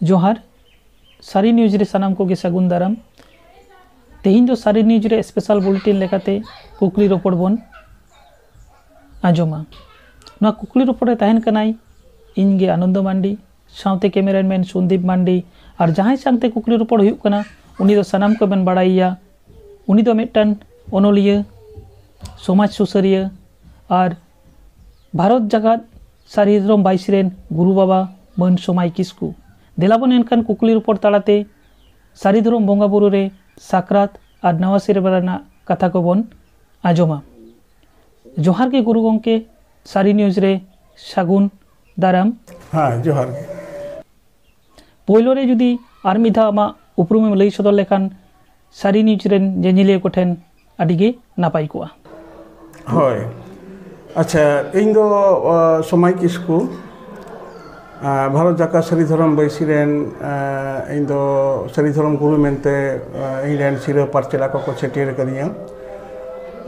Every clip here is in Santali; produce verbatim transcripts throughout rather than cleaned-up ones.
ᱡᱚᱦᱟᱨ᱾ ᱥᱟᱹᱨᱤ ᱱᱤᱭᱩᱡᱽ ᱨᱮ ᱥᱟᱱᱟᱢ ᱠᱚᱜᱮ ᱥᱟᱹᱜᱩᱱ ᱫᱟᱨᱟᱢ᱾ ᱛᱮᱦᱮᱧ ᱫᱚ ᱥᱟᱹᱨᱤ ᱱᱤᱭᱩᱡᱽ ᱨᱮ ᱥᱯᱮᱥᱟᱞ ᱵᱩᱞᱮᱴᱤᱱ ᱞᱮᱠᱟᱛᱮ ᱠᱩᱠᱞᱤ ᱨᱚᱯᱚᱲ ᱵᱚᱱ ᱟᱸᱡᱚᱢᱟ᱾ ᱱᱚᱣᱟ ᱠᱩᱠᱞᱤ ᱨᱚᱯᱚᱲ ᱨᱮ ᱛᱟᱦᱮᱱ ᱠᱟᱱᱟᱭ ᱤᱧ ᱜᱮ ᱟᱱᱚᱱᱫᱚ ᱢᱟᱱᱰᱤ, ᱥᱟᱶᱛᱮ ᱠᱮᱢᱮᱨᱟᱢᱮᱱ ᱥᱚᱱᱫᱤᱯ ᱢᱟᱱᱰᱤ᱾ ᱟᱨ ᱡᱟᱦᱟᱸᱭ ᱥᱟᱶᱛᱮ ᱠᱩᱠᱞᱤ ᱨᱚᱯᱚᱲ ᱦᱩᱭᱩᱜ ᱠᱟᱱᱟ, ᱩᱱᱤ ᱫᱚ ᱥᱟᱱᱟᱢ ᱠᱚᱵᱮᱱ ᱵᱟᱲᱟᱭᱮᱭᱟ, ᱩᱱᱤ ᱫᱚ ᱢᱤᱫᱴᱟᱝ ᱚᱱᱚᱞᱤᱭᱟᱹ, ᱥᱚᱢᱟᱡᱽ ᱥᱩᱥᱟᱹᱨᱤᱭᱟᱹ ᱟᱨ ᱵᱷᱟᱨᱚᱛ ᱡᱟᱠᱟᱛ ᱥᱟᱹᱨᱤ ᱫᱷᱚᱨᱚᱢ ᱵᱟᱭᱥᱤ ᱨᱮᱱ ᱜᱩᱨᱩ ᱵᱟᱵᱟ ᱢᱟᱹᱱ ᱥᱚᱢᱟᱭ ᱠᱤᱥᱠᱩ᱾ ᱫᱮᱞᱟ ᱵᱚᱱ ᱮᱱᱠᱷᱟᱱ ᱠᱩᱠᱞᱤ ᱨᱚᱯᱚᱲ ᱛᱟᱞᱟᱛᱮ ᱥᱟᱹᱨᱤ ᱫᱷᱚᱨᱚᱢ ᱵᱚᱸᱜᱟ ᱵᱩᱨᱩ ᱨᱮ ᱥᱟᱠᱨᱟᱛ ᱟᱨ ᱱᱟᱣᱟ ᱥᱮᱨᱢᱟ ᱨᱮᱱᱟᱜ ᱠᱟᱛᱷᱟ ᱠᱚᱵᱚᱱ ᱟᱸᱡᱚᱢᱟ᱾ ᱡᱚᱦᱟᱨ ᱜᱮ ᱜᱩᱨᱩ ᱜᱚᱢᱠᱮ, ᱥᱟᱹᱨᱤ ᱱᱤᱭᱩᱡᱽ ᱨᱮ ᱥᱟᱹᱜᱩᱱ ᱫᱟᱨᱟᱢ᱾ ᱦᱮᱸ, ᱡᱚᱦᱟᱨ ᱜᱮ᱾ ᱯᱳᱭᱞᱳ ᱨᱮ ᱡᱩᱫᱤ ᱟᱨ ᱢᱤᱫ ᱫᱷᱟᱣ ᱟᱢᱟᱜ ᱩᱯᱨᱩᱢᱮᱢ ᱞᱟᱹᱭ ᱥᱚᱫᱚᱨ ᱞᱮᱠᱷᱟᱱ ᱥᱟᱹᱨᱤ ᱱᱤᱭᱩᱡᱽ ᱨᱮᱱ ᱧᱮᱧᱮᱞᱤᱭᱟᱹ ᱠᱚᱴᱷᱮᱱ ᱟᱹᱰᱤ ᱜᱮ ᱱᱟᱯᱟᱭ ᱠᱚᱜᱼᱟ᱾ ᱦᱳᱭ, ᱟᱪᱪᱷᱟ, ᱤᱧ ᱫᱚ, ᱟ, ᱥᱚᱢᱟᱭ ᱠᱤᱥᱠᱩ, ᱟ, ᱵᱷᱟᱨᱚᱛ ᱡᱟᱠᱟᱛ ᱥᱟᱹᱨᱤ ᱫᱷᱚᱨᱚᱢ ᱵᱟᱹᱭᱥᱤ ᱨᱮᱱ, ᱟ, ᱤᱧ ᱫᱚ ᱥᱟᱹᱨᱤ ᱫᱷᱚᱨᱚᱢ ᱜᱩᱨᱩ ᱢᱮᱱᱛᱮ, ᱟ, ᱤᱧ ᱨᱮᱱ ᱥᱤᱨᱟᱹ ᱯᱟᱨᱪᱟᱞᱟ ᱠᱚᱠᱚ ᱪᱷᱟᱹᱴᱭᱟᱹᱨ ᱟᱠᱟᱫᱤᱧᱟ᱾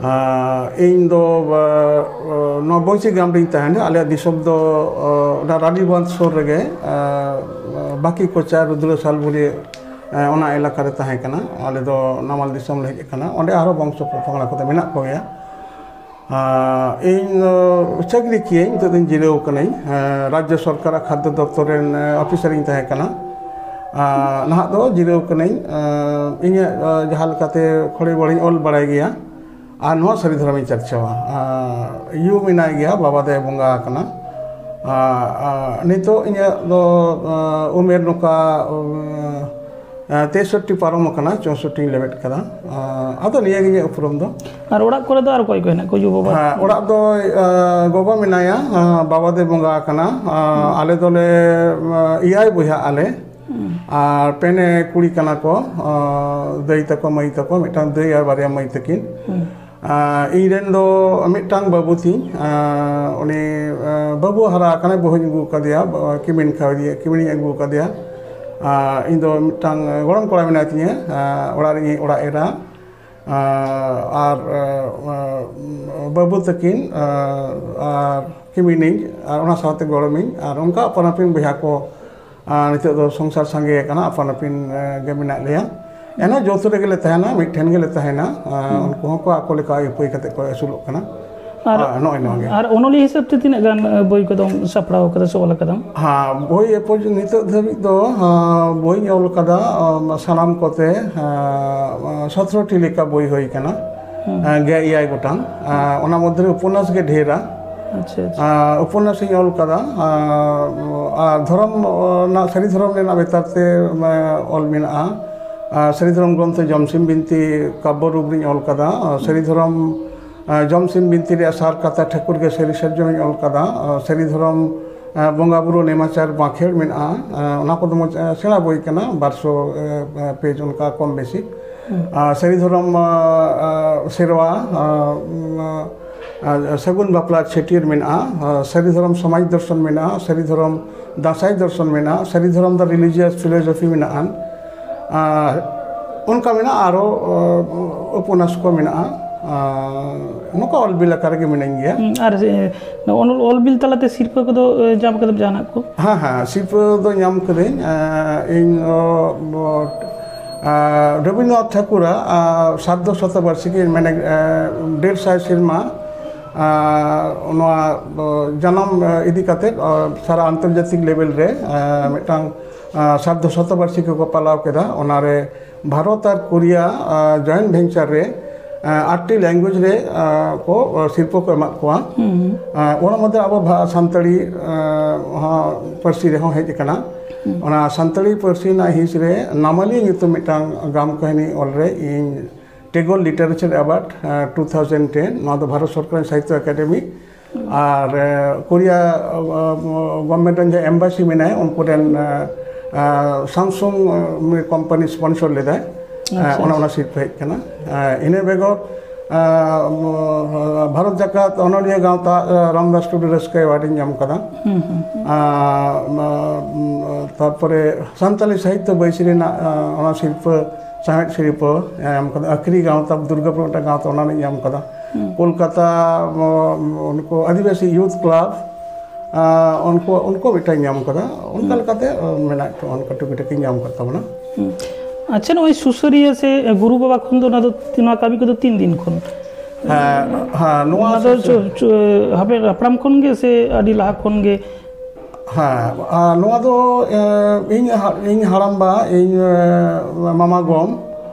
ᱟ, ᱤᱧ ᱫᱚ, ᱟ, ᱱᱚᱣᱟ ᱵᱚᱝᱥᱤ ᱜᱨᱟᱢ ᱨᱤᱧ ᱛᱟᱦᱮᱱᱟ᱾ ᱟᱞᱮᱭᱟᱜ ᱫᱤᱥᱚᱢ ᱫᱚ, ᱟ, ᱚᱱᱟ ᱨᱟᱱᱤᱵᱟᱸᱫᱷ ᱥᱩᱨ ᱨᱮᱜᱮ, ᱟ, ᱵᱟᱸᱠᱤ ᱠᱚᱪᱟ, ᱨᱩᱫᱽᱨᱟᱹ ᱥᱟᱞᱵᱩᱨᱤ, ᱟ, ᱚᱱᱟ ᱮᱞᱟᱠᱟ ᱨᱮ ᱛᱟᱦᱮᱸ ᱠᱟᱱᱟ᱾ ᱟᱞᱮ ᱫᱚ ᱱᱟᱢᱟᱞ ᱫᱤᱥᱚᱢ ᱞᱮ ᱦᱮᱡ ᱟᱠᱟᱱᱟ᱾ ᱚᱸᱰᱮ ᱟᱨᱦᱚᱸ ᱵᱚᱝᱥᱚ ᱯᱚᱝᱲᱟ ᱠᱚᱫᱚ ᱢᱮᱱᱟᱜ ᱠᱚᱜᱮᱭᱟ᱾ ᱟ, ᱤᱧ ᱫᱚ ᱪᱟᱹᱠᱨᱤ ᱠᱤᱭᱟᱹᱧ, ᱱᱤᱛᱚᱜ ᱫᱚᱧ ᱡᱤᱨᱟᱹᱣ ᱠᱟᱹᱱᱟᱹᱧ᱾ ᱟ, ᱨᱟᱡᱽᱡᱚ ᱥᱚᱨᱠᱟᱨᱟᱜ ᱠᱷᱟᱫᱽᱫᱚ ᱫᱚᱯᱛᱚᱨ ᱨᱮᱱ, ᱟ, ᱚᱯᱷᱤᱥᱟᱨ ᱤᱧ ᱛᱟᱦᱮᱸ ᱠᱟᱱᱟ᱾ ᱟ, ᱱᱟᱦᱟᱜ ᱫᱚ ᱡᱤᱨᱟᱹᱣ ᱠᱟᱹᱱᱟᱹᱧ᱾ ᱟ, ᱤᱧᱟᱹᱜ, ᱟ, ᱡᱟᱦᱟᱸ ᱞᱮᱠᱟᱛᱮ ᱠᱷᱚᱲᱮ ᱵᱚᱲᱮᱧ ᱚᱞ ᱵᱟᱲᱟᱭ ᱜᱮᱭᱟ᱾ ᱟᱨ ᱱᱚᱣᱟ ᱥᱟᱹᱨᱤ ᱫᱷᱚᱨᱚᱢᱤᱧ ᱪᱟᱨᱪᱟᱣᱟ᱾ ᱟᱨ ᱭᱩ ᱢᱮᱱᱟᱭ ᱜᱮᱭᱟ, ᱵᱟᱵᱟ ᱫᱚᱭ ᱵᱚᱸᱜᱟ ᱟᱠᱟᱱᱟ᱾ ᱟᱨ, ᱟᱨ ᱱᱤᱛᱚᱜ ᱤᱧᱟᱹᱜ ᱫᱚ, ᱟᱨ, ᱩᱢᱮᱨ ᱱᱚᱝᱠᱟ, ᱟᱨ, ᱛᱮᱥᱚᱴᱴᱤ ᱯᱟᱨᱚᱢ ᱟᱠᱟᱱᱟ, ᱪᱳᱥᱚᱴᱴᱤᱧ ᱞᱮᱵᱮᱫ ᱠᱟᱫᱟ᱾ ᱟᱨ ᱟᱫᱚ ᱱᱤᱭᱟᱹ ᱜᱮ ᱤᱧᱟᱹᱜ ᱩᱯᱨᱩᱢ ᱫᱚ᱾ ᱟᱨ ᱚᱲᱟᱜ ᱠᱚᱨᱮ ᱫᱚ ᱟᱨ ᱚᱠᱚᱭ ᱠᱚ ᱦᱮᱱᱟᱜ ᱠᱚᱣᱟ, ᱭᱩ ᱵᱟᱵᱟ? ᱦᱮᱸ, ᱚᱲᱟᱜ ᱫᱚ, ᱟᱨ, ᱜᱚᱜᱚ ᱢᱮᱱᱟᱭᱟ, ᱟᱨ, ᱵᱟᱵᱟ ᱫᱚᱭ ᱵᱚᱸᱜᱟ ᱟᱠᱟᱱᱟ᱾ ᱟᱨ ᱟᱞᱮ ᱫᱚᱞᱮ, ᱟᱨ, ᱮᱭᱟᱭ ᱵᱚᱭᱦᱟᱜ ᱟᱞᱮ᱾ ᱟᱨ ᱯᱮᱱᱮ ᱠᱩᱲᱤ ᱠᱟᱱᱟ ᱠᱚ, ᱟᱨ ᱫᱟᱹᱭ ᱛᱟᱠᱚ, ᱢᱟᱹᱭ ᱛᱟᱠᱚ, ᱢᱤᱫᱴᱟᱝ ᱫᱟᱹᱭ ᱟᱨ ᱵᱟᱨᱭᱟ ᱢᱟᱹᱭ ᱛᱟᱹᱠᱤᱱ᱾ ᱟᱨ ᱤᱧ ᱨᱮᱱ ᱫᱚ ᱢᱤᱫᱴᱟᱝ ᱵᱟᱹᱵᱩ ᱛᱤᱧ, ᱟᱨ ᱩᱱᱤ, ᱟᱨ ᱵᱟᱹᱵᱩ ᱦᱟᱨᱟ ᱟᱠᱟᱱᱟᱭ, ᱵᱟᱹᱦᱩᱧ ᱟᱹᱜᱩ ᱟᱠᱟᱫᱮᱭᱟ, ᱵᱟ-, ᱠᱤᱢᱤᱱ ᱠᱷᱟᱣᱟᱭ ᱫᱤᱭᱮ, ᱠᱤᱢᱤᱱᱤᱧ ᱟᱹᱜᱩ ᱟᱠᱟᱫᱮᱭᱟ᱾ ᱟᱨ ᱤᱧ ᱫᱚ ᱢᱤᱫᱴᱟᱝ ᱜᱚᱲᱚᱢ ᱠᱚᱲᱟ ᱢᱮᱱᱟᱭ ᱛᱤᱧᱟᱹ, ᱟᱨ ᱚᱲᱟᱜ ᱨᱮ ᱤᱧᱤᱡ ᱚᱲᱟᱜ ᱮᱨᱟ᱾ ᱟᱨ, ᱟᱨ, ᱟᱨ, ᱵᱟᱹᱵᱩ ᱛᱟᱹᱠᱤᱱ, ᱟᱨ, ᱟᱨ ᱠᱤᱢᱤᱱᱤᱧ, ᱟᱨ ᱚᱱᱟ ᱥᱟᱶᱛᱮ ᱜᱚᱲᱚᱢᱤᱧ, ᱟᱨ ᱚᱱᱠᱟ ᱟᱯᱟᱱ ᱟᱹᱯᱤᱱ ᱵᱚᱭᱦᱟ ᱠᱚ, ᱟᱨ ᱱᱤᱛᱚᱜ ᱫᱚ ᱥᱚᱝᱥᱟᱨ ᱥᱟᱸᱜᱮ ᱟᱠᱟᱱᱟ, ᱟᱯᱟᱱ ᱟᱹᱯᱤᱱ ᱮ, ᱜᱮ ᱢᱮᱱᱟᱜ ᱞᱮᱭᱟ᱾ ᱮᱱᱦᱚᱸ ᱡᱚᱛᱚ ᱨᱮᱜᱮ ᱞᱮ ᱛᱟᱦᱮᱱᱟ, ᱢᱤᱫ ᱴᱷᱮᱱ ᱜᱮᱞᱮ ᱛᱟᱦᱮᱱᱟ᱾ ᱟᱨ ᱩᱱᱠᱩ ᱦᱚᱸᱠᱚ ᱟᱠᱚ ᱞᱮᱠᱟ ᱟᱭ ᱩᱯᱟᱹᱭ ᱠᱟᱛᱮ ᱠᱚ ᱟᱹᱥᱩᱞᱚᱜ ᱠᱟᱱᱟ᱾ ᱟᱨ ᱟᱨ ᱱᱚᱜᱼᱚᱭ ᱱᱚᱣᱟ ᱜᱮ᱾ ᱟᱨ ᱚᱱᱚᱞᱤᱭᱟᱹ ᱦᱤᱥᱟᱹᱵ ᱛᱮ ᱛᱤᱱᱟᱹᱜ ᱜᱟᱱ ᱮ, ᱵᱳᱭ ᱠᱚᱫᱚᱢ ᱥᱟᱯᱲᱟᱣ ᱠᱟᱫᱟ ᱥᱮ ᱚᱞ ᱠᱟᱫᱟᱢ? ᱦᱮᱸ, ᱵᱳᱭ ᱮ ᱯᱚᱨᱡᱚᱱᱛᱚ ᱱᱤᱛᱚᱜ ᱫᱷᱟᱹᱵᱤᱡ ᱫᱚ ᱦᱮᱸ, ᱵᱳᱭᱤᱧ ᱚᱞ ᱠᱟᱫᱟ ᱮ, ᱥᱟᱱᱟᱢ ᱠᱚᱛᱮ ᱮ, ᱥᱚᱛᱨᱚ ᱴᱤ ᱞᱮᱠᱟ ᱵᱳᱭ ᱦᱩᱭ ᱠᱟᱱᱟ᱾ ᱦᱩᱸ᱾ ᱮ, ᱜᱮᱞ ᱮᱭᱟᱭ ᱜᱚᱴᱟᱝ᱾ ᱮ, ᱚᱱᱟ ᱢᱚᱫᱽᱫᱷᱮ ᱨᱮ ᱩᱯᱚᱱᱱᱟᱥ ᱜᱮ ᱰᱷᱮᱨᱟ᱾ ᱟᱪᱪᱷᱟ, ᱟᱪᱪᱷᱟ᱾ ᱟᱨ ᱩᱯᱚᱱᱱᱟᱥ ᱤᱧ ᱚᱞ ᱠᱟᱫᱟ, ᱟᱨ, ᱟᱨ ᱫᱷᱚᱨᱚᱢ ᱨᱮᱱᱟᱜ, ᱥᱟᱹᱨᱤ ᱫᱷᱚᱨᱚᱢ ᱨᱮᱱᱟᱜ ᱵᱮᱯᱟᱨ ᱛᱮ, ᱢᱟ, ᱚᱞ ᱢᱮᱱᱟᱜᱼᱟ᱾ ᱟᱨ ᱥᱟᱹᱨᱤ ᱫᱷᱚᱨᱚᱢ ᱜᱨᱚᱱᱛᱷᱚ ᱡᱚᱢᱥᱤᱢ ᱵᱤᱱᱛᱤ ᱠᱟᱵᱽᱵᱚ ᱨᱩᱯ ᱨᱤᱧ ᱚᱞ ᱠᱟᱫᱟ᱾ ᱟᱨ ᱥᱟᱹᱨᱤ ᱫᱷᱚᱨᱚᱢ, ᱟᱨ ᱡᱚᱢᱥᱤᱢ ᱵᱤᱱᱛᱤ ᱨᱮᱭᱟᱜ ᱥᱟᱨ ᱠᱟᱛᱷᱟ ᱴᱷᱟᱹᱠᱩᱨ ᱜᱮ ᱥᱟᱹᱨᱤ ᱥᱟᱨᱡᱚᱢᱤᱧ ᱚᱞ ᱠᱟᱫᱟ᱾ ᱟᱨ ᱥᱟᱹᱨᱤ ᱫᱷᱚᱨᱚᱢ, ᱟᱨ ᱵᱚᱸᱜᱟ ᱵᱩᱨᱩ ᱱᱮᱢᱟᱪᱟᱨ ᱵᱟᱸᱠᱷᱮᱲ ᱢᱮᱱᱟᱜᱼᱟ᱾ ᱟᱨ ᱚᱱᱟ ᱠᱚᱫᱚ ᱢᱚᱡᱽ, ᱟᱨ ᱥᱮᱬᱟ ᱵᱳᱭ ᱠᱟᱱᱟ, ᱵᱟᱨᱥᱚ, ᱟᱨ, ᱟᱨ, ᱯᱮᱡᱽ ᱚᱱᱠᱟ ᱠᱚᱢ ᱵᱮᱥᱤ᱾ ᱦᱩᱸ᱾ ᱟᱨ ᱥᱟᱹᱨᱤ ᱫᱷᱚᱨᱚᱢ, ᱟᱨ, ᱟᱨ, ᱥᱮᱨᱣᱟ, ᱟᱨ, ᱟᱨ, ᱟᱨ ᱥᱟᱹᱜᱩᱱ ᱵᱟᱯᱞᱟ ᱪᱷᱟᱹᱴᱭᱟᱹᱨ ᱢᱮᱱᱟᱜᱼᱟ, ᱟᱨ ᱥᱟᱹᱨᱤ ᱫᱷᱚᱨᱚᱢ ᱥᱚᱢᱟᱡᱽ ᱫᱚᱨᱥᱚᱱ ᱢᱮᱱᱟᱜᱼᱟ, ᱥᱟᱹᱨᱤ ᱫᱷᱚᱨᱚᱢ ᱫᱟᱸᱥᱟᱭ ᱫᱚᱨᱥᱚᱱ ᱢᱮᱱᱟᱜᱼᱟ, ᱥᱟᱹᱨᱤ ᱫᱷᱚᱨᱚᱢ ᱫᱚ religious philosophy ᱢᱮᱱᱟᱜᱼᱟ, ᱟᱨ ᱚᱱᱠᱟ ᱢᱮᱱᱟᱜᱼᱟ, ᱟᱨᱚ, ᱟᱨ, ᱩᱯᱚᱱᱱᱟᱥ ᱠᱚ ᱢᱮᱱᱟᱜᱼᱟ᱾ ᱟᱨ ᱱᱚᱝᱠᱟ ᱚᱞ ᱵᱤᱞ ᱟᱠᱟᱨ ᱨᱮᱜᱮ ᱢᱤᱱᱟᱹᱧ ᱜᱮᱭᱟ᱾ ᱦᱩᱸ, ᱟᱨ, ᱮ, ᱚᱱᱚᱞ ᱚᱞ ᱵᱤᱞ ᱛᱟᱞᱟᱛᱮ ᱥᱤᱨᱯᱟᱹ ᱠᱚᱫᱚ, ᱮ, ᱧᱟᱢ ᱠᱟᱫᱟᱢ ᱡᱟᱦᱟᱱᱟᱜ ᱠᱚ? ᱦᱮᱸ, ᱦᱮᱸ, ᱥᱤᱨᱯᱟᱹ ᱫᱚ ᱧᱟᱢ ᱠᱟᱹᱫᱟᱹᱧ᱾ ᱮ, ᱤᱧ, ᱚ, ᱵᱚ-, ᱮ, ᱨᱚᱵᱤᱱᱫᱨᱚᱱᱟᱛᱷ ᱴᱷᱟᱹᱠᱩᱨᱟᱜ, ᱮ, ᱥᱟᱨᱫᱷᱚ ᱥᱚᱛᱚᱵᱟᱨᱥᱤᱠᱤ, ᱢᱟᱱᱮ, ᱮ, ᱰᱮᱲ ᱥᱟᱭ ᱥᱮᱨᱢᱟ, ᱮ, ᱱᱚᱣᱟ, ᱚ, ᱡᱟᱱᱟᱢ, ᱮ, ᱤᱫᱤ ᱠᱟᱛᱮᱫ, ᱚ, ᱥᱟᱨᱟ ᱟᱱᱛᱚᱨᱡᱟᱛᱤᱠ level ᱨᱮ, ᱮ, ᱢᱤᱫᱴᱟᱝ, ᱮ, ᱥᱟᱨᱫᱷᱚ ᱥᱚᱛᱚᱵᱟᱨᱥᱤᱠᱤ ᱠᱚ ᱯᱟᱞᱟᱣ ᱠᱮᱫᱟ᱾ ᱚᱱᱟᱨᱮ ᱵᱷᱟᱨᱚᱛ ᱟᱨ ᱠᱳᱨᱤᱭᱟ, ᱟ, joint venture ᱨᱮ, ᱟ, ᱟᱴᱴᱤ language ᱨᱮ, ᱟ, ᱠᱚ, ᱟ, ᱥᱤᱨᱯᱟᱹ ᱠᱚ ᱮᱢᱟᱜ ᱠᱚᱣᱟ᱾ ᱦᱩᱸ᱾ ᱟ, ᱚᱱᱟ ᱢᱚᱫᱽᱫᱷᱮ ᱟᱵᱚ ᱵᱷᱟ-, ᱥᱟᱱᱛᱟᱲᱤ, ᱟ, ᱦᱚᱸ ᱯᱟᱹᱨᱥᱤ ᱨᱮᱦᱚᱸ ᱦᱮᱡ ᱟᱠᱟᱱᱟ᱾ ᱦᱩᱸ᱾ ᱚᱱᱟ ᱥᱟᱱᱛᱟᱲᱤ ᱯᱟᱹᱨᱥᱤ ᱨᱮᱱᱟᱜ ᱦᱤᱸᱥ ᱨᱮ ᱱᱟᱢᱟᱞᱤᱭᱟᱹ ᱧᱩᱛᱩᱢ ᱢᱤᱫᱴᱟᱝ ᱜᱟᱢ ᱠᱟᱹᱦᱱᱤ ᱚᱞ ᱨᱮ ᱤᱧ Tagore Literature Award, ᱟ, two thousand ten, ᱱᱚᱣᱟ ᱫᱚ ᱵᱷᱟᱨᱚᱛ ᱥᱚᱨᱠᱟᱨ ᱥᱟᱦᱤᱛᱛᱚ ᱮᱠᱟᱰᱮᱢᱤ ᱟᱨ, ᱮ, ᱠᱳᱨᱤᱭᱟ, ᱮ, government ᱨᱮᱱ ᱡᱟᱦᱟᱸ embassy ᱢᱮᱱᱟᱭᱟ, ᱩᱱᱠᱩ ᱨᱮᱱ, ᱮ, ᱮ, Samsung, ᱮ, company sponsor ᱞᱮᱫᱟᱭ᱾ ᱮ, ᱟᱪᱪᱷᱟ, ᱚᱱᱟ, ᱟᱪᱪᱷᱟ᱾ ᱚᱱᱟ ᱥᱤᱨᱯᱟᱹ ᱦᱮᱡ ᱠᱟᱱᱟ᱾ ᱮ, ᱤᱱᱟᱹ ᱵᱮᱜᱚᱨ, ᱮ, ᱵᱷᱟᱨᱚᱛ ᱡᱟᱠᱟᱛ ᱚᱱᱚᱞᱤᱭᱟᱹ ᱜᱟᱶᱛᱟ, ᱮ, ᱨᱟᱢᱫᱟᱥ ᱴᱩᱰᱩ ᱨᱟᱹᱥᱠᱟᱹ award ᱤᱧ ᱧᱟᱢ ᱠᱟᱫᱟ᱾ ᱦᱩᱸ, ᱦᱩᱸ, ᱦᱩᱸ᱾ ᱮ, ᱛᱟᱨᱯᱚᱨᱮ ᱥᱟᱱᱛᱟᱞᱤ ᱥᱟᱦᱤᱛᱛᱚ ᱵᱟᱹᱭᱥᱤ ᱨᱮᱱᱟᱜ, ᱮ, ᱚᱱᱟ ᱥᱤᱨᱯᱟᱹ, ᱥᱟᱶᱦᱮᱫ ᱥᱤᱨᱯᱟᱹ ᱧᱟᱢ ᱠᱟᱫᱟ᱾ ᱟᱹᱠᱷᱨᱤ ᱜᱟᱶᱛᱟ, ᱫᱩᱨᱜᱟᱯᱩᱨ ᱢᱤᱫᱴᱟᱝ ᱜᱟᱶᱛᱟ, ᱚᱱᱟ ᱨᱤᱧ ᱧᱟᱢ ᱠᱟᱫᱟ᱾ ᱦᱩᱸ᱾ ᱠᱳᱞᱠᱟᱛᱟ, ᱩᱱᱠᱩ ᱟᱹᱫᱤᱵᱟᱹᱥᱤ youth club, ᱟᱨ ᱩᱱᱠᱩ, ᱩᱱᱠᱩ ᱢᱤᱫᱴᱟᱝ ᱧᱟᱢ ᱠᱟᱫᱟ᱾ ᱚᱱᱠᱟ ᱦᱩᱸ᱾ ᱞᱮᱠᱟᱛᱮ, ᱟᱨ ᱢᱮᱱᱟᱜ ᱠᱚᱣᱟ, ᱚᱱᱠᱟ ᱴᱩᱠᱤ ᱴᱟᱠᱤ ᱧᱟᱢ ᱠᱟᱫ ᱛᱟᱵᱚᱱᱟ᱾ ᱦᱩᱸ᱾ ᱟᱪᱪᱷᱟ, ᱱᱚᱜᱼᱚᱭ ᱥᱩᱥᱟᱹᱨᱤᱭᱟᱹ ᱥᱮ ᱜᱩᱨᱩ ᱵᱟᱵᱟ ᱠᱷᱚᱱ ᱫᱚ ᱚᱱᱟ ᱫᱚ ᱛᱤ-, ᱱᱚᱣᱟ ᱠᱟᱹᱢᱤ ᱠᱚᱫᱚ ᱛᱤᱱ ᱫᱤᱱ ᱠᱷᱚᱱ? ᱦᱮᱸ, ᱦᱮᱸ, ᱱᱚᱣᱟ ᱚᱱᱟ ᱫᱚ ᱥᱩᱥᱟᱹᱨ- ᱪᱚ-, ᱪᱚ-, ᱦᱟᱯᱮ ᱦᱟᱯᱲᱟᱢ ᱠᱷᱚᱱ ᱜᱮ ᱥᱮ ᱟᱹᱰᱤ ᱞᱟᱦᱟ ᱠᱷᱚᱱ ᱜᱮ? ᱦᱮᱸ, ᱟᱨ ᱱᱚᱣᱟ ᱫᱚ, ᱮ, ᱤᱧ ᱦᱟ-, ᱤᱧ ᱦᱟᱲᱟᱢᱵᱟ, ᱤᱧ, ᱮ, ᱢᱟᱢᱟ ᱜᱚᱢ,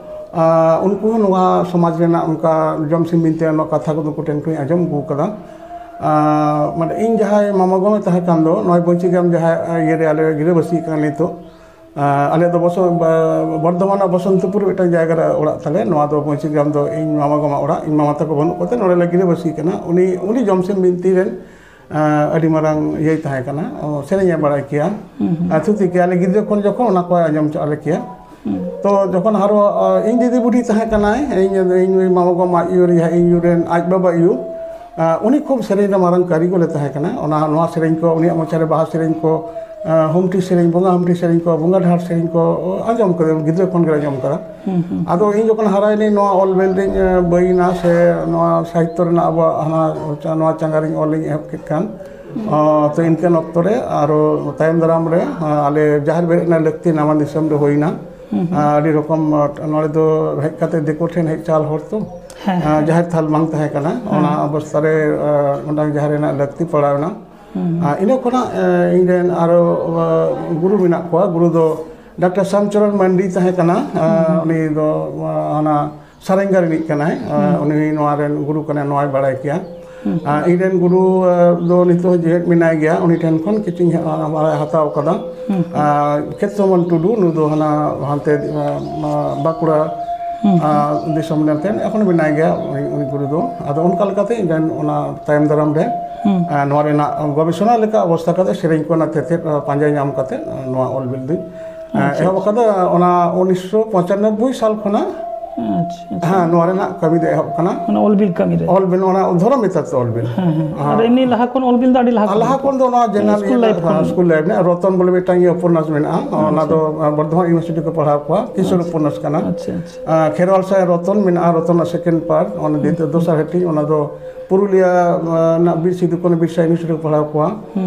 ᱟᱨ ᱩᱱᱠᱩ ᱦᱚᱸ ᱱᱚᱣᱟ ᱥᱚᱢᱟᱡᱽ ᱨᱮᱱᱟᱜ ᱚᱱᱠᱟ ᱡᱚᱢ ᱥᱤᱢ ᱵᱤᱱᱛᱤ ᱱᱚᱣᱟ ᱠᱟᱛᱷᱟ ᱠᱚᱫᱚ ᱩᱱᱠᱩ ᱴᱷᱮᱱ ᱠᱷᱚᱱᱤᱧ ᱟᱸᱡᱚᱢ ᱟᱹᱜᱩ ᱠᱟᱫᱟ᱾ ᱟᱨ ᱢᱟᱱᱮ ᱤᱧ ᱡᱟᱦᱟᱸᱭ ᱢᱟᱢᱟ ᱜᱚᱢᱮ ᱛᱟᱦᱮᱸ ᱠᱟᱱ ᱫᱚ, ᱱᱚᱜᱼᱚᱭ ᱵᱚᱧᱪᱤ ᱜᱨᱟᱢ ᱡᱟᱦᱟᱸ ᱤᱭᱟᱹ ᱨᱮ ᱟᱞᱮ ᱜᱤᱨᱟᱹᱵᱟᱹᱥᱤ ᱠᱟᱱᱟ ᱱᱤᱛᱚᱜ, ᱟᱨ ᱟᱞᱮ ᱫᱚ ᱵᱚᱥᱚ-, ᱵᱟ-, ᱵᱚᱨᱫᱷᱚᱢᱟᱱ ᱨᱮᱱᱟᱜ ᱵᱚᱥᱚᱱᱛᱚᱯᱩᱨ ᱨᱮ ᱢᱤᱫᱴᱟᱝ ᱡᱟᱭᱜᱟ ᱨᱮ ᱚᱲᱟᱜ ᱛᱟᱞᱮ᱾ ᱱᱚᱣᱟ ᱫᱚ ᱵᱚᱧᱪᱤ ᱜᱨᱟᱢ ᱫᱚ ᱤᱧ ᱢᱟᱢᱟ ᱜᱚᱢᱟ ᱚᱲᱟᱜ, ᱤᱧ ᱢᱟᱢᱟ ᱛᱟᱠᱚ ᱵᱟᱹᱱᱩᱜ ᱠᱚᱛᱮ ᱱᱚᱰᱮ ᱞᱮ ᱜᱤᱨᱟᱹᱵᱟᱹᱥᱤ ᱠᱟᱱᱟ᱾ ᱩᱱᱤ, ᱩᱱᱤ ᱡᱚᱢ ᱥᱤᱢ ᱵᱤᱱᱛᱤ ᱨᱮᱱ ᱟᱸ, ᱟᱹᱰᱤ ᱢᱟᱨᱟᱝ ᱤᱭᱟᱹᱭ ᱛᱟᱦᱮᱸ ᱠᱟᱱᱟ, ᱚ, ᱥᱮᱨᱮᱧᱮ ᱵᱟᱲᱟᱭ ᱠᱮᱭᱟ᱾ ᱦᱩᱸ, ᱦᱩᱸ᱾ ᱟᱨ ᱛᱷᱩᱛᱤ ᱠᱮᱭᱟ ᱞᱮ ᱜᱤᱫᱽᱨᱟᱹ ᱠᱷᱚᱱ ᱡᱚᱠᱷᱚᱱ, ᱚᱱᱟ ᱠᱚᱭ ᱟᱸᱡᱚᱢ ᱦᱚᱪᱚ ᱟᱞᱮ ᱠᱮᱭᱟ᱾ ᱦᱩᱸ᱾ ᱛᱚ ᱡᱚᱠᱷᱚᱱ ᱟᱨᱚ, ᱟᱸ, ᱤᱧ ᱫᱤᱫᱤ ᱵᱩᱰᱷᱤ ᱛᱟᱦᱮᱸ ᱠᱟᱱᱟᱭ, ᱤᱧ, ᱤᱧ ᱢᱟᱢᱟ ᱜᱚ ᱟᱡ ᱟᱭᱳ ᱨᱮ ᱡᱟᱦᱟᱸ ᱤᱧ ᱟᱭᱳ ᱨᱮᱱ ᱟᱡ ᱵᱟᱵᱟ ᱟᱭᱳ, ᱟᱸ, ᱩᱱᱤ ᱠᱷᱩᱵ ᱥᱮᱨᱮᱧ ᱨᱮ ᱢᱟᱨᱟᱝ ᱠᱟᱹᱨᱤᱜᱚᱞᱮ ᱛᱟᱦᱮᱸ ᱠᱟᱱᱟ᱾ ᱚᱱᱟ, ᱱᱚᱣᱟ ᱥᱮᱨᱮᱧ ᱠᱚ, ᱩᱱᱤᱭᱟᱜ ᱢᱚᱪᱟ ᱨᱮ ᱵᱟᱦᱟ ᱥᱮᱨᱮᱧ ᱠᱚ, ᱟᱸ, ᱦᱩᱢᱴᱤ ᱥᱮᱨᱮᱧ, ᱵᱚᱸᱜᱟ ᱦᱩᱢᱴᱤ ᱥᱮᱨᱮᱧ ᱠᱚ, ᱵᱚᱸᱜᱟ ᱰᱟᱦᱟᱨ ᱥᱮᱨᱮᱧ ᱠᱚ, ᱟᱸᱡᱚᱢ ᱠᱟᱫᱟ, ᱜᱤᱫᱽᱨᱟᱹ ᱠᱷᱚᱱ ᱜᱮᱞᱮ ᱟᱸᱡᱚᱢ ᱠᱟᱫᱟ᱾ ᱦᱩᱸ, ᱦᱩᱸ᱾ ᱟᱫᱚ ᱤᱧ ᱡᱚᱠᱷᱚᱱ ᱦᱟᱨᱟᱭᱮᱱᱟᱹᱧ, ᱱᱚᱣᱟ ᱚᱞ ᱵᱮᱞ ᱨᱤᱧ, ᱮ, ᱵᱟᱹᱭᱤᱱᱟ ᱥᱮ ᱱᱚᱣᱟ ᱥᱟᱦᱤᱛᱛᱚ ᱨᱮᱱᱟᱜ ᱟᱵᱚᱣᱟᱜ ᱦᱟᱱᱟ ᱪᱟ-, ᱱᱚᱣᱟ ᱪᱟᱸᱜᱟ ᱨᱤᱧ ᱚᱞ ᱤᱧ ᱮᱦᱚᱵ ᱠᱮᱫ ᱠᱷᱟᱱ, ᱦᱩᱸ᱾ ᱚ, ᱛᱚ ᱤᱱᱠᱟᱹᱱ ᱚᱠᱛᱚ ᱨᱮ ᱟᱨᱚ ᱛᱟᱭᱚᱢ ᱫᱟᱨᱟᱢ ᱨᱮ, ᱟ, ᱟᱞᱮ ᱡᱟᱦᱮᱨ ᱵᱮᱨᱮᱫ ᱨᱮᱱᱟᱜ ᱞᱟᱹᱠᱛᱤ ᱱᱟᱣᱟ ᱫᱤᱥᱚᱢ ᱨᱮ ᱦᱩᱭᱱᱟ᱾ ᱦᱩᱸ, ᱦᱩᱸ᱾ ᱟ, ᱟᱹᱰᱤ ᱨᱚᱠᱚᱢ, ᱟ, ᱱᱚᱰᱮ ᱫᱚ ᱦᱮᱡ ᱠᱟᱛᱮ ᱫᱤᱠᱩ ᱴᱷᱮᱱ ᱦᱮᱡ ᱪᱟᱞ ᱦᱚᱲ ᱛᱚ, ᱦᱮᱸ, ᱟ, ᱦᱮᱸ᱾ ᱡᱟᱦᱮᱨ ᱛᱷᱟᱱ ᱵᱟᱝ ᱛᱟᱦᱮᱸ ᱠᱟᱱᱟ᱾ ᱦᱮᱸ᱾ ᱚᱱᱟ ᱚᱵᱚᱥᱛᱷᱟ ᱨᱮ, ᱟ, ᱢᱤᱫᱴᱟᱝ ᱡᱟᱦᱮᱨ ᱨᱮᱱᱟᱜ ᱞᱟᱹᱠᱛᱤ ᱯᱟᱲᱟᱣ ᱮᱱᱟ᱾ ᱦᱩᱸ᱾ ᱟ, ᱤᱱᱟᱹ ᱠᱷᱚᱱᱟᱜ, ᱮ, ᱤᱧ ᱨᱮᱱ ᱟᱨᱚ, ᱟ, ᱜᱩᱨᱩ ᱢᱮᱱᱟᱜ ᱠᱚᱣᱟ᱾ ᱜᱩᱨᱩ ᱫᱚ ᱰᱟᱠᱛᱟᱨ ᱥᱟᱢᱪᱚᱨᱚᱱ ᱢᱟᱱᱰᱤ ᱛᱟᱦᱮᱸ ᱠᱟᱱᱟ᱾ ᱟ, ᱦᱩᱸ, ᱦᱩᱸ᱾ ᱩᱱᱤ ᱫᱚ, ᱟ, ᱦᱟᱱᱟ ᱥᱟᱨᱮᱝᱜᱟ ᱨᱤᱱᱤᱡ ᱠᱟᱱᱟᱭ᱾ ᱟ, ᱦᱩᱸ᱾ ᱩᱱᱤ ᱱᱚᱣᱟ ᱨᱮᱱ ᱜᱩᱨᱩ ᱠᱟᱱᱟᱭ, ᱱᱚᱣᱟᱭ ᱵᱟᱲᱟᱭ ᱠᱮᱭᱟ᱾ ᱦᱩᱸ᱾ ᱟ, ᱤᱧ ᱨᱮᱱ ᱜᱩᱨᱩ, ᱟ, ᱫᱚ ᱱᱤᱛᱚᱜ ᱦᱚᱸ ᱡᱮᱣᱮᱫ ᱢᱮᱱᱟᱭ ᱜᱮᱭᱟ᱾ ᱩᱱᱤ ᱴᱷᱮᱱ ᱠᱷᱚᱱ ᱠᱤᱪᱷᱩᱧ, ᱟ, ᱵᱟᱲᱟᱭ ᱦᱟᱛᱟᱣ ᱠᱟᱫᱟ᱾ ᱦᱩᱸ, ᱦᱩᱸ᱾ ᱟ, ᱠᱷᱮᱛ ᱥᱚᱢᱚᱱ ᱴᱩᱰᱩ, ᱱᱩᱭ ᱫᱚ ᱦᱟᱱᱟ, ᱦᱟᱱᱛᱮ, ᱟ, ᱟ, ᱵᱟᱸᱠᱩᱲᱟ, ᱦᱩᱸ, ᱟ, ᱦᱩᱸ᱾ ᱫᱤᱥᱚᱢ ᱨᱮᱱ ᱛᱟᱦᱮᱸᱫ, ᱮᱠᱷᱚᱱ ᱢᱮᱱᱟᱭ ᱜᱮᱭᱟ ᱩᱱᱤ, ᱩᱱᱤ ᱜᱩᱨᱩ ᱫᱚ᱾ ᱟᱫᱚ ᱚᱱᱠᱟ ᱞᱮᱠᱟᱛᱮ ᱤᱧ ᱨᱮᱱ ᱚᱱᱟ ᱛᱟᱭᱚᱢ ᱫᱟᱨᱟᱢ ᱨᱮ, ᱦᱩᱸ᱾ ᱟ, ᱱᱚᱣᱟ ᱨᱮᱱᱟᱜ ᱜᱚᱵᱮᱥᱚᱱᱟ ᱞᱮᱠᱟ ᱚᱵᱚᱥᱛᱟ ᱠᱟᱛᱮ, ᱥᱮᱨᱮᱧ ᱠᱚ ᱨᱮᱱᱟᱜ ᱛᱮᱛᱮᱫ, ᱟ, ᱯᱟᱸᱡᱟ ᱧᱟᱢ ᱠᱟᱛᱮ, ᱟ, ᱱᱚᱣᱟ ᱚᱞ ᱵᱤᱞ ᱫᱩᱧ, ᱟ, ᱟᱪᱪᱷᱟ, ᱮᱦᱚᱵ ᱟᱪᱪᱷᱟ᱾ ᱟᱠᱟᱫᱟ᱾ ᱚᱱᱟ ᱩᱱᱤᱥᱥᱚ ᱯᱚᱸᱪᱟᱱᱚᱵᱵᱳᱭ ᱥᱟᱞ ᱠᱷᱚᱱᱟᱜ, ᱟᱪᱪᱷᱟ, ᱟᱪᱪᱷᱟ᱾ ᱦᱮᱸ, ᱱᱚᱣᱟ ᱨᱮᱱᱟᱜ ᱠᱟᱹᱢᱤ ᱫᱚ ᱮᱦᱚᱵ ᱠᱟᱱᱟ᱾ ᱚᱱᱟ ᱚᱞ ᱵᱤᱞ ᱠᱟᱹᱢᱤ ᱨᱮ? ᱚᱞ ᱵᱤᱞ, ᱚᱱᱟ ᱫᱷᱚᱨᱚᱢ ᱱᱮᱛᱟᱨ ᱛᱮ ᱚᱞ ᱵᱤᱞ᱾ ᱦᱮᱸ, ᱦᱮᱸ᱾ ᱟᱨ ᱦᱮᱸ᱾ ᱮᱢᱱᱤ ᱞᱟᱦᱟ ᱠᱷᱚᱱ ᱚᱞ ᱵᱤᱞ ᱫᱚ ᱟᱹᱰᱤ ᱞᱟᱦᱟ ᱟᱨ ᱠᱷᱚᱱ ᱞᱟᱦᱟ ᱜᱮ? ᱠᱷᱚᱱ ᱫᱚ ᱱᱚᱣᱟ ᱡᱮᱱᱟᱨᱮᱞ ᱥᱠᱩᱞ ᱤᱭᱟᱹ ᱞᱟᱭᱤᱯ ᱨᱮᱱᱟᱜ, ᱠᱷᱚᱱ? ᱥᱠᱩᱞ ᱞᱟᱭᱤᱯ ᱨᱮᱱᱟᱜ ᱨᱚᱛᱚᱱ ᱵᱚᱞᱮ ᱢᱤᱫᱴᱟᱝ ᱤᱭᱟᱹ ᱩᱯᱚᱱᱱᱟᱥ ᱢᱮᱱᱟᱜᱼᱟ᱾ ᱚᱱᱟ ᱟᱪᱪᱷᱟ᱾ ᱫᱚ, ᱟ, ᱵᱚᱨᱫᱷᱚᱢᱟᱱ ᱤᱭᱩᱱᱤᱵᱷᱟᱨᱥᱤᱴᱤ ᱠᱚ ᱯᱟᱲᱦᱟᱣ ᱠᱚᱣᱟ, ᱠᱤᱥᱳᱨ ᱟᱪᱪᱷᱟ᱾ ᱩᱯᱚᱱᱱᱟᱥ ᱠᱟᱱᱟ᱾ ᱟᱪᱪᱷᱟ, ᱟᱪᱪᱷᱟ᱾ ᱟ, ᱠᱷᱮᱨᱣᱟᱞ ᱥᱟᱭ ᱨᱚᱛᱚᱱ ᱢᱮᱱᱟᱜᱼᱟ, ᱨᱚᱛᱚᱱ ᱨᱮᱱᱟᱜ ᱥᱮᱠᱮᱱᱰ ᱯᱟᱨᱴ, ᱚᱱᱟ ᱦᱩᱸ, ᱫᱤᱛᱤᱭᱚ, ᱦᱩᱸ᱾ ᱫᱚᱥᱟᱨ ᱦᱟᱹᱴᱤᱧ, ᱚᱱᱟ ᱫᱚ ᱯᱩᱨᱩᱞᱤᱭᱟᱹ ᱨᱮᱱᱟᱜ ᱵᱤᱨ ᱥᱤᱫᱩ ᱠᱟᱹᱱᱩ ᱵᱤᱨᱥᱟ ᱤᱭᱩᱱᱤᱵᱷᱟᱨᱥᱤᱴᱤ ᱠᱚ ᱯᱟᱲᱦᱟᱣ ᱠᱚᱣᱟ᱾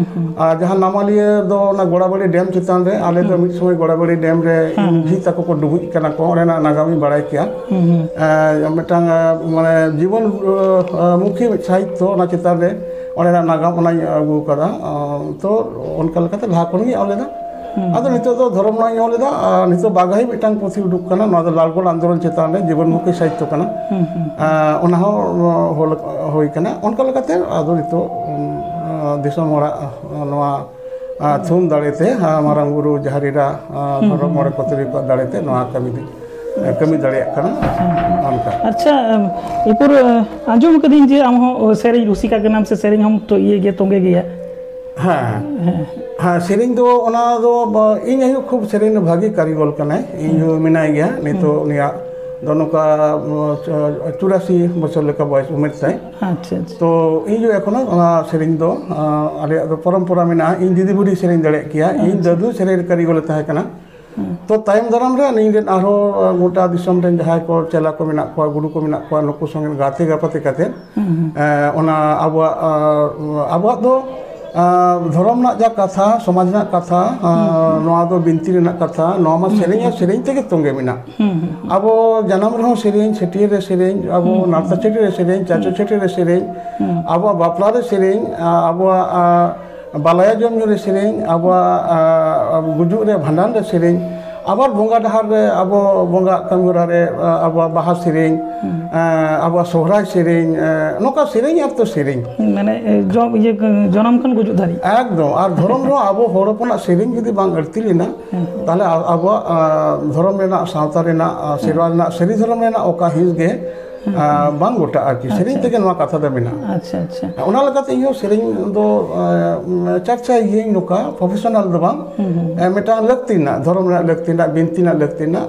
ᱟᱨ ᱡᱟᱦᱟᱸ ᱱᱟᱢᱟᱞᱤᱭᱟᱹ ᱫᱚ ᱚᱱᱟ ᱜᱳᱲᱟᱵᱟᱲᱤ ᱰᱮᱢ ᱪᱮᱛᱟᱱ ᱨᱮ, ᱟᱞᱮ ᱫᱚ ᱢᱤᱫ ᱥᱚᱢᱚᱭ ᱜᱳᱲᱟᱵᱟᱲᱤ ᱰᱮᱢ ᱨᱮ ᱤᱧ ᱡᱷᱤ ᱛᱟᱠᱚ ᱠᱚ ᱰᱩᱵᱩᱡ ᱠᱟᱱᱟ ᱠᱚ, ᱚᱸᱰᱮᱱᱟᱜ ᱱᱟᱜᱟᱢ ᱤᱧ ᱵᱟᱲᱟᱭ ᱠᱮᱭᱟ᱾ ᱢᱤᱫᱴᱟᱝ ᱢᱟᱱᱮ ᱡᱤᱵᱚᱱ ᱢᱩᱠᱷᱤ ᱥᱟᱦᱤᱛᱛᱚ ᱚᱱᱟ ᱪᱮᱛᱟᱱ ᱨᱮ ᱚᱸᱰᱮᱱᱟᱜ ᱱᱟᱜᱟᱢ ᱚᱱᱟᱧ ᱟᱹᱜᱩ ᱟᱠᱟᱫᱟ᱾ ᱛᱚ ᱚᱱᱠᱟ ᱞᱮᱠᱟᱛᱮ ᱞᱟᱦᱟ ᱠᱷᱚᱱ ᱜᱮ ᱚᱞ ᱞᱮᱫᱟ᱾ ᱟᱫᱚ ᱱᱤᱛᱚᱜ ᱫᱚ ᱫᱷᱚᱨᱚᱢ ᱨᱮᱱᱟᱜ ᱤᱧ ᱚᱞ ᱞᱮᱫᱟ᱾ ᱟᱨ ᱱᱤᱛᱚᱜ ᱵᱟᱜᱟᱦᱤ ᱢᱤᱫᱴᱟᱝ ᱯᱩᱛᱷᱤ ᱩᱰᱩᱠ ᱠᱟᱱᱟ, ᱱᱚᱣᱟ ᱫᱚ ᱞᱟᱞᱜᱚᱲ ᱟᱱᱫᱳᱞᱚᱱ ᱪᱮᱛᱟᱱ ᱨᱮ ᱡᱤᱵᱚᱱ ᱢᱩᱠᱷᱤ ᱥᱟᱦᱤᱛᱛᱚ ᱠᱟᱱᱟ᱾ ᱚᱱᱟ ᱦᱚᱸ ᱦᱚᱞ-, ᱦᱩᱭ ᱠᱟᱱᱟ᱾ ᱚᱱᱠᱟ ᱞᱮᱠᱟᱛᱮ ᱟᱫᱚ ᱱᱤᱛᱚᱜ ᱫᱤᱥᱚᱢ ᱦᱚᱲᱟᱜ ᱱᱚᱣᱟ ᱛᱷᱩᱢ ᱫᱟᱲᱮᱛᱮ, ᱢᱟᱨᱟᱝ ᱵᱩᱨᱩ, ᱡᱟᱦᱮᱨ ᱮᱨᱟ, ᱫᱷᱚᱨᱚᱢ ᱢᱚᱬᱮ ᱠᱚ ᱛᱩᱨᱩᱭ ᱠᱚᱣᱟᱜ ᱫᱟᱲᱮᱛᱮ ᱱᱚᱣᱟ ᱠᱟᱹᱢᱤ ᱫᱚ ᱠᱟᱹᱢᱤ ᱫᱟᱲᱮᱭᱟᱜ ᱠᱟᱱᱟ᱾ ᱚᱱᱠᱟ᱾ ᱟᱪᱪᱷᱟ, ᱮᱨᱯᱚᱨ ᱟᱸᱡᱚᱢ ᱠᱟᱹᱫᱟᱹᱧ ᱡᱮ ᱟᱢ ᱦᱚᱸ ᱥᱮᱨᱮᱧ ᱨᱩᱥᱤᱠᱟ ᱠᱟᱱᱟᱢ ᱥᱮ ᱥᱮᱨᱮᱧ ᱦᱚᱸᱢ ᱛᱚ ᱤᱭᱟᱹ ᱜᱮᱭᱟ, ᱛᱚᱸᱜᱮ ᱜᱮᱭᱟ᱾ ᱦᱮᱸ᱾ ᱦᱮᱸ, ᱥᱮᱨᱮᱧ ᱫᱚ ᱚᱱᱟ ᱫᱚ ᱵᱟ-, ᱤᱧ ᱟᱭᱳ ᱠᱷᱩᱵ ᱥᱮᱨᱮᱧ ᱨᱮ ᱵᱷᱟᱜᱮ ᱠᱟᱹᱨᱤᱜᱚᱞ ᱠᱟᱱᱟᱭ᱾ ᱤᱧ ᱟᱭᱳ ᱢᱮᱱᱟᱭ ᱜᱮᱭᱟ ᱱᱤᱛᱚᱜ᱾ ᱩᱱᱤᱭᱟᱜ ᱫᱚ ᱱᱚᱝᱠᱟ ᱪᱩᱨᱟᱥᱤ ᱵᱚᱪᱷᱚᱨ ᱞᱮᱠᱟ ᱵᱚᱭᱮᱥ ᱩᱢᱮᱨ ᱛᱟᱭ᱾ ᱟᱪᱪᱷᱟ, ᱟᱪᱪᱷᱟ᱾ ᱛᱚ ᱤᱧ ᱟᱭᱳ ᱮᱠᱷᱚᱱᱳ ᱚᱱᱟ ᱥᱮᱨᱮᱧ ᱫᱚ ᱟᱞᱮᱭᱟᱜ ᱫᱚ ᱯᱚᱨᱚᱢᱯᱚᱨᱟ ᱢᱮᱱᱟᱜᱼᱟ᱾ ᱤᱧ ᱫᱤᱫᱤ ᱵᱩᱰᱷᱤ ᱥᱮᱨᱮᱧ ᱫᱟᱲᱮᱭᱟᱜ ᱜᱮᱭᱟ, ᱤᱧ ᱫᱟᱫᱩ ᱥᱮᱨᱮᱧ ᱨᱮ ᱠᱟᱹᱨᱤᱜᱚᱞᱮ ᱛᱟᱦᱮᱸ ᱠᱟᱱᱟ᱾ ᱛᱚ ᱛᱟᱭᱚᱢ ᱫᱟᱨᱟᱢ ᱨᱮ ᱤᱧ ᱨᱮᱱ ᱟᱨᱦᱚᱸ ᱜᱚᱴᱟ ᱫᱤᱥᱚᱢ ᱨᱮᱱ ᱡᱟᱦᱟᱸᱭ ᱠᱚ ᱪᱮᱞᱟ ᱠᱚ ᱢᱮᱱᱟᱜ ᱠᱚᱣᱟ, ᱜᱩᱨᱩ ᱠᱚ ᱢᱮᱱᱟᱜ ᱠᱚᱣᱟ, ᱱᱩᱠᱩ ᱥᱚᱸᱜᱮ ᱜᱟᱛᱮ ᱜᱟᱯᱟᱛᱮ ᱠᱟᱛᱮ ᱚᱱᱟ ᱟᱵᱚᱣᱟᱜ ᱟᱵᱚᱣᱟᱜ ᱫᱚ ᱫᱷᱚᱨᱚᱢ ᱨᱮᱱᱟᱜ ᱡᱟ ᱠᱟᱛᱷᱟ, ᱥᱚᱢᱟᱡᱽ ᱨᱮᱱᱟᱜ ᱠᱟᱛᱷᱟ, ᱱᱚᱣᱟ ᱫᱚ ᱵᱤᱱᱛᱤ ᱨᱮᱱᱟᱜ ᱠᱟᱛᱷᱟ, ᱱᱚᱣᱟ ᱢᱟ ᱥᱮᱨᱮᱧ ᱟᱨ ᱥᱮᱨᱮᱧ ᱛᱮᱜᱮ ᱛᱚᱸᱜᱮ ᱢᱮᱱᱟᱜ᱾ ᱟᱵᱚ ᱡᱟᱱᱟᱢ ᱨᱮᱦᱚᱸ ᱥᱮᱨᱮᱧ, ᱪᱷᱟᱹᱴᱭᱟᱹᱨ ᱨᱮ ᱥᱮᱨᱮᱧ, ᱟᱵᱚ ᱱᱟᱲᱠᱟ ᱪᱷᱟᱹᱴᱭᱟᱹᱨ ᱨᱮ ᱥᱮᱨᱮᱧ, ᱪᱟᱪᱚ ᱪᱷᱟᱹᱴᱭᱟᱹᱨ ᱨᱮ ᱥᱮᱨᱮᱧ, ᱟᱵᱚᱣᱟᱜ ᱵᱟᱯᱞᱟ ᱨᱮ ᱥᱮᱨᱮᱧ, ᱟᱵᱚᱣᱟᱜ ᱵᱟᱞᱟᱭᱟ ᱡᱚᱢ ᱧᱩ ᱨᱮ ᱥᱮᱨᱮᱧ, ᱟᱵᱚᱣᱟᱜ ᱜᱩᱡᱩᱜ ᱨᱮ ᱵᱷᱟᱸᱰᱟᱱ ᱨᱮ ᱥᱮᱨᱮᱧ, ᱟᱵᱟᱨ ᱵᱚᱸᱜᱟ ᱰᱟᱦᱟᱨ ᱨᱮ ᱟᱵᱚ ᱵᱚᱸᱜᱟ ᱠᱟᱹᱢᱤ ᱦᱚᱨᱟ ᱨᱮ ᱟᱵᱚᱣᱟᱜ ᱵᱟᱦᱟ ᱥᱮᱨᱮᱧ, ᱟᱵᱚᱣᱟᱜ ᱥᱚᱦᱨᱟᱭ ᱥᱮᱨᱮᱧ, ᱱᱚᱝᱠᱟ ᱥᱮᱨᱮᱧ ᱟᱨ ᱛᱚ ᱥᱮᱨᱮᱧ᱾ ᱢᱟᱱᱮ ᱡᱚᱢ, ᱤᱭᱟᱹ, ᱡᱚᱱᱚᱢ ᱠᱷᱚᱱ ᱜᱩᱡᱩᱜ ᱫᱷᱟᱹᱨᱤᱡ᱾ ᱮᱠᱫᱚᱢ᱾ ᱟᱨ ᱫᱷᱚᱨᱚᱢ ᱨᱮᱦᱚᱸ ᱟᱵᱚ ᱦᱚᱲ ᱦᱚᱯᱚᱱᱟᱜ ᱥᱮᱨᱮᱧ ᱡᱩᱫᱤ ᱵᱟᱝ ᱟᱹᱲᱛᱤ ᱞᱮᱱᱟ, ᱛᱟᱦᱚᱞᱮ ᱟ-, ᱟᱵᱚᱣᱟᱜ ᱫᱷᱚᱨᱚᱢ ᱨᱮᱱᱟᱜ, ᱥᱟᱶᱛᱟ ᱨᱮᱱᱟᱜ, ᱥᱮᱨᱣᱟ ᱨᱮᱱᱟᱜ, ᱥᱟᱹᱨᱤ ᱫᱷᱚᱨᱚᱢ ᱨᱮᱱᱟᱜ ᱚᱠᱟ ᱦᱤᱸᱥ ᱜᱮ ᱵᱟᱝ ᱜᱚᱴᱟᱜᱼᱟ ᱟᱨᱠᱤ᱾ ᱥᱮᱨᱮᱧ ᱛᱮᱜᱮ ᱱᱚᱣᱟ ᱠᱟᱛᱷᱟ ᱫᱚ ᱢᱮᱱᱟᱜᱼᱟ᱾ ᱟᱪᱪᱷᱟ, ᱟᱪᱪᱷᱟ᱾ ᱚᱱᱟ ᱞᱮᱠᱟᱛᱮ ᱤᱧᱦᱚᱸ ᱥᱮᱨᱮᱧ ᱫᱚ ᱪᱟᱨᱪᱟᱭ ᱜᱤᱭᱟᱹᱧ ᱱᱚᱝᱠᱟ ᱯᱨᱚᱯᱷᱮᱥᱚᱱᱟᱞ ᱫᱚ ᱵᱟᱝ᱾ ᱢᱤᱫᱴᱟᱝ ᱞᱟᱹᱠᱛᱤ ᱨᱮᱱᱟᱜ, ᱫᱷᱚᱨᱚᱢ ᱨᱮᱱᱟᱜ ᱞᱟᱹᱠᱛᱤ ᱨᱮᱱᱟᱜ, ᱵᱤᱱᱛᱤ ᱨᱮᱱᱟᱜ ᱞᱟᱹᱠᱛᱤ ᱨᱮᱱᱟᱜ,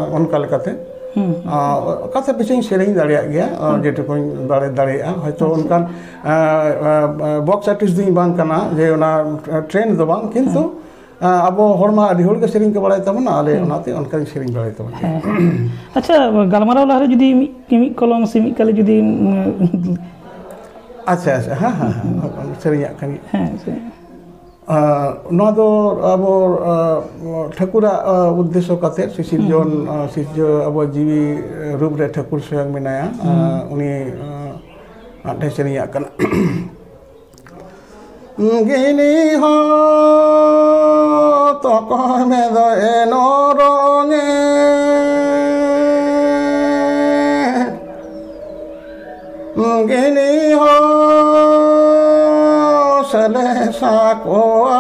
ᱚᱱᱠᱟ ᱞᱮᱠᱟᱛᱮ᱾ ᱠᱟᱛᱷᱟ ᱯᱤᱪᱷᱟᱹᱧ ᱥᱮᱨᱮᱧ ᱫᱟᱲᱮᱭᱟᱜ ᱜᱮᱭᱟ, ᱡᱮᱴᱩᱠᱩᱧ ᱫᱟᱲᱮ ᱫᱟᱲᱮᱭᱟᱜᱼᱟ᱾ ᱦᱚᱭᱛᱳ ᱚᱱᱠᱟᱱ ᱵᱚᱠᱥ ᱟᱨᱴᱤᱥᱴ ᱫᱚᱧ ᱵᱟᱝ ᱠᱟᱱᱟ ᱡᱮ ᱚᱱᱟ ᱴᱨᱮᱱᱰ ᱫᱚ ᱵᱟᱝ, ᱠᱤᱱᱛᱩ ᱟᱵᱚ ᱦᱚᱲ ᱢᱟ ᱟᱹᱰᱤ ᱦᱚᱲ ᱜᱮ ᱥᱮᱨᱮᱧ ᱠᱚ ᱵᱟᱲᱟᱭ ᱛᱟᱵᱚᱱᱟ, ᱟᱞᱮ ᱚᱱᱟᱛᱮ ᱚᱱᱠᱟᱧ ᱥᱮᱨᱮᱧ ᱵᱟᱲᱟᱭ ᱛᱟᱵᱚᱱᱟ᱾ ᱟᱪᱪᱷᱟ, ᱜᱟᱞᱢᱟᱨᱟᱣ ᱞᱟᱦᱟᱨᱮ ᱡᱩᱫᱤ ᱢᱤᱫ, ᱢᱤᱫ ᱠᱚᱞᱚᱢ ᱥᱮ ᱢᱤᱫ ᱠᱟᱞᱮ ᱡᱩᱫᱤ ᱟᱪᱪᱷᱟ, ᱟᱪᱪᱷᱟ, ᱦᱮᱸ, ᱦᱮᱸ, ᱦᱮᱸ, ᱥᱮᱨᱮᱧᱟᱜ ᱠᱟᱱ ᱜᱮᱭᱟ᱾ ᱦᱮᱸ, ᱥᱮᱨᱮᱧ᱾ ᱟᱸ, ᱱᱚᱣᱟ ᱫᱚ ᱟᱵᱚ, ᱟᱸ, ᱴᱷᱟᱹᱠᱩᱨᱟᱜ, ᱟᱸ, ᱩᱫᱽᱫᱮᱥᱥᱚ ᱠᱟᱛᱮ, ᱥᱤᱥᱤᱨ ᱦᱩᱸ᱾ ᱡᱚᱱ, ᱟᱸ, ᱥᱤᱨᱡᱟᱹ ᱟᱵᱚ ᱡᱤᱣᱤ, ᱟᱸ, ᱨᱩᱯ ᱨᱮ ᱴᱷᱟᱹᱠᱩᱨ ᱥᱚᱭᱚᱝ ᱢᱮᱱᱟᱭᱟ᱾ ᱦᱩᱸ᱾ ᱟᱸ, ᱩᱱᱤ, ᱟᱸ, ᱟᱸᱴᱮ ᱥᱮᱨᱮᱧᱟᱜ ᱠᱟᱱᱟ᱾ ᱜᱤᱱᱤ ᱦᱚᱸ ᱛᱚᱠᱚᱭ ᱢᱮ ᱫᱚ ᱮᱱᱚᱨᱚᱝᱮ᱾ ᱜᱤᱱᱤ ᱦᱚᱸ ᱥᱮᱞᱮ ᱥᱟᱠᱚᱣᱟ᱾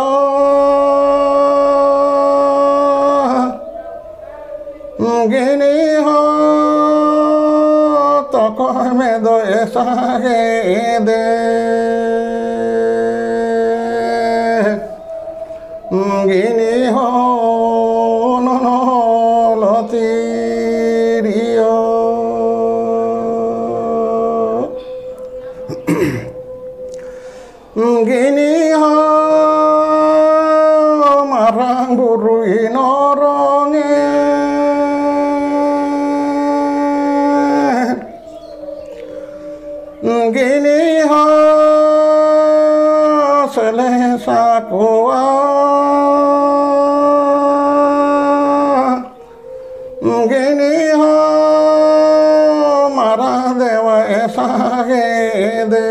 ᱜᱤᱱᱤ ᱦᱚᱸ ᱛᱚᱠᱚᱭ ᱢᱮ ᱫᱚ ᱮᱥᱟᱜᱮ ᱫᱮ᱾ ᱜᱤᱱᱤ ᱦᱚᱸ ᱱᱚᱱᱚᱞ ᱛᱤᱨᱤᱭᱚ᱾ ᱜᱤᱱᱤ ᱦᱚᱸ ᱢᱟᱨᱟᱝ ᱵᱩᱨᱩ ᱤᱱᱚᱨᱚᱝᱮ᱾ ᱜᱤᱱᱤ ᱦᱚᱸ ᱥᱮᱞᱮ ᱥᱟᱠᱚᱣᱟ᱾ ᱜᱤᱱᱤ ᱦᱚᱸ ᱢᱟᱨᱟᱝ ᱫᱮᱣᱟ ᱮᱥᱟᱜᱮ ᱫᱮ᱾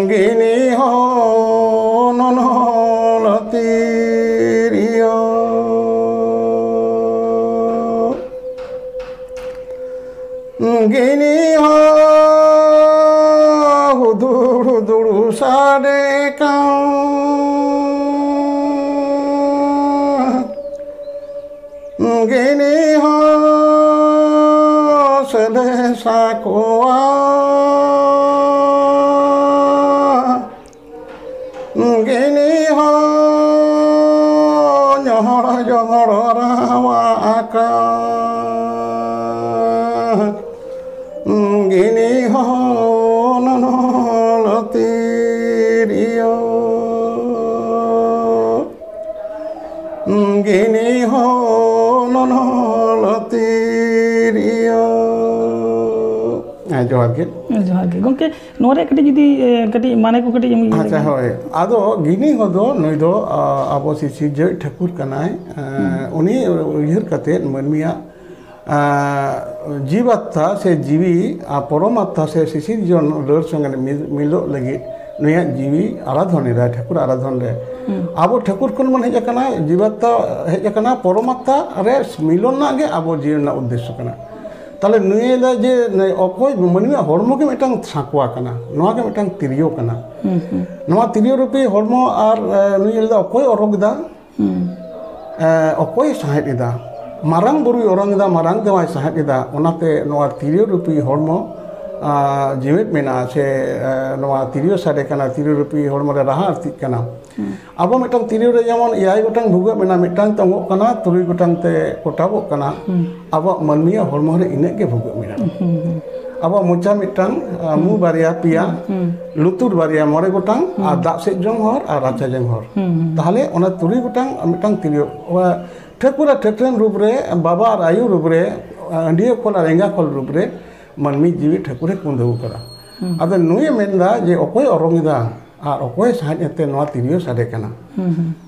ᱜᱤᱱᱤ ᱦᱚᱸ ᱱᱚᱱᱚᱞ ᱛᱤᱨᱤᱭᱚ᱾ ᱜᱤᱱᱤ ᱦᱚᱸ ᱦᱩᱫᱩᱲ ᱦᱩᱫᱩᱲ ᱥᱟᱰᱮ ᱠᱟᱱ᱾ ᱜᱤᱱᱤ ᱦᱚᱸ ᱥᱮᱞᱮ ᱥᱟᱠᱚᱣᱟ᱾ ᱜᱤᱱᱤ ᱦᱚᱸ ᱧᱚᱦᱚᱲ ᱡᱚᱦᱚᱲ ᱨᱟᱣᱟ ᱟᱠᱟ᱾ ᱜᱤᱱᱤ ᱦᱚᱸ ᱱᱚᱱᱚᱞ ᱛᱤᱨᱤᱭᱚ᱾ ᱜᱤᱱᱤ ᱦᱚᱸ ᱱᱚᱱᱚᱞ ᱛᱤᱨᱤᱭᱚ᱾ ᱡᱚᱦᱟᱨ ᱜᱮ᱾ ᱡᱚᱦᱟᱨ ᱜᱮ ᱜᱚᱢᱠᱮ, ᱱᱚᱣᱟ ᱨᱮᱭᱟᱜ ᱠᱟᱹᱴᱤᱡ ᱡᱩᱫᱤ ᱮ, ᱠᱟᱹᱴᱤᱡ ᱢᱟᱱᱮ ᱠᱚ ᱠᱟᱹᱴᱤᱡ ᱮᱢ ᱤᱭᱟᱹ ᱟᱪᱪᱷᱟ, ᱞᱮᱠᱷᱟᱱ᱾ ᱦᱳᱭ᱾ ᱟᱫᱚ ᱜᱤᱱᱤ ᱦᱚᱸᱫᱚ ᱱᱩᱭ ᱫᱚ ᱟ, ᱟᱵᱚ ᱥᱤᱥᱤᱨᱡᱟᱹᱣᱤᱡ ᱴᱷᱟᱹᱠᱩᱨ ᱠᱟᱱᱟᱭ᱾ ᱮ, ᱩᱱᱤ ᱩᱭᱦᱟᱹᱨ ᱠᱟᱛᱮᱫ ᱢᱟᱹᱱᱢᱤᱭᱟᱜ ᱟ, ᱡᱤᱵᱟᱛᱛᱟ ᱥᱮ ᱡᱤᱣᱤ ᱟᱨ ᱯᱚᱨᱚᱢᱟᱛᱛᱟ ᱥᱮ ᱥᱤᱥᱤᱨᱡᱚᱱ ᱨᱟᱹᱲ ᱥᱚᱸᱜᱮ ᱢᱤᱫ- ᱢᱤᱞᱚᱜ ᱞᱟᱹᱜᱤᱫ ᱱᱩᱭᱟᱜ ᱡᱤᱣᱤ ᱟᱨᱟᱫᱷᱚᱱ ᱮᱫᱟᱭ, ᱴᱷᱟᱹᱠᱩᱨ ᱟᱨᱟᱫᱷᱚᱱ ᱨᱮ᱾ ᱟᱵᱚ ᱴᱷᱟᱹᱠᱩᱨ ᱠᱷᱚᱱ ᱵᱚᱱ ᱦᱮᱡ ᱟᱠᱟᱱᱟ, ᱡᱤᱵᱟᱛᱛᱟ ᱦᱮᱡ ᱟᱠᱟᱱᱟ, ᱯᱚᱨᱚᱢᱟᱛᱛᱟ ᱨᱮ ᱢᱤᱞᱚᱱ ᱨᱮᱱᱟᱜ ᱜᱮ ᱟᱵᱚ ᱡᱤᱭᱚᱱ ᱨᱮᱱᱟᱜ ᱩᱫᱽᱫᱮᱥᱥᱚ ᱠᱟᱱᱟ᱾ ᱛᱟᱦᱞᱮ ᱱᱩᱭ ᱞᱟᱹᱭ ᱡᱮ ᱚᱠᱚᱭ ᱢᱟᱹᱱᱢᱤᱭᱟᱜ ᱦᱚᱲᱢᱚ ᱜᱮ ᱢᱤᱫᱴᱟᱝ ᱥᱟᱸᱠᱣᱟ ᱠᱟᱱᱟ, ᱱᱚᱣᱟ ᱜᱮ ᱢᱤᱫᱴᱟᱝ ᱛᱤᱨᱭᱳ ᱠᱟᱱᱟ᱾ ᱱᱚᱣᱟ ᱛᱤᱨᱭᱳ ᱨᱩᱯᱤ ᱦᱚᱲᱢᱚ ᱟᱨ ᱮ, ᱱᱩᱭ ᱞᱟᱹᱭ ᱚᱠᱚᱭ ᱚᱨᱚᱜ ᱮᱫᱟ, ᱮ, ᱚᱠᱚᱭ ᱥᱟᱸᱦᱮᱫ ᱮᱫᱟ? ᱢᱟᱨᱟᱝ ᱵᱩᱨᱩᱭ ᱚᱨᱚᱝ ᱮᱫᱟ, ᱢᱟᱨᱟᱝ ᱫᱮᱣᱟᱭ ᱥᱟᱸᱦᱮᱫ ᱮᱫᱟ᱾ ᱚᱱᱟᱛᱮ ᱱᱚᱣᱟ ᱛᱤᱨᱭᱳ ᱨᱩᱯᱤ ᱦᱚᱲᱢᱚ ᱟ, ᱡᱤᱣᱮᱫ ᱢᱮᱱᱟᱜᱼᱟ, ᱥᱮ ᱮ, ᱱᱚᱣᱟ ᱛᱤᱨᱭᱳ ᱥᱟᱰᱮ ᱠᱟᱱᱟ, ᱛᱤᱨᱭᱳ ᱨᱩᱯᱤ ᱦᱚᱲᱢᱚ ᱨᱮ ᱨᱟᱦᱟ ᱟᱹᱲᱛᱤᱜ ᱠᱟᱱᱟ᱾ ᱟᱵᱚ ᱢᱤᱫᱴᱟᱝ ᱛᱤᱨᱭᱳ ᱨᱮ ᱡᱮᱢᱚᱱ ᱮᱭᱟᱭ ᱜᱚᱴᱟᱝ ᱵᱷᱩᱜᱟᱹᱜ ᱢᱮᱱᱟᱜᱼᱟ, ᱢᱤᱫᱴᱟᱝ ᱛᱮ ᱚᱝᱜᱚᱜ ᱠᱟᱱᱟ, ᱛᱩᱨᱩᱭ ᱜᱚᱴᱟᱝ ᱛᱮ ᱠᱚᱴᱟᱵᱚᱜ ᱠᱟᱱᱟ᱾ ᱟᱵᱚᱣᱟᱜ ᱢᱟᱹᱱᱢᱤᱭᱟᱜ ᱦᱚᱲᱢᱚ ᱨᱮ ᱤᱱᱟᱹᱜ ᱜᱮ ᱵᱷᱩᱜᱟᱹᱜ ᱢᱮᱱᱟᱜᱼᱟ᱾ ᱟᱵᱚᱣᱟᱜ ᱢᱚᱪᱟ ᱢᱤᱫᱴᱟᱝ, ᱟ, ᱢᱩ ᱵᱟᱨᱭᱟ, ᱯᱮᱭᱟ, ᱞᱩᱛᱩᱨ ᱵᱟᱨᱭᱟ, ᱢᱚᱬᱮ ᱜᱚᱴᱟᱝ, ᱟᱨ ᱫᱟᱜ ᱥᱮᱫ ᱡᱚᱝ ᱦᱚᱨ ᱟᱨ ᱨᱟᱪᱟ ᱡᱚᱝ ᱦᱚᱨ᱾ ᱛᱟᱦᱞᱮ ᱚᱱᱟ ᱛᱩᱨᱩᱭ ᱜᱚᱴᱟᱝ ᱢᱤᱫᱴᱟᱝ ᱛᱤᱨᱭᱳ, ᱚᱱᱟ ᱴᱷᱟᱹᱠᱩᱨ ᱟᱨ ᱴᱷᱟᱹᱠᱨᱟᱹᱱ ᱨᱩᱯ ᱨᱮ, ᱵᱟᱵᱟ ᱟᱨ ᱟᱭᱳ ᱨᱩᱯ ᱨᱮ, ᱟᱹᱰᱤᱭᱟᱹ ᱠᱷᱚᱞ ᱟᱨ ᱮᱸᱜᱟ ᱠᱷᱚᱞ ᱨᱩᱯ ᱨᱮ ᱢᱟᱹᱱᱢᱤ ᱡᱤᱣᱤ ᱴᱷᱟᱹᱠᱩᱨᱮ ᱠᱩᱸᱫᱟᱹᱣ ᱠᱟᱫᱟ᱾ ᱟᱫᱚ ᱱᱩᱭᱮ ᱢᱮᱱᱫᱟ ᱡᱮ ᱚᱠᱚᱭ ᱚᱨᱚᱝ ᱮᱫᱟ ᱟᱨ ᱚᱠᱚᱭ ᱥᱟᱸᱦᱮᱫ ᱮᱫ ᱛᱮ ᱱᱚᱣᱟ ᱛᱤᱨᱭᱳ ᱥᱟᱰᱮ ᱠᱟᱱᱟ,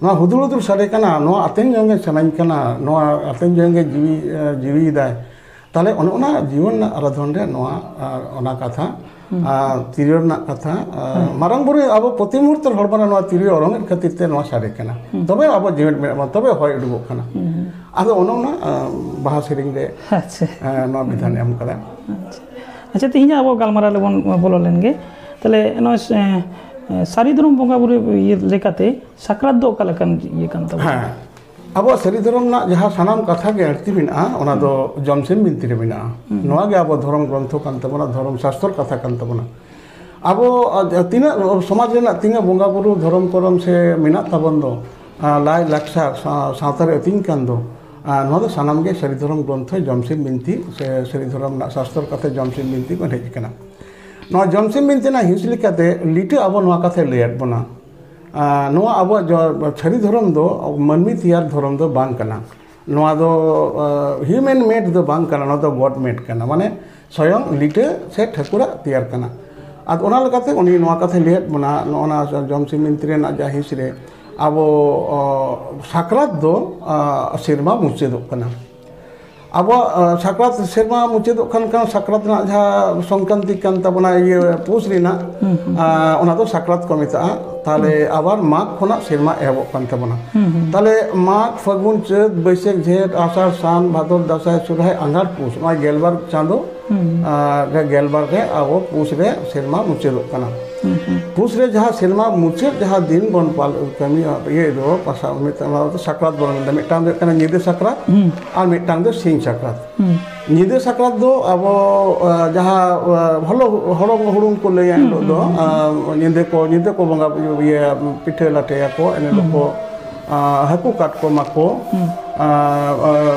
ᱱᱚᱣᱟ ᱦᱩᱫᱩᱲ ᱦᱩᱫᱩᱲ ᱥᱟᱰᱮ ᱠᱟᱱᱟ, ᱱᱚᱣᱟ ᱟᱛᱮᱧ ᱡᱚᱝ ᱜᱮ ᱥᱟᱱᱟᱧ ᱠᱟᱱᱟ, ᱱᱚᱣᱟ ᱟᱛᱮᱧ ᱡᱚᱝ ᱜᱮ ᱡᱤᱣᱤ, ᱮ, ᱡᱤᱣᱤᱭᱮᱫᱟᱭ᱾ ᱛᱟᱦᱞᱮ ᱚᱱᱮ ᱚᱱᱟ ᱡᱤᱭᱚᱱ ᱨᱮᱱᱟᱜ ᱟᱨᱟᱫᱷᱚᱱ ᱨᱮ ᱱᱚᱣᱟ, ᱟᱨ ᱚᱱᱟ ᱠᱟᱛᱷᱟ, ᱟᱨ ᱛᱤᱨᱭᱳ ᱨᱮᱱᱟᱜ ᱠᱟᱛᱷᱟ, ᱟᱨ ᱢᱟᱨᱟᱝ ᱵᱩᱨᱩ ᱟᱵᱚ ᱯᱨᱚᱛᱤ ᱢᱩᱦᱩᱨᱛᱚ ᱦᱚᱲᱢᱚ ᱨᱮ ᱱᱚᱣᱟ ᱛᱤᱨᱭᱳ ᱚᱨᱚᱝ ᱮᱫ ᱠᱷᱟᱹᱛᱤᱨ ᱛᱮ ᱱᱚᱣᱟ ᱥᱟᱰᱮ ᱠᱟᱱᱟ᱾ ᱛᱚᱵᱮ ᱟᱵᱚ ᱡᱤᱣᱮᱫ ᱢᱮᱱᱟᱜ ᱵᱚᱱᱟ, ᱛᱚᱵᱮ ᱦᱚᱭ ᱩᱰᱩᱠᱚᱜ ᱠᱟᱱᱟ᱾ ᱟᱫᱚ ᱚᱱᱮ ᱚᱱᱟ, ᱟ, ᱵᱟᱦᱟ ᱥᱮᱨᱮᱧ ᱨᱮ, ᱟᱪᱪᱷᱟ᱾ ᱟ, ᱱᱚᱣᱟ ᱵᱤᱫᱷᱟᱱ ᱮᱢ ᱠᱟᱫᱟ᱾ ᱟᱪᱪᱷᱟ, ᱛᱮᱦᱮᱧᱟᱜ ᱟᱵᱚ ᱜᱟᱞᱢᱟᱨᱟᱣ ᱨᱮᱵᱚᱱ ᱵᱚᱞᱚ ᱞᱮᱱ ᱜᱮ᱾ ᱛᱟᱦᱞᱮ ᱱᱚᱜᱼᱚᱭ ᱥᱮ, ᱮ, ᱥᱟᱹᱨᱤ ᱫᱷᱚᱨᱚᱢ ᱵᱚᱸᱜᱟ ᱵᱩᱨᱩ ᱤᱭᱟᱹ ᱞᱮᱠᱟᱛᱮ ᱥᱟᱠᱨᱟᱛ ᱫᱚ ᱚᱠᱟ ᱞᱮᱠᱟᱱ ᱤᱭᱟᱹ ᱠᱟᱱ ᱛᱟᱵᱚᱱᱟ? ᱦᱮᱸ, ᱟᱵᱚᱣᱟᱜ ᱥᱟᱹᱨᱤ ᱫᱷᱚᱨᱚᱢ ᱨᱮᱱᱟᱜ ᱡᱟᱦᱟᱸ ᱥᱟᱱᱟᱢ ᱠᱟᱛᱷᱟ ᱜᱮ ᱟᱹᱲᱛᱤ ᱢᱮᱱᱟᱜᱼᱟ, ᱚᱱᱟ ᱫᱚ ᱡᱚᱢᱥᱤᱢ ᱵᱤᱱᱛᱤ ᱨᱮ ᱢᱮᱱᱟᱜᱼᱟ᱾ ᱱᱚᱣᱟ ᱜᱮ ᱟᱵᱚ ᱫᱷᱚᱨᱚᱢ ᱜᱨᱚᱱᱛᱷᱚ ᱠᱟᱱ ᱛᱟᱵᱚᱱᱟ, ᱫᱷᱚᱨᱚᱢ ᱥᱟᱥᱛᱚᱨ ᱠᱟᱛᱷᱟ ᱠᱟᱱ ᱛᱟᱵᱚᱱᱟ᱾ ᱟᱵᱚ, ᱟ, ᱛᱤᱱᱟᱹᱜ ᱥᱚᱢᱟᱡᱽ ᱨᱮᱱᱟᱜ ᱛᱤᱱᱟᱹᱜ ᱵᱚᱸᱜᱟ ᱵᱩᱨᱩ, ᱫᱷᱚᱨᱚᱢ ᱠᱚᱨᱚᱢ ᱥᱮ ᱢᱮᱱᱟᱜ ᱛᱟᱵᱚᱱ ᱫᱚ, ᱟ, ᱞᱟᱭ ᱞᱟᱠᱪᱟᱨ, ᱥᱟ-, ᱥᱟᱶᱛᱟ ᱨᱮ ᱟᱹᱛᱤᱧ ᱠᱟᱱ ᱫᱚ, ᱟ, ᱱᱚᱣᱟ ᱫᱚ ᱥᱟᱱᱟᱢ ᱜᱮ ᱥᱟᱹᱨᱤ ᱫᱷᱚᱨᱚᱢ ᱜᱨᱚᱱᱛᱷᱚ ᱡᱚᱢᱥᱤᱢ ᱵᱤᱱᱛᱤ ᱥᱮ ᱥᱟᱹᱨᱤ ᱫᱷᱚᱨᱚᱢ ᱨᱮᱱᱟᱜ ᱥᱟᱥᱛᱚᱨ ᱠᱟᱛᱷᱟ ᱡᱚᱢᱥᱤᱢ ᱵᱤᱱᱛᱤ ᱠᱷᱚᱱ ᱦᱮᱡ ᱟᱠᱟᱱᱟ᱾ ᱱᱚᱣᱟ ᱡᱚᱢᱥᱤᱢ ᱵᱤᱱᱛᱤ ᱨᱮᱱᱟᱜ ᱦᱤᱸᱥ ᱞᱮᱠᱟᱛᱮ ᱞᱤᱴᱟᱹ ᱟᱵᱚ ᱱᱚᱣᱟ ᱠᱟᱛᱷᱟᱭ ᱞᱟᱹᱭᱟᱫ ᱵᱚᱱᱟ᱾ ᱟ, ᱱᱚᱣᱟ ᱟᱵᱚᱣᱟᱜ ᱡᱚ-, ᱥᱟᱹᱨᱤ ᱫᱷᱚᱨᱚᱢ ᱫᱚ ᱢᱟᱹᱱᱢᱤ ᱛᱮᱭᱟᱨ ᱫᱷᱚᱨᱚᱢ ᱫᱚ ᱵᱟᱝ ᱠᱟᱱᱟ᱾ ᱱᱚᱣᱟ ᱫᱚ ᱦᱤᱭᱩᱢᱮᱱ ᱢᱮᱰ ᱫᱚ ᱵᱟᱝ ᱠᱟᱱᱟ, ᱱᱚᱣᱟ ᱫᱚ ᱜᱚᱰ ᱢᱮᱰ ᱠᱟᱱᱟ, ᱢᱟᱱᱮ ᱥᱚᱭᱚᱝ ᱞᱤᱴᱟᱹ ᱥᱮ ᱴᱷᱟᱹᱠᱩᱨᱟᱜ ᱛᱮᱭᱟᱨ ᱠᱟᱱᱟ᱾ ᱟᱫᱚ ᱚᱱᱟ ᱞᱮᱠᱟᱛᱮ ᱩᱱᱤ ᱱᱚᱣᱟ ᱠᱟᱛᱷᱟᱭ ᱞᱟᱹᱭᱟᱫ ᱵᱚᱱᱟ, ᱱᱚᱜᱼᱚ ᱱᱟ ᱡᱚᱢᱥᱤᱢ ᱵᱤᱱᱛᱤ ᱨᱮᱱᱟᱜ ᱡᱟᱦᱟᱸ ᱦᱤᱸᱥ ᱨᱮ ᱟᱵᱚ ᱥᱟᱠᱨᱟᱛ ᱫᱚ ᱥᱮᱨᱢᱟ ᱢᱩᱪᱟᱹᱫᱚᱜ ᱠᱟᱱᱟ᱾ ᱟᱵᱚᱣᱟᱜ ᱥᱟᱠᱨᱟᱛ ᱥᱮᱨᱢᱟ ᱢᱩᱪᱟᱹᱫᱚᱜ ᱠᱷᱟᱱ, ᱠᱷᱟᱱ ᱥᱟᱠᱨᱟᱛ ᱨᱮᱱᱟᱜ ᱡᱟᱦᱟᱸ ᱥᱚᱝᱠᱨᱟᱱᱛᱤ ᱠᱟᱱ ᱛᱟᱵᱚᱱᱟ, ᱤᱭᱟᱹ ᱯᱩᱥ ᱨᱮᱱᱟᱜ, ᱦᱩᱸ, ᱦᱩᱸ᱾ ᱟᱸ, ᱚᱱᱟ ᱫᱚ ᱥᱟᱠᱨᱟᱛ ᱠᱚ ᱢᱮᱛᱟᱜᱼᱟ᱾ ᱛᱟᱦᱞᱮ ᱦᱩᱸ᱾ ᱟᱵᱟᱨ ᱢᱟᱜᱽ ᱠᱷᱚᱱᱟᱜ ᱥᱮᱨᱢᱟ ᱮᱦᱚᱵᱚᱜ ᱠᱟᱱ ᱛᱟᱵᱚᱱᱟ᱾ ᱦᱩᱸ, ᱦᱩᱸ᱾ ᱛᱟᱦᱞᱮ ᱢᱟᱜᱽ, ᱯᱷᱟᱹᱜᱩᱱ, ᱪᱟᱹᱛ, ᱵᱟᱹᱭᱥᱟᱹᱠᱷ, ᱡᱷᱮᱸᱴ, ᱟᱥᱟᱲ, ᱥᱟᱱ, ᱵᱷᱟᱫᱚᱨ, ᱫᱟᱸᱥᱟᱭ, ᱥᱚᱨᱦᱟᱭ, ᱟᱸᱜᱷᱟᱲ, ᱯᱩᱥ, ᱱᱚᱣᱟ ᱜᱮᱞᱵᱟᱨ ᱪᱟᱸᱫᱚ, ᱦᱩᱸ᱾ ᱟᱸ, ᱜᱮᱞᱵᱟᱨ ᱨᱮ ᱟᱵᱚ ᱯᱩᱥ ᱨᱮ ᱥᱮᱨᱢᱟ ᱢᱩᱪᱟᱹᱫᱚᱜ ᱠᱟᱱᱟ᱾ ᱦᱩᱸ, ᱦᱩᱸ᱾ ᱯᱩᱥ ᱨᱮ ᱡᱟᱦᱟᱸ ᱥᱮᱨᱢᱟ ᱢᱩᱪᱟᱹᱫ ᱡᱟᱦᱟᱸ ᱫᱤᱱ ᱵᱚᱱ ᱯᱟᱞ-, ᱠᱟᱹᱢᱤᱭᱟ, ᱤᱭᱟᱹ ᱫᱚ, ᱯᱟᱥᱟ-, ᱢᱤᱫᱴᱟᱝ ᱚᱱᱟ ᱫᱚ ᱥᱟᱠᱨᱟᱛ ᱵᱚᱱ ᱢᱮᱱᱫᱟ, ᱢᱤᱫᱴᱟᱝ ᱫᱚ ᱦᱩᱭᱩᱜ ᱠᱟᱱᱟ ᱧᱤᱫᱟᱹ ᱥᱟᱠᱨᱟᱛ, ᱦᱩᱸ᱾ ᱟᱨ ᱢᱤᱫᱴᱟᱝ ᱫᱚ ᱥᱤᱧ ᱥᱟᱠᱨᱟᱛ᱾ ᱦᱩᱸ᱾ ᱧᱤᱫᱟᱹ ᱥᱟᱠᱨᱟᱛ ᱫᱚ ᱟᱵᱚ, ᱟ, ᱡᱟᱦᱟᱸ, ᱟ, ᱦᱚᱞᱚ-, ᱦᱚᱲᱚᱝ ᱦᱩᱲᱩᱝ ᱠᱚ ᱞᱟᱹᱭᱟ, ᱦᱩᱸ, ᱮᱱ ᱦᱤᱞᱳᱜ ᱫᱚ, ᱦᱩᱸ, ᱦᱩᱸ, ᱟ, ᱦᱩᱸ᱾ ᱧᱤᱫᱟᱹ ᱠᱚ, ᱧᱤᱫᱟᱹ ᱠᱚ ᱵᱚᱸᱜᱟ ᱤᱭᱟᱹ ᱯᱤᱴᱷᱟᱹ ᱞᱟᱴᱷᱟᱭᱟᱠᱚ, ᱮᱱ ᱦᱤᱞᱳᱜ ᱦᱩᱸ᱾ ᱠᱚ, ᱟ, ᱦᱟᱹᱠᱩ ᱠᱟᱴᱠᱚᱢ ᱟᱠᱚ, ᱦᱩᱸ᱾ ᱟ, ᱟ,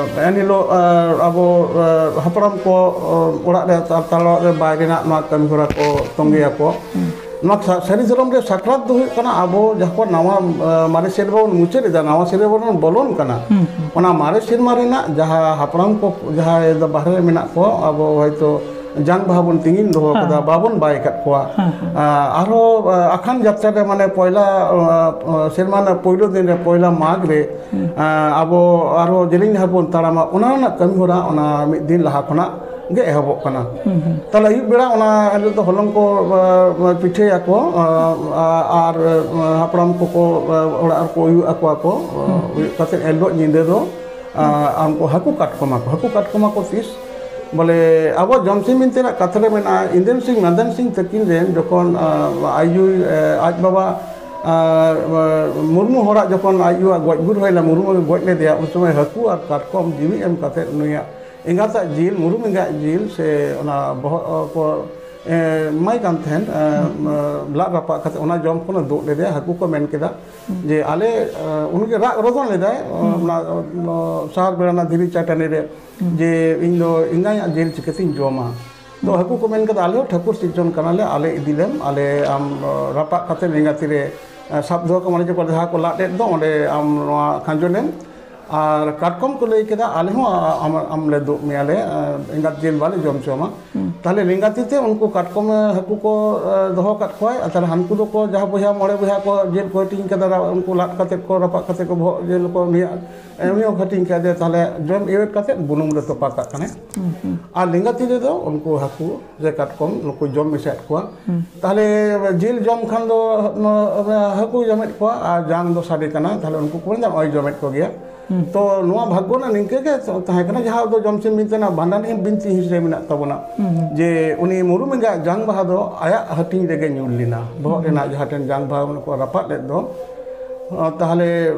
ᱮᱱ ᱦᱤᱞᱳᱜ, ᱟ, ᱟᱵᱚ, ᱟ, ᱦᱟᱯᱲᱟᱢ ᱠᱚ, ᱟ, ᱚᱲᱟᱜ ᱨᱮ, ᱛᱟ-, ᱛᱟᱞᱟ ᱚᱲᱟᱜ ᱨᱮ ᱵᱟᱭ ᱨᱮᱱᱟᱜ ᱱᱚᱣᱟ ᱠᱟᱹᱢᱤ ᱦᱚᱨᱟ ᱠᱚ ᱛᱚᱸᱜᱮᱭᱟᱠᱚ᱾ ᱦᱩᱸ᱾ ᱱᱚᱣᱟ ᱥᱟ-, ᱥᱟᱹᱨᱤ ᱫᱷᱚᱨᱚᱢ ᱨᱮ ᱥᱟᱠᱨᱟᱛ ᱫᱚ ᱦᱩᱭᱩᱜ ᱠᱟᱱᱟ ᱟᱵᱚ ᱡᱚᱠᱷᱚᱱ ᱱᱟᱣᱟ, ᱟ, ᱢᱟᱨᱮ ᱥᱮᱨᱢᱟ ᱵᱚᱱ ᱢᱩᱪᱟᱹᱫ ᱮᱫᱟ, ᱱᱟᱣᱟ ᱥᱮᱨᱢᱟ ᱵᱚᱱ ᱵᱚᱞᱚᱱ ᱠᱟᱱᱟ᱾ ᱦᱩᱸ, ᱦᱩᱸ᱾ ᱚᱱᱟ ᱢᱟᱨᱮ ᱥᱮᱨᱢᱟ ᱨᱮᱱᱟᱜ ᱡᱟᱦᱟᱸ ᱦᱟᱯᱲᱟᱢ ᱠᱚ ᱡᱟᱦᱟᱸᱭ ᱫᱚ ᱵᱟᱦᱨᱮ ᱨᱮ ᱢᱮᱱᱟᱜ ᱠᱚ, ᱟᱵᱚ ᱦᱚᱭᱛᱳ ᱡᱟᱝ ᱵᱟᱦᱟ ᱵᱚᱱ ᱛᱤᱸᱜᱤᱧ ᱫᱚᱦᱚ ᱦᱮᱸ᱾ ᱠᱟᱫᱟ, ᱵᱟᱵᱚᱱ ᱵᱟᱭ ᱠᱟᱫ ᱠᱚᱣᱟ᱾ ᱦᱮᱸ, ᱦᱮᱸ᱾ ᱟ, ᱟᱨᱦᱚᱸ, ᱟ, ᱟᱠᱷᱟᱱ ᱡᱟᱛᱨᱟ ᱨᱮ, ᱢᱟᱱᱮ ᱯᱚᱭᱞᱟ, ᱟ, ᱟ, ᱥᱮᱨᱢᱟ ᱨᱮᱱᱟᱜ ᱯᱳᱭᱞᱳ ᱫᱤᱱ ᱨᱮ, ᱯᱚᱭᱞᱟ ᱢᱟᱜᱽ ᱨᱮ, ᱦᱩᱸ᱾ ᱟ, ᱟᱵᱚ ᱟᱨᱦᱚᱸ ᱡᱮᱞᱮᱧ ᱰᱟᱦᱟᱨ ᱵᱚᱱ ᱛᱟᱲᱟᱢᱟ, ᱚᱱᱟ ᱨᱮᱱᱟᱜ ᱠᱟᱹᱢᱤ ᱦᱚᱨᱟ ᱚᱱᱟ ᱢᱤᱫ ᱫᱤᱱ ᱞᱟᱦᱟ ᱠᱷᱚᱱᱟᱜ ᱜᱮ ᱮᱦᱚᱵᱚᱜ ᱠᱟᱱᱟ᱾ ᱦᱩᱸ, ᱦᱩᱸ᱾ ᱛᱟᱦᱞᱮ ᱟᱹᱭᱩᱵ ᱵᱮᱲᱟ ᱚᱱᱟ ᱦᱤᱞᱳᱜ ᱫᱚ ᱦᱚᱞᱚᱝ ᱠᱚ, ᱟ, ᱟ, ᱯᱤᱴᱷᱟᱹᱭᱟᱠᱚ, ᱟ, ᱟ, ᱟᱨ, ᱟ, ᱦᱟᱯᱲᱟᱢ ᱠᱚᱠᱚ, ᱟ, ᱚᱲᱟᱜ ᱨᱮᱠᱚ ᱩᱭᱩᱜ ᱟᱠᱚᱣᱟ ᱠᱚ, ᱟ, ᱦᱩᱸ᱾ ᱩᱭᱩᱜ ᱠᱟᱛᱮ ᱮᱱ ᱦᱤᱞᱳᱜ ᱧᱤᱫᱟᱹ ᱫᱚ, ᱟ, ᱦᱩᱸ᱾ ᱟᱢ ᱠᱚ ᱦᱟᱹᱠᱩ ᱠᱟᱴᱠᱚᱢ ᱟᱠᱚ, ᱦᱟᱹᱠᱩ ᱠᱟᱴᱠᱚᱢ ᱟᱠᱚ ᱛᱤᱥ? ᱵᱚᱞᱮ ᱟᱵᱚ ᱡᱚᱢᱥᱤᱢ ᱵᱤᱱᱛᱤ ᱨᱮᱱᱟᱜ ᱠᱟᱛᱷᱟ ᱨᱮ ᱢᱮᱱᱟᱜᱼᱟ, ᱤᱱᱫᱚᱨ ᱥᱤᱝ ᱢᱟᱫᱚᱱ ᱥᱤᱝ ᱛᱟᱹᱠᱤᱱ ᱨᱮᱱ ᱡᱚᱠᱷᱚᱱ, ᱟ, ᱟᱡ ᱭᱩ, ᱟ, ᱟᱡ ᱵᱟᱵᱟ, ᱟ, ᱢᱩᱨᱢᱩ ᱦᱚᱲᱟᱜ ᱡᱚᱠᱷᱚᱱ ᱟᱡ ᱭᱩᱣᱟᱜ ᱜᱚᱡ ᱜᱩᱨ ᱦᱩᱭ ᱞᱮᱱᱟ, ᱢᱩᱨᱢᱩ ᱜᱮ ᱜᱚᱡ ᱞᱮᱫᱮᱭᱟ, ᱩᱱ ᱥᱚᱢᱚᱭ ᱦᱟᱹᱠᱩ ᱟᱨ ᱠᱟᱴᱠᱚᱢ ᱡᱤᱣᱤ ᱮᱢ ᱠᱟᱛᱮ ᱱᱩᱭᱟᱜ ᱮᱸᱜᱟᱛᱟᱜ ᱡᱤᱞ, ᱢᱩᱨᱩᱢ ᱮᱸᱜᱟᱜ ᱡᱤᱞ ᱥᱮ ᱚᱱᱟ ᱵᱚᱦᱚᱜ ᱠᱚ, ᱮ, ᱮᱢᱟᱭ ᱠᱟᱱ ᱛᱟᱦᱮᱸᱱ, ᱮ, ᱦᱩᱸ᱾ ᱞᱟᱫ ᱨᱟᱯᱟᱜ ᱠᱟᱛᱮ ᱚᱱᱟ ᱡᱚᱢ ᱠᱷᱚᱱᱮ ᱫᱩᱜ ᱞᱮᱫᱮᱭᱟ᱾ ᱦᱟᱹᱠᱩ ᱠᱚ ᱢᱮᱱ ᱠᱮᱫᱟ ᱦᱩᱸ᱾ ᱡᱮ ᱟᱞᱮ, ᱮ, ᱩᱱᱤᱜᱮ ᱨᱟᱜ ᱨᱚᱫᱚᱱ ᱞᱮᱫᱟᱭ, ᱦᱩᱸ᱾ ᱚᱱᱟ, ᱚᱱᱟ ᱥᱟᱦᱟᱨ ᱵᱮᱲᱟ ᱨᱮᱱᱟᱜ ᱫᱷᱤᱨᱤ ᱪᱟᱹᱴᱟᱹᱱᱤ ᱨᱮ, ᱦᱩᱸ᱾ ᱡᱮ ᱤᱧ ᱫᱚ ᱮᱸᱜᱟᱭᱟᱜ ᱡᱤᱞ ᱪᱤᱠᱟᱹᱛᱤᱧ ᱡᱚᱢᱟ? ᱛᱚ ᱦᱩᱸ᱾ ᱦᱟᱹᱠᱩ ᱠᱚ ᱢᱮᱱ ᱠᱮᱫᱟ, ᱟᱞᱮ ᱦᱚᱸ ᱴᱷᱟᱹᱠᱩᱨ ᱥᱤᱨᱡᱚᱱ ᱠᱟᱱᱟᱞᱮ, ᱟᱞᱮ ᱤᱫᱤ ᱞᱮᱢ, ᱟᱞᱮ ᱟᱢ, ᱮ, ᱨᱟᱯᱟᱜ ᱠᱟᱛᱮ ᱮᱸᱜᱟᱛᱤ ᱨᱮ, ᱮ, ᱥᱟᱵ ᱫᱚᱦᱚ ᱠᱟᱢ, ᱚᱱᱮ ᱡᱮ ᱠᱚ ᱡᱟᱦᱟᱸ ᱠᱚ ᱞᱟᱫ ᱮᱫ ᱫᱚ, ᱚᱸᱰᱮ ᱟᱢ ᱱᱚᱣᱟ ᱠᱷᱟᱸᱡᱚ ᱞᱮᱢ᱾ ᱟᱨ ᱠᱟᱴᱠᱚᱢ ᱠᱚ ᱞᱟᱹᱭ ᱠᱮᱫᱟ, ᱟᱞᱮ ᱦᱚᱸ ᱟᱢ, ᱟᱢ ᱞᱮ ᱫᱩᱜ ᱢᱮᱭᱟ ᱞᱮ, ᱮᱸ, ᱮᱸᱜᱟᱛ ᱡᱤᱞ ᱵᱟᱞᱮ ᱡᱚᱢ ᱦᱚᱪᱚ ᱟᱢᱟ᱾ ᱛᱟᱦᱞᱮ ᱞᱮᱸᱜᱟ ᱛᱤ ᱛᱮ ᱩᱱᱠᱩ ᱠᱟᱴᱠᱚᱢ, ᱮᱸ, ᱦᱟᱹᱠᱩ ᱠᱚ, ᱮᱸ, ᱫᱚᱦᱚ ᱠᱟᱫ ᱠᱚᱣᱟᱭ᱾ ᱟᱨ ᱛᱟᱦᱞᱮ ᱦᱟᱹᱱᱠᱩ ᱫᱚᱠᱚ ᱡᱟᱦᱟᱸ ᱵᱚᱭᱦᱟ, ᱢᱚᱬᱮ ᱵᱚᱭᱦᱟ ᱠᱚ ᱡᱤᱞ ᱠᱚ ᱦᱟᱹᱴᱤᱧ ᱠᱟᱫᱟ, ᱩᱱᱠᱩ ᱞᱟᱫ ᱠᱟᱛᱮ ᱠᱚ, ᱨᱟᱯᱟᱜ ᱠᱟᱛᱮ ᱠᱚ ᱵᱚᱦᱚᱜ ᱡᱤᱞ ᱠᱚ ᱩᱱᱤᱭᱟᱜ, ᱮᱸ, ᱩᱱᱤ ᱦᱚᱸ ᱦᱟᱹᱴᱤᱧ ᱠᱟᱫᱮᱭᱟ᱾ ᱛᱟᱦᱞᱮ ᱡᱚᱢ ᱮᱣᱮᱨ ᱠᱟᱛᱮ ᱵᱩᱱᱩᱢ ᱨᱮ ᱛᱚᱯᱟ ᱠᱟᱜ ᱠᱟᱱᱟᱭ᱾ ᱟᱨ ᱞᱮᱸᱜᱟ ᱛᱤ ᱨᱮᱫᱚ ᱩᱱᱠᱩ ᱦᱟᱹᱠᱩ ᱥᱮ ᱠᱟᱴᱠᱚᱢ ᱱᱩᱠᱩ ᱡᱚᱢ ᱢᱮᱥᱟᱭᱮᱫ ᱠᱚᱣᱟ᱾ ᱛᱟᱦᱞᱮ ᱡᱤᱞ ᱡᱚᱢ ᱠᱷᱟᱱ ᱫᱚ, ᱱᱚ-, ᱦᱟᱹᱠᱩ ᱡᱚᱢᱮᱫ ᱠᱚᱣᱟ, ᱟᱨ ᱡᱟᱝ ᱫᱚ ᱥᱟᱰᱮ ᱠᱟᱱᱟ, ᱛᱟᱦᱞᱮ ᱩᱱᱠᱩ ᱠᱚ ᱢᱮᱱᱫᱟ, "ᱱᱚᱜᱼᱚᱭ ᱡᱚᱢᱮᱫ ᱠᱚᱜᱮᱭᱟ᱾" ᱛᱚ ᱱᱚᱣᱟ ᱵᱷᱟᱜᱽᱜᱚ ᱨᱮᱱᱟᱜ ᱱᱤᱝᱠᱟᱹ ᱜᱮ ᱛᱟᱦᱮᱸ ᱠᱟᱱᱟ, ᱡᱟᱦᱟᱸ ᱫᱚ ᱡᱚᱢᱥᱤᱢ ᱵᱤᱱᱛᱤ ᱨᱮᱱᱟᱜ ᱵᱷᱟᱸᱰᱟᱱ ᱵᱤᱱᱛᱤ ᱦᱤᱸᱥ ᱨᱮ ᱢᱮᱱᱟᱜ ᱛᱟᱵᱚᱱᱟ, ᱡᱮ ᱩᱱᱤ ᱢᱩᱨᱩᱢ ᱮᱸᱜᱟᱭᱟᱜ ᱡᱟᱝ ᱵᱟᱦᱟ ᱫᱚ ᱟᱭᱟᱜ ᱦᱟᱹᱴᱤᱧ ᱨᱮᱜᱮ ᱧᱩᱨ ᱞᱮᱱᱟ, ᱵᱚᱦᱚᱜ ᱨᱮᱱᱟᱜ ᱡᱟᱦᱟᱸ ᱴᱷᱮᱱ ᱡᱟᱝ ᱵᱟᱦᱟ ᱠᱚ ᱨᱟᱯᱟᱜ ᱞᱮᱫ ᱫᱚ, ᱛᱟᱦᱞᱮ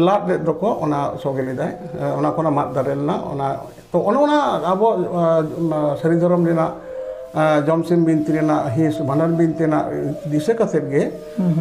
ᱞᱟᱫ ᱞᱮᱫ ᱫᱚᱠᱚ, ᱚᱱᱟ ᱥᱚᱜᱮ ᱞᱮᱫᱟᱭ, ᱚᱱᱟ ᱠᱷᱚᱱᱟᱜ ᱢᱟᱫ ᱫᱟᱨᱮ ᱞᱮᱱᱟ, ᱚᱱᱟ ᱛᱚ ᱚᱱᱮ ᱚᱱᱟ ᱟᱵᱚ, ᱟ, ᱚᱱᱟ ᱥᱟᱹᱨᱤ ᱫᱷᱚᱨᱚᱢ ᱨᱮᱱᱟᱜ, ᱟ, ᱡᱚᱢᱥᱤᱢ ᱵᱤᱱᱛᱤ ᱨᱮᱱᱟᱜ ᱦᱤᱸᱥ, ᱵᱷᱟᱸᱰᱟᱱ ᱵᱤᱱᱛᱤ ᱨᱮᱱᱟᱜ ᱫᱤᱥᱟᱹ ᱠᱟᱛᱮᱫ ᱜᱮ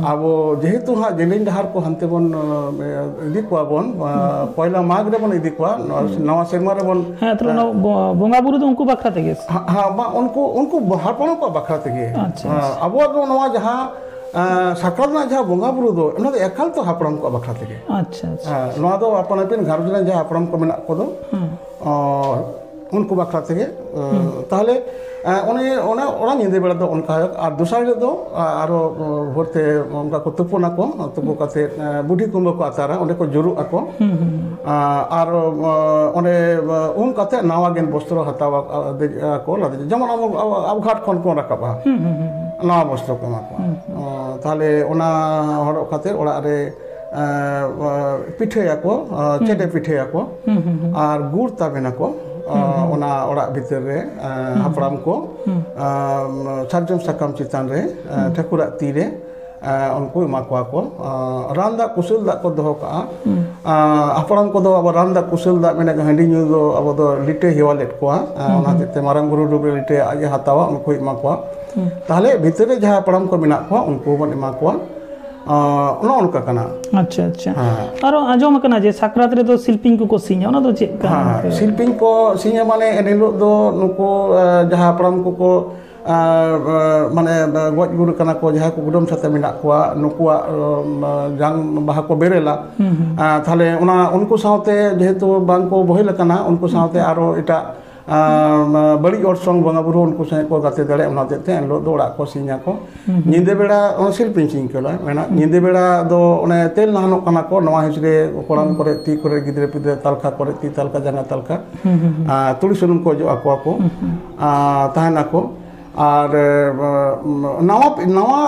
ᱟᱵᱚ ᱡᱮᱦᱮᱛᱩ ᱦᱟᱸᱜ ᱡᱮᱞᱮᱧ ᱰᱟᱦᱟᱨ ᱠᱚ ᱦᱟᱱᱛᱮ ᱵᱚᱱ, ᱟ, ᱤᱫᱤ ᱠᱚᱣᱟ ᱵᱚᱱ, ᱟ, ᱯᱚᱭᱞᱟ ᱢᱟᱜᱽ ᱨᱮᱵᱚᱱ ᱤᱫᱤ ᱠᱚᱣᱟ, ᱱᱚᱣᱟ, ᱱᱟᱣᱟ ᱥᱮᱨᱢᱟ ᱨᱮᱵᱚᱱ, ᱦᱮᱸ, ᱛᱟᱦᱞᱮ ᱚᱱᱟ ᱵᱚ-, ᱵᱚᱸᱜᱟ ᱵᱩᱨᱩ ᱫᱚ ᱩᱱᱠᱩ ᱵᱟᱠᱷᱨᱟ ᱛᱮᱜᱮ ᱥᱮ? ᱦᱟ-, ᱦᱟ-, ᱵᱟ, ᱩᱱᱠᱩ, ᱩᱱᱠᱩ ᱦᱟᱯᱲᱟᱢ ᱠᱚᱣᱟᱜ ᱵᱟᱠᱷᱨᱟ ᱛᱮᱜᱮ᱾ ᱟᱪᱪᱷᱟ, ᱟ, ᱟᱪᱪᱷᱟ᱾ ᱟᱵᱚᱣᱟᱜ ᱫᱚ ᱱᱚᱣᱟ ᱡᱟᱦᱟᱸ, ᱟ, ᱥᱟᱠᱨᱟᱛ ᱨᱮᱱᱟᱜ ᱡᱟᱦᱟᱸ ᱵᱚᱸᱜᱟ ᱵᱩᱨᱩ ᱫᱚ, ᱚᱱᱟ ᱫᱚ ᱮᱠᱟᱞ ᱛᱚ ᱦᱟᱯᱲᱟᱢ ᱠᱚᱣᱟᱜ ᱵᱟᱠᱷᱨᱟ ᱛᱮᱜᱮ᱾ ᱟᱪᱪᱷᱟ, ᱟᱪᱪᱷᱟ᱾ ᱟ, ᱱᱚᱣᱟ ᱫᱚ ᱟᱯᱟᱱ ᱟᱹᱯᱤᱱ ᱜᱷᱟᱨᱚᱸᱡᱽ ᱨᱮᱱ ᱡᱟᱦᱟᱸ ᱦᱟᱯᱲᱟᱢ ᱠᱚ ᱢᱮᱱᱟᱜ ᱠᱚᱫᱚ, ᱟ, ᱩᱱᱠᱩ ᱵᱟᱠᱷᱨᱟ ᱛᱮᱜᱮ, ᱟ, ᱛᱟᱦᱞᱮ, ᱟ, ᱚᱱᱮ, ᱚᱱᱟ, ᱚᱱᱟ ᱧᱤᱫᱟᱹ ᱵᱮᱲᱟ ᱫᱚ ᱚᱱᱠᱟ ᱦᱩᱭᱩᱜ᱾ ᱟᱨ ᱫᱚᱥᱟᱨ ᱦᱤᱞᱳᱜ ᱫᱚ, ᱟ, ᱟᱨᱚ, ᱟ, ᱵᱷᱳᱨ ᱛᱮ ᱚᱱᱠᱟ ᱠᱚ ᱛᱩᱯᱩᱱᱟᱠᱚ, ᱛᱩᱯᱩ ᱠᱟᱛᱮ, ᱟ, ᱵᱩᱰᱷᱤ ᱠᱩᱢᱵᱟᱹ ᱠᱚ ᱟᱛᱟᱨᱟ, ᱚᱸᱰᱮ ᱠᱚ ᱡᱩᱨᱩᱜ ᱟᱠᱚ᱾ ᱟ, ᱟᱨ, ᱟ, ᱚᱸᱰᱮ, ᱟ, ᱩᱢ ᱠᱟᱛᱮ ᱱᱟᱣᱟ ᱜᱮ ᱵᱚᱥᱛᱨᱚ ᱦᱟᱛᱟᱣ ᱟᱠᱚ, ᱞᱟᱫᱮ, ᱡᱮᱢᱚᱱ ᱟᱵᱚ, ᱟᱵᱚ, ᱟᱵᱚ ᱜᱷᱟᱴ ᱠᱷᱚᱱ ᱠᱚ ᱨᱟᱠᱟᱵᱼᱟ, ᱱᱟᱣᱟ ᱵᱚᱥᱛᱨᱚ ᱠᱚ ᱮᱢᱟ ᱠᱚᱣᱟ᱾ ᱟ, ᱛᱟᱦᱞᱮ ᱚᱱᱟ ᱦᱚᱨᱚᱜ ᱠᱟᱛᱮ ᱚᱲᱟᱜ ᱨᱮ, ᱟ, ᱟ, ᱯᱤᱴᱷᱟᱹᱭᱟᱠᱚ, ᱟ, ᱪᱮᱰᱮ ᱯᱤᱴᱷᱟᱹᱭᱟᱠᱚ, ᱟᱨ ᱜᱩᱲ ᱛᱟᱵᱮᱱᱟᱠᱚ, ᱟ, ᱚᱱᱟ ᱚᱲᱟᱜ ᱵᱷᱤᱛᱤᱨ ᱨᱮ, ᱟ, ᱦᱟᱯᱲᱟᱢ ᱠᱚ, ᱟ, ᱥᱟᱨᱡᱚᱢ ᱥᱟᱠᱟᱢ ᱪᱮᱛᱟᱱ ᱨᱮ, ᱟ, ᱴᱷᱟᱹᱠᱩᱨᱟᱜ ᱛᱤ ᱨᱮ, ᱟ, ᱩᱱᱠᱩ ᱮᱢᱟ ᱠᱚᱣᱟ ᱠᱚ᱾ ᱟ, ᱨᱟᱱ ᱫᱟᱜ ᱠᱩᱥᱟᱹᱞ ᱫᱟᱜ ᱠᱚ ᱫᱚᱦᱚ ᱠᱟᱜᱼᱟ᱾ ᱟ, ᱦᱟᱯᱲᱟᱢ ᱠᱚᱫᱚ ᱟᱵᱚ ᱨᱟᱱ ᱫᱟᱜ ᱠᱩᱥᱟᱹᱞ ᱫᱟᱜ ᱢᱮᱱᱮᱫ ᱦᱟᱺᱰᱤ ᱧᱩ ᱫᱚ ᱟᱵᱚ ᱫᱚ ᱞᱤᱴᱟᱹ ᱦᱮᱣᱟ ᱞᱮᱫ ᱠᱚᱣᱟ᱾ ᱟ, ᱚᱱᱟ ᱦᱚᱛᱮᱡ ᱛᱮ ᱢᱟᱨᱟᱝ ᱵᱩᱨᱩ ᱰᱩᱵᱩᱨᱤ ᱞᱤᱴᱟᱹ ᱟᱡ ᱮ ᱦᱟᱛᱟᱣᱟ, ᱩᱱᱠᱩᱭ ᱮᱢᱟ ᱠᱚᱣᱟ᱾ ᱛᱟᱦᱞᱮ ᱵᱷᱤᱛᱤᱨ ᱨᱮ ᱡᱟᱦᱟᱸ ᱦᱟᱯᱲᱟᱢ ᱠᱚ ᱢᱮᱱᱟᱜ ᱠᱚᱣᱟ, ᱩᱱᱠᱩ ᱵᱚᱱ ᱮᱢᱟ ᱠᱚᱣᱟ᱾ ᱟ, ᱱᱚᱜᱼᱚ ᱱᱚᱝᱠᱟ ᱠᱟᱱᱟ᱾ ᱟᱪᱪᱷᱟ, ᱟᱪᱪᱷᱟ᱾ ᱦᱮᱸ᱾ ᱟᱨᱚ ᱟᱸᱡᱚᱢ ᱟᱠᱟᱱᱟ ᱡᱮ ᱥᱟᱠᱨᱟᱛ ᱨᱮᱫᱚ ᱥᱤᱞᱯᱤᱧ ᱠᱚᱠᱚ ᱥᱤᱧᱟ, ᱚᱱᱟ ᱫᱚ ᱪᱮᱫ ᱠᱟᱱᱟ? ᱦᱮᱸ, ᱥᱤᱞᱯᱤᱧ ᱠᱚ ᱥᱤᱧᱟ ᱢᱟᱱᱮ ᱮᱱ ᱦᱤᱞᱳᱜ ᱫᱚ ᱱᱩᱠᱩ, ᱟ, ᱡᱟᱦᱟᱸ ᱦᱟᱯᱲᱟᱢ ᱠᱚᱠᱚ ᱟᱨ, ᱟᱨ, ᱢᱟᱱᱮ, ᱜᱚᱡ ᱜᱩᱨ ᱠᱟᱱᱟ ᱠᱚ, ᱡᱟᱦᱟᱸᱭ ᱠᱚ ᱠᱩᱰᱟᱹᱢ ᱥᱟᱛᱮ ᱢᱮᱱᱟᱜ ᱠᱚᱣᱟ, ᱱᱩᱠᱩᱣᱟᱜ, ᱟᱨ, ᱡᱟᱝ ᱵᱟᱦᱟ ᱠᱚ ᱵᱮᱨᱮᱞᱟ᱾ ᱦᱩᱸ, ᱦᱩᱸ᱾ ᱟᱨ ᱛᱟᱦᱞᱮ ᱚᱱᱟ, ᱩᱱᱠᱩ ᱥᱟᱶᱛᱮ ᱡᱮᱦᱮᱛᱩ ᱵᱟᱝ ᱠᱚ ᱵᱚᱦᱮᱞ ᱟᱠᱟᱱᱟ, ᱩᱱᱠᱩ ᱥᱟᱶᱛᱮ ᱦᱩᱸ᱾ ᱟᱨᱚ ᱮᱴᱟᱜ, ᱟᱨ, ᱵᱟᱹᱲᱤᱡ ᱚᱨᱥᱚᱝ ᱵᱚᱸᱜᱟ ᱵᱩᱨᱩ ᱩᱱᱠᱩ ᱥᱟᱶ ᱠᱚ ᱜᱟᱛᱮ ᱫᱟᱲᱮᱭᱟᱜᱼᱟ᱾ ᱚᱱᱟ ᱦᱚᱛᱮᱡ ᱛᱮ ᱮᱱᱦᱤᱞᱳᱜ ᱫᱚ ᱚᱲᱟᱜ ᱠᱚ ᱥᱤᱧᱟ ᱠᱚ᱾ ᱦᱩᱸ, ᱦᱩᱸ᱾ ᱧᱤᱫᱟᱹ ᱵᱮᱲᱟ, ᱚᱱᱟ ᱥᱤᱞᱯᱤᱧ ᱥᱤᱧ ᱠᱚ ᱢᱮᱱᱟ, ᱦᱩᱸ᱾ ᱧᱤᱫᱟᱹ ᱵᱮᱲᱟ ᱫᱚ ᱚᱱᱮ ᱛᱮᱞ ᱱᱟᱦᱟᱱᱚᱜ ᱠᱟᱱᱟ ᱠᱚ, ᱱᱚᱣᱟ ᱦᱤᱸᱥ ᱨᱮ ᱠᱚᱲᱟᱢ ᱦᱩᱸ᱾ ᱠᱚᱨᱮ, ᱛᱤ ᱠᱚᱨᱮ, ᱜᱤᱫᱽᱨᱟᱹ ᱯᱤᱫᱽᱨᱟᱹ ᱛᱟᱞᱠᱷᱟ ᱠᱚᱨᱮ, ᱛᱤ ᱛᱟᱞᱠᱷᱟ, ᱡᱟᱸᱜᱟ ᱛᱟᱞᱠᱷᱟ, ᱦᱩᱸ, ᱦᱩᱸ, ᱦᱩᱸ᱾ ᱟᱨ ᱛᱩᱲᱤ ᱥᱩᱱᱩᱢ ᱠᱚ ᱚᱡᱚᱜ ᱟᱠᱚᱣᱟ ᱠᱚ᱾ ᱦᱩᱸ, ᱦᱩᱸ᱾ ᱟᱨ ᱛᱟᱦᱮᱱᱟᱠᱚ᱾ ᱟᱨ, ᱮ, ᱱᱟᱣᱟ, ᱱᱟᱣᱟ,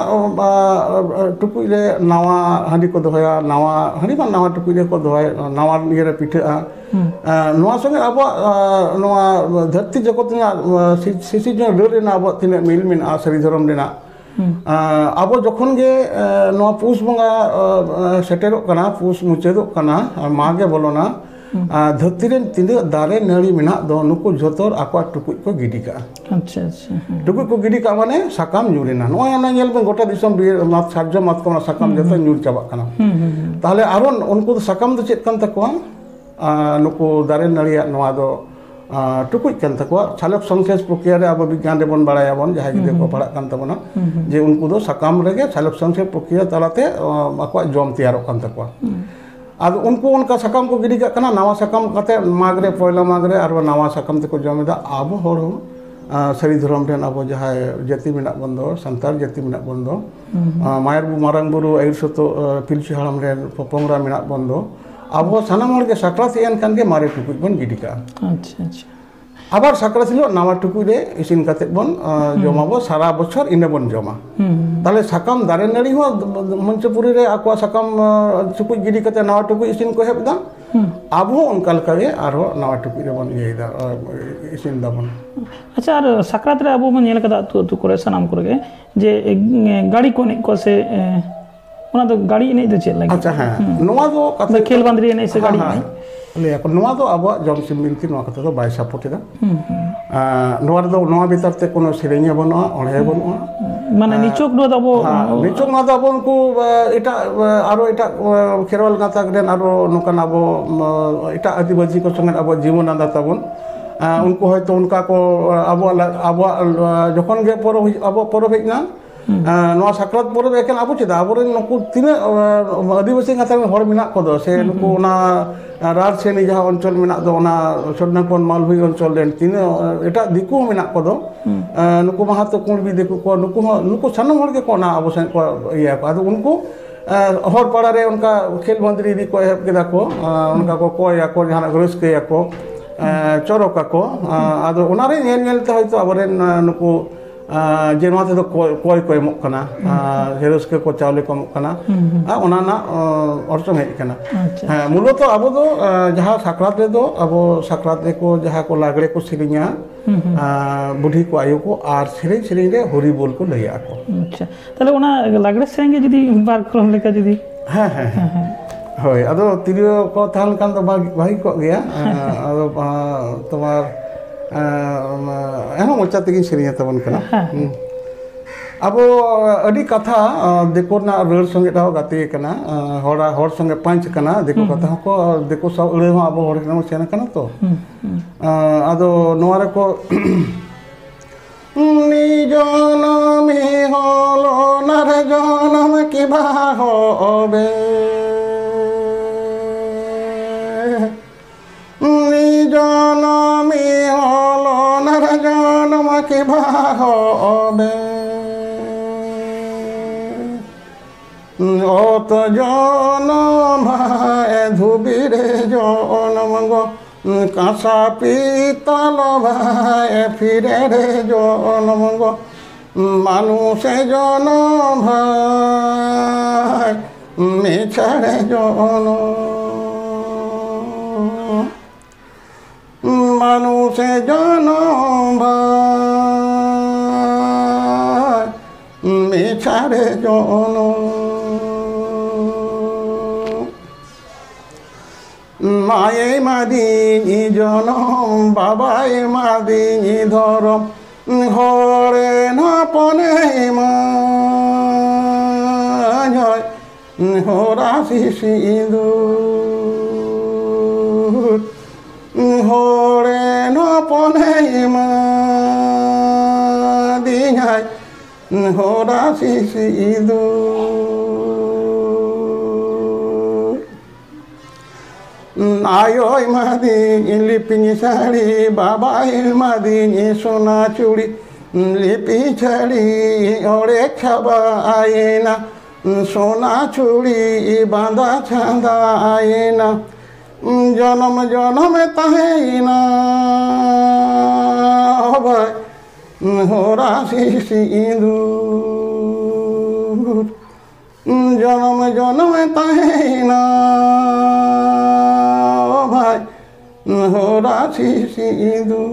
ᱮ, ᱴᱩᱠᱩᱡ ᱨᱮ ᱱᱟᱣᱟ ᱦᱟᱺᱰᱤ ᱠᱚ ᱫᱚᱦᱚᱭᱟ, ᱱᱟᱣᱟ ᱦᱟᱺᱰᱤ ᱢᱟ ᱱᱟᱣᱟ ᱴᱩᱠᱩᱡ ᱨᱮᱠᱚ ᱫᱚᱦᱚᱭᱟ, ᱱᱟᱣᱟ ᱤᱭᱟᱹ ᱨᱮ ᱯᱤᱴᱷᱟᱹᱜᱼᱟ᱾ ᱦᱩᱸ᱾ ᱮ, ᱱᱚᱣᱟ ᱥᱚᱸᱜᱮ ᱟᱵᱚᱣᱟᱜ, ᱮ, ᱱᱚᱣᱟ ᱫᱷᱟᱹᱨᱛᱤ ᱡᱚᱜᱚᱛ ᱨᱮᱱᱟᱜ, ᱮ, ᱥᱤ-, ᱥᱤᱥᱤᱨᱡᱚᱱ ᱨᱟᱹᱲ ᱨᱮᱱᱟᱜ ᱟᱵᱚᱣᱟᱜ ᱛᱤᱱᱟᱹᱜ ᱢᱤᱞ ᱢᱮᱱᱟᱜᱼᱟ ᱥᱟᱹᱨᱤ ᱫᱷᱚᱨᱚᱢ ᱨᱮᱱᱟᱜ᱾ ᱦᱩᱸ᱾ ᱮ, ᱟᱵᱚ ᱡᱚᱠᱷᱚᱱ ᱜᱮ, ᱮ, ᱱᱚᱣᱟ ᱯᱩᱥ ᱵᱚᱸᱜᱟ, ᱮ, ᱮ, ᱥᱮᱴᱮᱨᱚᱜ ᱠᱟᱱᱟ, ᱯᱩᱥ ᱢᱩᱪᱟᱹᱫᱚᱜ ᱠᱟᱱᱟ, ᱟᱨ ᱢᱟᱜᱽ ᱮ ᱵᱚᱞᱚᱱᱟ, ᱦᱩᱸ᱾ ᱟᱨ ᱫᱷᱟᱹᱨᱛᱤ ᱨᱮᱱ ᱛᱤᱱᱟᱹᱜ ᱫᱟᱨᱮ ᱱᱟᱹᱲᱤ ᱢᱮᱱᱟᱜ ᱫᱚ, ᱱᱩᱠᱩ ᱡᱚᱛᱚ ᱟᱠᱚᱣᱟᱜ ᱴᱩᱠᱩᱡ ᱠᱚ ᱜᱤᱰᱤ ᱠᱟᱜᱼᱟ᱾ ᱟᱪᱪᱷᱟ, ᱟᱪᱪᱷᱟ, ᱦᱩᱸ᱾ ᱴᱩᱠᱩᱡ ᱠᱚ ᱜᱤᱰᱤ ᱠᱟᱜᱼᱟ, ᱢᱟᱱᱮ ᱥᱟᱠᱟᱢ ᱧᱩᱨ ᱮᱱᱟ᱾ ᱱᱚᱜᱼᱚᱭ ᱚᱱᱟ ᱧᱮᱞ ᱵᱮᱱ, ᱜᱚᱴᱟ ᱫᱤᱥᱚᱢ ᱵᱤᱨ, ᱢᱟᱛ-, ᱥᱟᱨᱡᱚᱢ ᱢᱟᱛᱠᱚᱢ ᱨᱮᱱᱟᱜ ᱥᱟᱠᱟᱢ ᱦᱩᱸ, ᱡᱚᱛᱚ ᱦᱩᱸ᱾ ᱧᱩᱨ ᱪᱟᱵᱟᱜ ᱠᱟᱱᱟ᱾ ᱦᱩᱸ, ᱦᱩᱸ, ᱦᱩᱸ᱾ ᱛᱟᱦᱞᱮ ᱟᱨᱚ ᱩᱱᱠᱩ ᱫᱚ ᱥᱟᱠᱟᱢ ᱫᱚ ᱪᱮᱫ ᱠᱟᱱ ᱛᱟᱠᱚᱣᱟ? ᱟᱨ ᱱᱩᱠᱩ ᱫᱟᱨᱮ ᱱᱟᱹᱲᱤᱭᱟᱜ ᱱᱚᱣᱟ ᱫᱚ, ᱟᱨ ᱴᱩᱠᱩᱡ ᱠᱟᱱ ᱛᱟᱠᱚᱣᱟ᱾ ᱥᱟᱞᱚᱠ ᱥᱚᱝᱥᱞᱮᱥ ᱯᱨᱚᱠᱨᱤᱭᱟ ᱨᱮ ᱟᱵᱚ ᱵᱤᱜᱽᱜᱟᱱ ᱨᱮᱵᱚᱱ ᱵᱟᱲᱟᱭᱟᱵᱚᱱ, ᱡᱟᱦᱟᱸᱭ ᱜᱤᱫᱽᱨᱟᱹ ᱦᱩᱸ, ᱠᱚ ᱦᱩᱸ᱾ ᱯᱟᱲᱦᱟᱜ ᱠᱟᱱ ᱛᱟᱵᱚᱱᱟ, ᱦᱩᱸ, ᱦᱩᱸ᱾ ᱡᱮ ᱩᱱᱠᱩ ᱫᱚ ᱥᱟᱠᱟᱢ ᱨᱮᱜᱮ ᱥᱟᱞᱚᱠ ᱥᱚᱝᱥᱞᱮᱥ ᱯᱨᱚᱠᱨᱤᱭᱟ ᱛᱟᱞᱟᱛᱮ, ᱟᱸ, ᱟᱠᱚᱣᱟᱜ ᱡᱚᱢ ᱛᱮᱭᱟᱨᱚᱜ ᱠᱟᱱ ᱛᱟᱠᱚᱣᱟ᱾ ᱦᱩᱸ᱾ ᱟᱫᱚ ᱩᱱᱠᱩ ᱚᱱᱠᱟ ᱥᱟᱠᱟᱢ ᱠᱚ ᱜᱤᱰᱤ ᱠᱟᱜ ᱠᱟᱱᱟ, ᱱᱟᱣᱟ ᱥᱟᱠᱟᱢ ᱠᱟᱛᱮ ᱢᱟᱜᱽ ᱨᱮ, ᱯᱚᱭᱞᱟ ᱢᱟᱜᱽ ᱨᱮ ᱟᱨ ᱱᱟᱣᱟ ᱥᱟᱠᱟᱢ ᱛᱮᱠᱚ ᱡᱚᱢ ᱮᱫᱟ᱾ ᱟᱵᱚ ᱦᱚᱲ ᱦᱚᱸ, ᱟᱸ, ᱥᱟᱹᱨᱤ ᱫᱷᱚᱨᱚᱢ ᱨᱮᱱ ᱟᱵᱚ ᱡᱟᱦᱟᱸᱭ ᱡᱟᱹᱛᱤ ᱢᱮᱱᱟᱜ ᱵᱚᱱ ᱫᱚ, ᱥᱟᱱᱛᱟᱲ ᱡᱟᱹᱛᱤ ᱢᱮᱱᱟᱜ ᱵᱚᱱ ᱫᱚ, ᱦᱩᱸ, ᱦᱩᱸ᱾ ᱟᱸ, ᱢᱟᱭᱟᱨ ᱵᱩ-, ᱢᱟᱨᱟᱝ ᱵᱩᱨᱩ ᱟᱹᱭᱩᱨ ᱥᱩᱛᱩᱜ, ᱟᱸ, ᱯᱤᱞᱪᱩ ᱦᱟᱲᱟᱢ ᱨᱮᱱ ᱯᱚᱯᱚᱝᱨᱟ ᱢᱮᱱᱟᱜ ᱵᱚᱱ ᱫᱚ, ᱟᱵᱚ ᱥᱟᱱᱟᱢ ᱦᱚᱲ ᱜᱮ ᱥᱟᱠᱨᱟᱛ ᱦᱮᱡ ᱮᱱ ᱠᱷᱟᱱ ᱜᱮ ᱢᱟᱨᱮ ᱴᱩᱠᱩᱡ ᱵᱚᱱ ᱜᱤᱰᱤ ᱠᱟᱜᱼᱟ᱾ ᱟᱪᱪᱷᱟ, ᱟᱪᱪᱷᱟ᱾ ᱟᱵᱟᱨ ᱥᱟᱠᱨᱟᱛ ᱦᱤᱞᱳᱜ ᱱᱟᱣᱟ ᱴᱩᱠᱩᱡ ᱨᱮ ᱤᱥᱤᱱ ᱠᱟᱛᱮ ᱵᱚᱱ, ᱟᱸ, ᱦᱩᱸ᱾ ᱡᱚᱢᱟᱵᱚ, ᱥᱟᱨᱟ ᱵᱚᱪᱷᱚᱨ ᱤᱱᱟᱹ ᱵᱚᱱ ᱡᱚᱢᱟ᱾ ᱦᱩᱸ᱾ ᱛᱟᱦᱞᱮ ᱥᱟᱠᱟᱢ ᱫᱟᱨᱮ ᱱᱟᱹᱲᱤ ᱦᱚᱸ ᱢᱚᱧᱪᱚᱯᱩᱨᱤ ᱨᱮ ᱟᱠᱚᱣᱟᱜ ᱥᱟᱠᱟᱢ, ᱟᱸ, ᱴᱩᱠᱩᱡ ᱜᱤᱰᱤ ᱠᱟᱛᱮ ᱱᱟᱣᱟ ᱴᱩᱠᱩᱡ ᱤᱥᱤᱱ ᱠᱚ ᱮᱦᱚᱵ ᱮᱫᱟ᱾ ᱦᱩᱸ᱾ ᱟᱵᱚ ᱦᱚᱸ ᱚᱱᱠᱟ ᱞᱮᱠᱟ ᱜᱮ ᱟᱨᱦᱚᱸ ᱱᱟᱣᱟ ᱴᱩᱠᱩᱡ ᱨᱮᱵᱚᱱ ᱤᱭᱟᱹᱭᱮᱫᱟ, ᱟᱸ, ᱤᱥᱤᱱ ᱫᱟᱵᱚᱱ᱾ ᱟᱪᱪᱷᱟ, ᱟᱨ ᱥᱟᱠᱨᱟᱛ ᱨᱮ ᱟᱵᱚ ᱵᱚᱱ ᱧᱮᱞ ᱠᱟᱫᱟ ᱟᱹᱛᱩ ᱟᱹᱛᱩ ᱠᱚᱨᱮ, ᱥᱟᱱᱟᱢ ᱠᱚᱨᱮ ᱜᱮ, ᱡᱮ, ᱮ, ᱜᱟᱹᱲᱤ ᱠᱚ ᱮᱱᱮᱡ ᱠᱚ ᱥᱮ, ᱮ, ᱚᱱᱟ ᱫᱚ ᱜᱟᱹᱲᱤ ᱮᱱᱮᱡ ᱫᱚ ᱪᱮᱫ ᱞᱟᱹᱜᱤᱫ? ᱟᱪᱪᱷᱟ, ᱦᱮᱸ᱾ ᱦᱩᱸ᱾ ᱱᱚᱣᱟ ᱫᱚ ᱠᱟᱛᱷᱟ ᱚᱱᱟ ᱠᱷᱮᱞ ᱵᱟᱸᱫᱽᱨᱤ ᱮᱱᱮᱡ ᱥᱮ ᱦᱮᱸ, ᱜᱟᱹᱲᱤ ᱦᱮᱸ᱾ ᱮᱱᱮᱡ? ᱞᱟᱹᱭ ᱟᱠᱚ, ᱱᱚᱣᱟ ᱫᱚ ᱟᱵᱚᱣᱟᱜ ᱡᱚᱢ ᱥᱤᱢ ᱵᱤᱱᱛᱤ ᱱᱚᱣᱟ ᱠᱟᱛᱷᱟ ᱫᱚ ᱵᱟᱭ ᱥᱟᱯᱳᱨᱴ ᱮᱫᱟ᱾ ᱦᱩᱸ, ᱦᱩᱸ᱾ ᱟᱸ, ᱱᱚᱣᱟ ᱨᱮᱫᱚ, ᱱᱚᱣᱟ ᱵᱷᱤᱛᱟᱨ ᱛᱮ ᱠᱳᱱᱳ ᱥᱮᱨᱮᱧ ᱦᱚᱸ ᱵᱟᱹᱱᱩᱜᱼᱟ, ᱚᱬᱦᱮ ᱦᱚᱸ ᱵᱟᱹᱱᱩᱜᱼᱟ᱾ ᱢᱟᱱᱮ ᱟᱸ, ᱱᱤᱪᱚᱠ ᱱᱚᱣᱟ ᱫᱚ ᱟᱵᱚ ᱦᱮᱸ, ᱱᱤᱪᱚᱠ ᱱᱚᱣᱟ ᱫᱚ ᱟᱵᱚ ᱩᱱᱠᱩ, ᱟᱸ, ᱮᱴᱟᱜ, ᱟᱸ, ᱟᱨᱚ ᱮᱴᱟᱜ, ᱟᱸ, ᱠᱷᱮᱨᱣᱟᱞ ᱜᱟᱛᱟᱠ ᱨᱮᱱ ᱟᱨᱚ ᱱᱚᱝᱠᱟᱱ ᱟᱵᱚ, ᱟᱸ, ᱮᱴᱟᱜ ᱟᱹᱫᱤᱵᱟᱹᱥᱤ ᱠᱚ ᱥᱚᱸᱜᱮ ᱟᱵᱚ ᱡᱤᱵᱚᱱ ᱟᱸᱫᱟ ᱛᱟᱵᱚᱱ᱾ ᱟᱨ ᱩᱱᱠᱩ ᱦᱚᱭᱛᱳ ᱚᱱᱠᱟ ᱠᱚ, ᱟᱵᱚᱣᱟᱜ ᱞᱟ-, ᱟᱵᱚᱣᱟᱜ, ᱟᱵᱚᱣᱟᱜ ᱡᱚᱠᱷᱚᱱ ᱜᱮ ᱯᱚᱨᱚᱵᱽ ᱦᱩᱭᱩᱜ, ᱟᱵᱚᱣᱟᱜ ᱯᱚᱨᱚᱵᱽ ᱦᱮᱡ ᱮᱱᱟ, ᱦᱩᱸ᱾ ᱟᱨ ᱱᱚᱣᱟ ᱥᱟᱠᱨᱟᱛ ᱯᱚᱨᱚᱵᱽ ᱮᱠᱮᱱ ᱟᱵᱚ ᱪᱮᱫᱟᱜ? ᱟᱵᱚᱨᱮᱱ ᱱᱩᱠᱩ ᱛᱤᱱᱟᱹᱜ, ᱟᱨ ᱟᱹᱫᱤᱵᱟᱹᱥᱤ ᱜᱟᱛᱟᱠ ᱨᱮᱱ ᱦᱚᱲ ᱢᱮᱱᱟᱜ ᱠᱚᱫᱚ, ᱥᱮ ᱦᱩᱸ, ᱱᱩᱠᱩ ᱦᱩᱸ᱾ ᱚᱱᱟ, ᱟᱨ ᱨᱟᱡᱽᱥᱮᱱᱤ ᱡᱟᱦᱟᱸ ᱚᱧᱪᱚᱞ ᱢᱮᱱᱟᱜ ᱫᱚ, ᱚᱱᱟ ᱥᱚᱨᱱᱟᱯᱚᱱ ᱢᱟᱞᱵᱷᱩᱭ ᱚᱧᱪᱚᱞ ᱨᱮᱱ ᱛᱤᱱᱟᱹᱜ, ᱟᱨ ᱮᱴᱟᱜ ᱫᱤᱠᱩ ᱦᱚᱸ ᱢᱮᱱᱟᱜ ᱠᱚᱫᱚ, ᱦᱩᱸ᱾ ᱟᱨ ᱱᱩᱠᱩ ᱢᱟᱦᱟᱛᱚ ᱠᱩᱬᱵᱤ ᱫᱤᱠᱩ ᱠᱚ, ᱱᱩᱠᱩ ᱦᱚᱸ, ᱱᱩᱠᱩ ᱥᱟᱱᱟᱢ ᱦᱚᱲ ᱜᱮᱠᱚ ᱚᱱᱟ ᱟᱵᱚ ᱥᱮᱫ ᱠᱚ ᱤᱭᱟᱹ ᱠᱚ᱾ ᱟᱫᱚ ᱩᱱᱠᱩ, ᱟᱨ ᱦᱚᱲ ᱯᱟᱲᱟ ᱨᱮ ᱚᱱᱠᱟ ᱠᱷᱮᱞ ᱢᱟᱹᱫᱽᱨᱤ ᱤᱫᱤ ᱠᱚ ᱮᱦᱚᱵ ᱠᱮᱫᱟ ᱠᱚ, ᱟᱨ ᱚᱱᱠᱟ ᱠᱚ ᱠᱚᱭᱟᱠᱚ, ᱡᱟᱦᱟᱱᱟᱜ ᱠᱚ ᱨᱟᱹᱥᱠᱟᱹᱭᱟᱠᱚ, ᱟᱨ ᱪᱚᱨᱚᱠᱟᱠᱚ᱾ ᱟᱨ ᱟᱫᱚ ᱚᱱᱟᱨᱮ ᱧᱮᱞ ᱧᱮᱞ ᱛᱮ ᱦᱚᱭᱛᱳ ᱟᱵᱚᱨᱮᱱ, ᱟᱨ ᱱᱩᱠᱩ, ᱟᱨ ᱡᱮ ᱱᱚᱣᱟ ᱛᱮᱫᱚ ᱠᱚᱭ, ᱠᱚᱭ ᱠᱚ ᱮᱢᱚᱜ ᱠᱟᱱᱟ, ᱟᱨ ᱨᱟᱹᱥᱠᱟᱹ ᱠᱚ ᱪᱟᱣᱞᱮ ᱠᱚ ᱮᱢᱚᱜ ᱠᱟᱱᱟ, ᱦᱩᱸ, ᱦᱩᱸ᱾ ᱟᱨ ᱚᱱᱟ ᱨᱮᱱᱟᱜ, ᱟᱨ ᱚᱨᱥᱚᱝ ᱦᱮᱡ ᱟᱠᱟᱱᱟ᱾ ᱟᱪᱪᱷᱟ, ᱦᱮᱸ, ᱟᱪᱪᱷᱟ᱾ ᱢᱩᱞᱚᱛᱚ ᱟᱵᱚ ᱫᱚ, ᱟᱨ ᱡᱟᱦᱟᱸ ᱥᱟᱠᱨᱟᱛ ᱨᱮᱫᱚ ᱟᱵᱚ ᱥᱟᱠᱨᱟᱛ ᱨᱮᱠᱚ ᱡᱟᱦᱟᱸ ᱠᱚ ᱞᱟᱜᱽᱲᱮ ᱠᱚ ᱥᱮᱨᱮᱧᱟ, ᱦᱩᱸ, ᱦᱩᱸ᱾ ᱟᱨ ᱵᱩᱰᱷᱤ ᱠᱚ ᱟᱭᱳ ᱠᱚ ᱟᱨ ᱥᱮᱨᱮᱧ ᱥᱮᱨᱮᱧ ᱨᱮ ᱦᱚᱨᱤ ᱵᱳᱞ ᱠᱚ ᱞᱟᱹᱭᱟᱜᱼᱟ ᱠᱚ᱾ ᱟᱪᱪᱷᱟ, ᱛᱟᱦᱞᱮ ᱚᱱᱟ ᱞᱟᱜᱽᱲᱮ ᱥᱮᱨᱮᱧ ᱜᱮ ᱡᱩᱫᱤ ᱵᱟᱨ ᱠᱚᱞᱚᱢ ᱞᱮᱠᱟ ᱡᱩᱫᱤ᱾ ᱦᱮᱸ, ᱦᱮᱸ, ᱦᱮᱸ᱾ ᱦᱮᱸ, ᱦᱮᱸ᱾ ᱦᱳᱭ, ᱟᱫᱚ ᱛᱤᱨᱭᱳ ᱠᱚ ᱛᱟᱦᱮᱸ ᱞᱮᱱᱠᱷᱟᱱ ᱫᱚ ᱵᱷᱟᱜᱤ, ᱵᱷᱟᱜᱤ ᱠᱚᱜ ᱜᱮᱭᱟ᱾ ᱦᱮᱸ, ᱦᱮᱸ᱾ ᱟᱫᱚ, ᱟᱨ ᱛᱳᱢᱟᱨ, ᱟᱨ, ᱮᱱᱦᱚᱸ ᱢᱚᱪᱟ ᱛᱮᱜᱮᱧ ᱥᱮᱨᱮᱧᱟ ᱛᱟᱵᱚᱱ ᱠᱟᱱᱟ᱾ ᱦᱮᱸ, ᱦᱮᱸ᱾ ᱦᱩᱸ᱾ ᱟᱵᱚ ᱟᱹᱰᱤ ᱠᱟᱛᱷᱟ, ᱟᱨ ᱫᱤᱠᱩ ᱨᱮᱱᱟᱜ ᱨᱟᱹᱲ ᱥᱚᱸᱜᱮ ᱦᱚᱸ ᱜᱟᱛᱮ ᱠᱟᱱᱟ, ᱟᱨ ᱦᱚᱲ, ᱦᱚᱲ ᱥᱚᱸᱜᱮ ᱯᱟᱸᱪ ᱠᱟᱱᱟ, ᱫᱤᱠᱩ ᱦᱩᱸ, ᱠᱟᱛᱷᱟ ᱦᱩᱸ᱾ ᱦᱚᱸᱠᱚ, ᱫᱤᱠᱩ ᱥᱟᱶ ᱟᱹᱲᱟᱹ ᱦᱚᱸ ᱟᱵᱚ ᱦᱚᱲ ᱴᱷᱮᱱ ᱵᱚᱱ ᱥᱮᱱ ᱠᱟᱱᱟ ᱛᱚ᱾ ᱦᱩᱸ, ᱦᱩᱸ᱾ ᱟᱨ ᱟᱫᱚ ᱱᱚᱣᱟ ᱨᱮᱠᱚ ᱱᱤᱡᱚᱱᱚᱢ ᱦᱚᱞᱚᱱᱟᱨ ᱡᱚᱱᱚᱢ ᱠᱤ ᱵᱟᱦᱚᱵᱮ᱾ ᱱᱤᱡᱚᱱᱚᱢ ᱦᱚᱞᱚᱱᱟᱨ ᱡᱚᱱᱚᱢ ᱠᱤ ᱵᱟᱦᱚᱵᱮ᱾ ᱚᱛ ᱡᱚᱱᱚᱢ ᱵᱷᱟᱭ ᱫᱷᱩᱵᱤ ᱨᱮ ᱡᱚᱱᱚᱢ ᱜᱚ, ᱠᱟᱸᱥᱟ ᱯᱤᱛᱚᱞ ᱵᱷᱟᱭ ᱯᱷᱤᱨᱮ ᱨᱮ ᱡᱚᱱᱚᱢ ᱜᱚ, ᱢᱟᱱᱩᱥᱮ ᱡᱚᱱᱚᱢ ᱵᱷᱟᱭ ᱢᱤᱪᱷᱟᱲᱮ ᱡᱚᱱᱚᱢ᱾ ᱢᱟᱱᱩᱥᱮ ᱡᱚᱱᱚᱢ ᱵᱷᱟᱭ ᱢᱤᱪᱷᱟᱲᱮ ᱡᱚᱱᱚᱢ᱾ ᱢᱟᱭᱮ ᱮᱢᱟᱫᱤᱧ ᱡᱚᱱᱚᱢ, ᱵᱟᱵᱟᱭ ᱮᱢᱟᱫᱤᱧ ᱫᱷᱚᱨᱚᱢ, ᱦᱚᱲᱮᱱ ᱦᱚᱯᱚᱱᱮ ᱮᱢᱟᱧ ᱦᱚᱭ ᱦᱚᱨᱟᱥᱤ ᱥᱤᱸᱫᱩᱨ᱾ ᱦᱚᱲᱮᱱ ᱦᱚᱯᱚᱱᱮ ᱮᱢᱟᱫᱤᱧᱟᱭ ᱦᱚᱨᱟ ᱥᱤᱥᱤ ᱤᱸᱫᱩᱨ᱾ ᱟᱭᱳᱭ ᱮᱢᱟᱫᱤᱧ ᱞᱤᱯᱤᱧ ᱥᱟᱹᱲᱤ, ᱵᱟᱵᱟᱭ ᱮᱢᱟᱫᱤᱧ ᱥᱚᱱᱟ ᱪᱩᱲᱤ, ᱞᱤᱯᱤᱧ ᱥᱟᱹᱲᱤ ᱚᱲᱮᱡ ᱪᱟᱵᱟᱭᱮᱱᱟ, ᱥᱚᱱᱟ ᱪᱩᱲᱤ ᱵᱟᱸᱫᱟ ᱪᱷᱟᱸᱫᱟᱭᱮᱱᱟ, ᱡᱚᱱᱚᱢ ᱡᱚᱱᱚᱢᱮ ᱛᱟᱦᱮᱸᱭᱮᱱᱟ ᱚᱵᱟᱭ ᱦᱚᱨᱟ ᱥᱤᱥᱤ ᱤᱸᱫᱩᱨ᱾ ᱡᱚᱱᱚᱢ ᱡᱚᱱᱚᱢᱮ ᱛᱟᱦᱮᱸᱭᱮᱱᱟ ᱚᱵᱟᱭ ᱦᱚᱨᱟ ᱥᱤᱥᱤ ᱤᱸᱫᱩᱨ᱾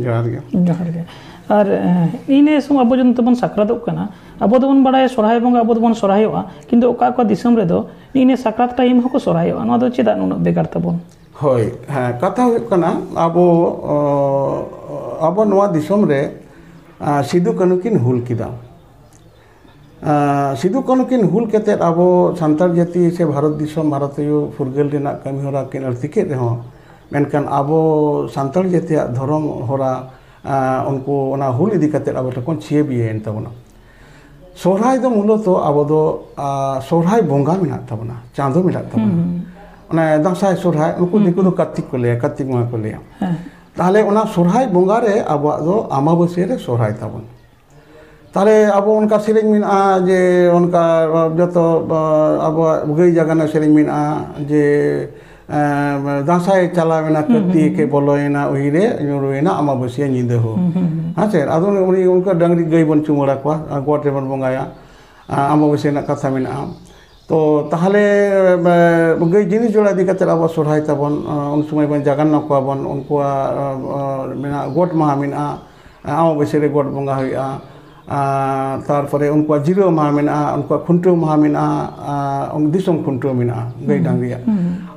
ᱡᱚᱦᱟᱨ ᱜᱮ᱾ ᱡᱚᱦᱟᱨ ᱜᱮ᱾ ᱟᱨ ᱤᱱᱟᱹ ᱥᱚᱢᱚᱭ ᱟᱵᱚ ᱡᱚᱱᱛᱮ ᱵᱚᱱ ᱥᱟᱠᱨᱟᱛᱚᱜ ᱠᱟᱱᱟ, ᱟᱵᱚ ᱫᱚᱵᱚᱱ ᱵᱟᱲᱟᱭᱟ ᱥᱚᱨᱦᱟᱭ ᱵᱚᱸᱜᱟ ᱟᱵᱚ ᱫᱚᱵᱚᱱ ᱥᱚᱨᱦᱟᱭᱚᱜᱼᱟ, ᱠᱤᱱᱛᱩ ᱚᱠᱟ ᱚᱠᱟ ᱫᱤᱥᱚᱢ ᱨᱮᱫᱚ ᱤᱱᱟᱹ ᱥᱟᱠᱨᱟᱛ ᱴᱟᱭᱤᱢ ᱦᱚᱸᱠᱚ ᱥᱚᱨᱦᱟᱭᱚᱜᱼᱟ᱾ ᱱᱚᱣᱟ ᱫᱚ ᱪᱮᱫᱟᱜ ᱱᱩᱱᱟᱹᱜ ᱵᱷᱮᱜᱟᱨ ᱛᱟᱵᱚᱱ? ᱦᱳᱭ, ᱦᱮᱸ, ᱠᱟᱛᱷᱟ ᱦᱩᱭᱩᱜ ᱠᱟᱱᱟ, ᱟᱵᱚ ᱟᱵᱚ ᱱᱚᱣᱟ ᱫᱤᱥᱚᱢ ᱨᱮ ᱥᱤᱫᱩ ᱠᱟᱹᱱᱦᱩ ᱠᱤᱱ ᱦᱩᱞ ᱠᱮᱫᱟ᱾ ᱥᱤᱫᱩ ᱠᱟᱹᱱᱦᱩ ᱠᱤᱱ ᱦᱩᱞ ᱠᱟᱛᱮᱫ ᱟᱵᱚ ᱥᱟᱱᱛᱟᱲ ᱡᱟᱹᱛᱤ ᱥᱮ ᱵᱷᱟᱨᱚᱛ ᱫᱤᱥᱚᱢ, ᱵᱷᱟᱨᱚᱛᱤᱭᱚ ᱯᱷᱩᱨᱜᱟᱹᱞ ᱨᱮᱱᱟᱜ ᱠᱟᱹᱢᱤ ᱦᱚᱨᱟ ᱠᱤᱱ ᱟᱹᱲᱛᱤ ᱠᱮᱫ ᱨᱮᱦᱚᱸ, ᱢᱮᱱᱠᱷᱟᱱ ᱟᱵᱚ ᱥᱟᱱᱛᱟᱲ ᱡᱟᱹᱛᱤᱭᱟᱜ ᱫᱷᱚᱨᱚᱢ ᱦᱚᱨᱟ ᱩᱱᱠᱩ ᱚᱱᱟ ᱦᱩᱞ ᱤᱫᱤ ᱠᱟᱛᱮᱫ ᱟᱵᱚ ᱴᱷᱮᱱ ᱠᱷᱚᱱ ᱪᱷᱤᱭᱟᱹ ᱵᱤᱭᱟᱹᱭᱮᱱ ᱛᱟᱵᱚᱱᱟ᱾ ᱥᱚᱦᱨᱟᱭ ᱫᱚ ᱢᱩᱞᱚᱛᱚ ᱟᱵᱚ ᱫᱚ ᱥᱚᱦᱨᱟᱭ ᱵᱚᱸᱜᱟ ᱢᱮᱱᱟᱜ ᱛᱟᱵᱚᱱᱟ, ᱪᱟᱸᱫᱚ ᱢᱮᱱᱟᱜ ᱛᱟᱵᱚᱱᱟ᱾ ᱚᱱᱮ ᱫᱟᱸᱥᱟᱭ ᱥᱚᱦᱨᱟᱭ, ᱩᱱᱠᱩ ᱫᱤᱠᱩ ᱫᱚ ᱠᱟᱨᱛᱤᱠ ᱠᱚ ᱞᱟᱹᱭᱟ, ᱠᱟᱨᱛᱤᱠ ᱵᱚᱸᱜᱟ ᱠᱚ ᱞᱟᱹᱭᱟ᱾ ᱛᱟᱦᱚᱞᱮ ᱚᱱᱟ ᱥᱚᱦᱨᱟᱭ ᱵᱚᱸᱜᱟ ᱨᱮ ᱟᱵᱚᱣᱟᱜ ᱫᱚ ᱟᱢᱵᱟᱵᱟᱹᱥᱭᱟᱹ ᱨᱮ ᱥᱚᱦᱨᱟᱭ ᱛᱟᱵᱚᱱ᱾ ᱛᱟᱦᱚᱞᱮ ᱟᱵᱚ ᱚᱱᱠᱟ ᱥᱮᱨᱮᱧ ᱢᱮᱱᱟᱜᱼᱟ ᱡᱮ ᱚᱱᱠᱟ ᱡᱚᱛᱚ ᱟᱵᱚᱣᱟᱜ ᱜᱟᱹᱭ ᱡᱟᱜᱟᱱᱟ ᱥᱮᱨᱮᱧ ᱢᱮᱱᱟᱜᱼᱟ ᱡᱮ ᱫᱟᱸᱥᱟᱭ ᱪᱟᱞᱟᱣᱮᱱᱟ, ᱠᱟᱹᱨᱛᱤ ᱠᱮ ᱵᱚᱞᱚᱭᱮᱱᱟ, ᱩᱦᱤᱨᱮ ᱧᱩᱨᱩᱭᱮᱱᱟ ᱟᱢᱵᱟᱵᱟᱹᱥᱭᱟᱹ ᱧᱤᱫᱟᱹ ᱦᱳ᱾ ᱦᱮᱸ ᱥᱮ? ᱟᱫᱚ ᱩᱱᱤ, ᱩᱱᱤ ᱚᱱᱠᱟ ᱰᱟᱹᱝᱨᱤ ᱜᱟᱹᱭ ᱵᱚᱱ ᱪᱩᱢᱟᱹᱲᱟ ᱠᱚᱣᱟ, ᱜᱚᱴ ᱨᱮᱵᱚᱱ ᱵᱚᱸᱜᱟᱭᱟ, ᱟᱢᱵᱟᱵᱟᱹᱥᱭᱟᱹ ᱨᱮᱱᱟᱜ ᱠᱟᱛᱷᱟ ᱢᱮᱱᱟᱜᱼᱟ᱾ ᱛᱚ ᱛᱟᱦᱚᱞᱮ ᱜᱟᱹᱭ ᱡᱤᱱᱤᱥ ᱡᱚᱲᱟ ᱤᱫᱤ ᱠᱟᱛᱮᱫ ᱟᱵᱚ ᱥᱚᱨᱦᱟᱭ ᱛᱟᱵᱚᱱ, ᱩᱱ ᱥᱚᱢᱚᱭ ᱵᱚᱱ ᱡᱟᱜᱟᱱᱱᱟ ᱠᱚᱣᱟ ᱵᱚᱱ, ᱩᱱᱠᱩᱣᱟᱜ ᱢᱮᱱᱟᱜᱼᱟ, ᱜᱚᱴ ᱢᱟᱦᱟ ᱢᱮᱱᱟᱜᱼᱟ, ᱟᱢᱵᱟᱵᱟᱹᱥᱭᱟᱹ ᱨᱮ ᱜᱚᱴ ᱵᱚᱸᱜᱟ ᱦᱩᱭᱩᱜᱼᱟ᱾ ᱛᱟᱨᱯᱚᱨᱮ ᱩᱱᱠᱩᱣᱟᱜ ᱡᱤᱨᱟᱹᱣ ᱢᱟᱦᱟ ᱢᱮᱱᱟᱜᱼᱟ, ᱩᱱᱠᱩᱣᱟᱜ ᱠᱷᱩᱱᱴᱟᱹᱣ ᱢᱟᱦᱟ ᱢᱮᱱᱟᱜᱼᱟ, ᱫᱤᱥᱚᱢ ᱠᱷᱩᱱᱴᱟᱹᱣ ᱢᱮᱱᱟᱜᱼᱟ ᱜᱟᱹᱭ ᱰᱟᱝᱨᱤᱭᱟᱜ᱾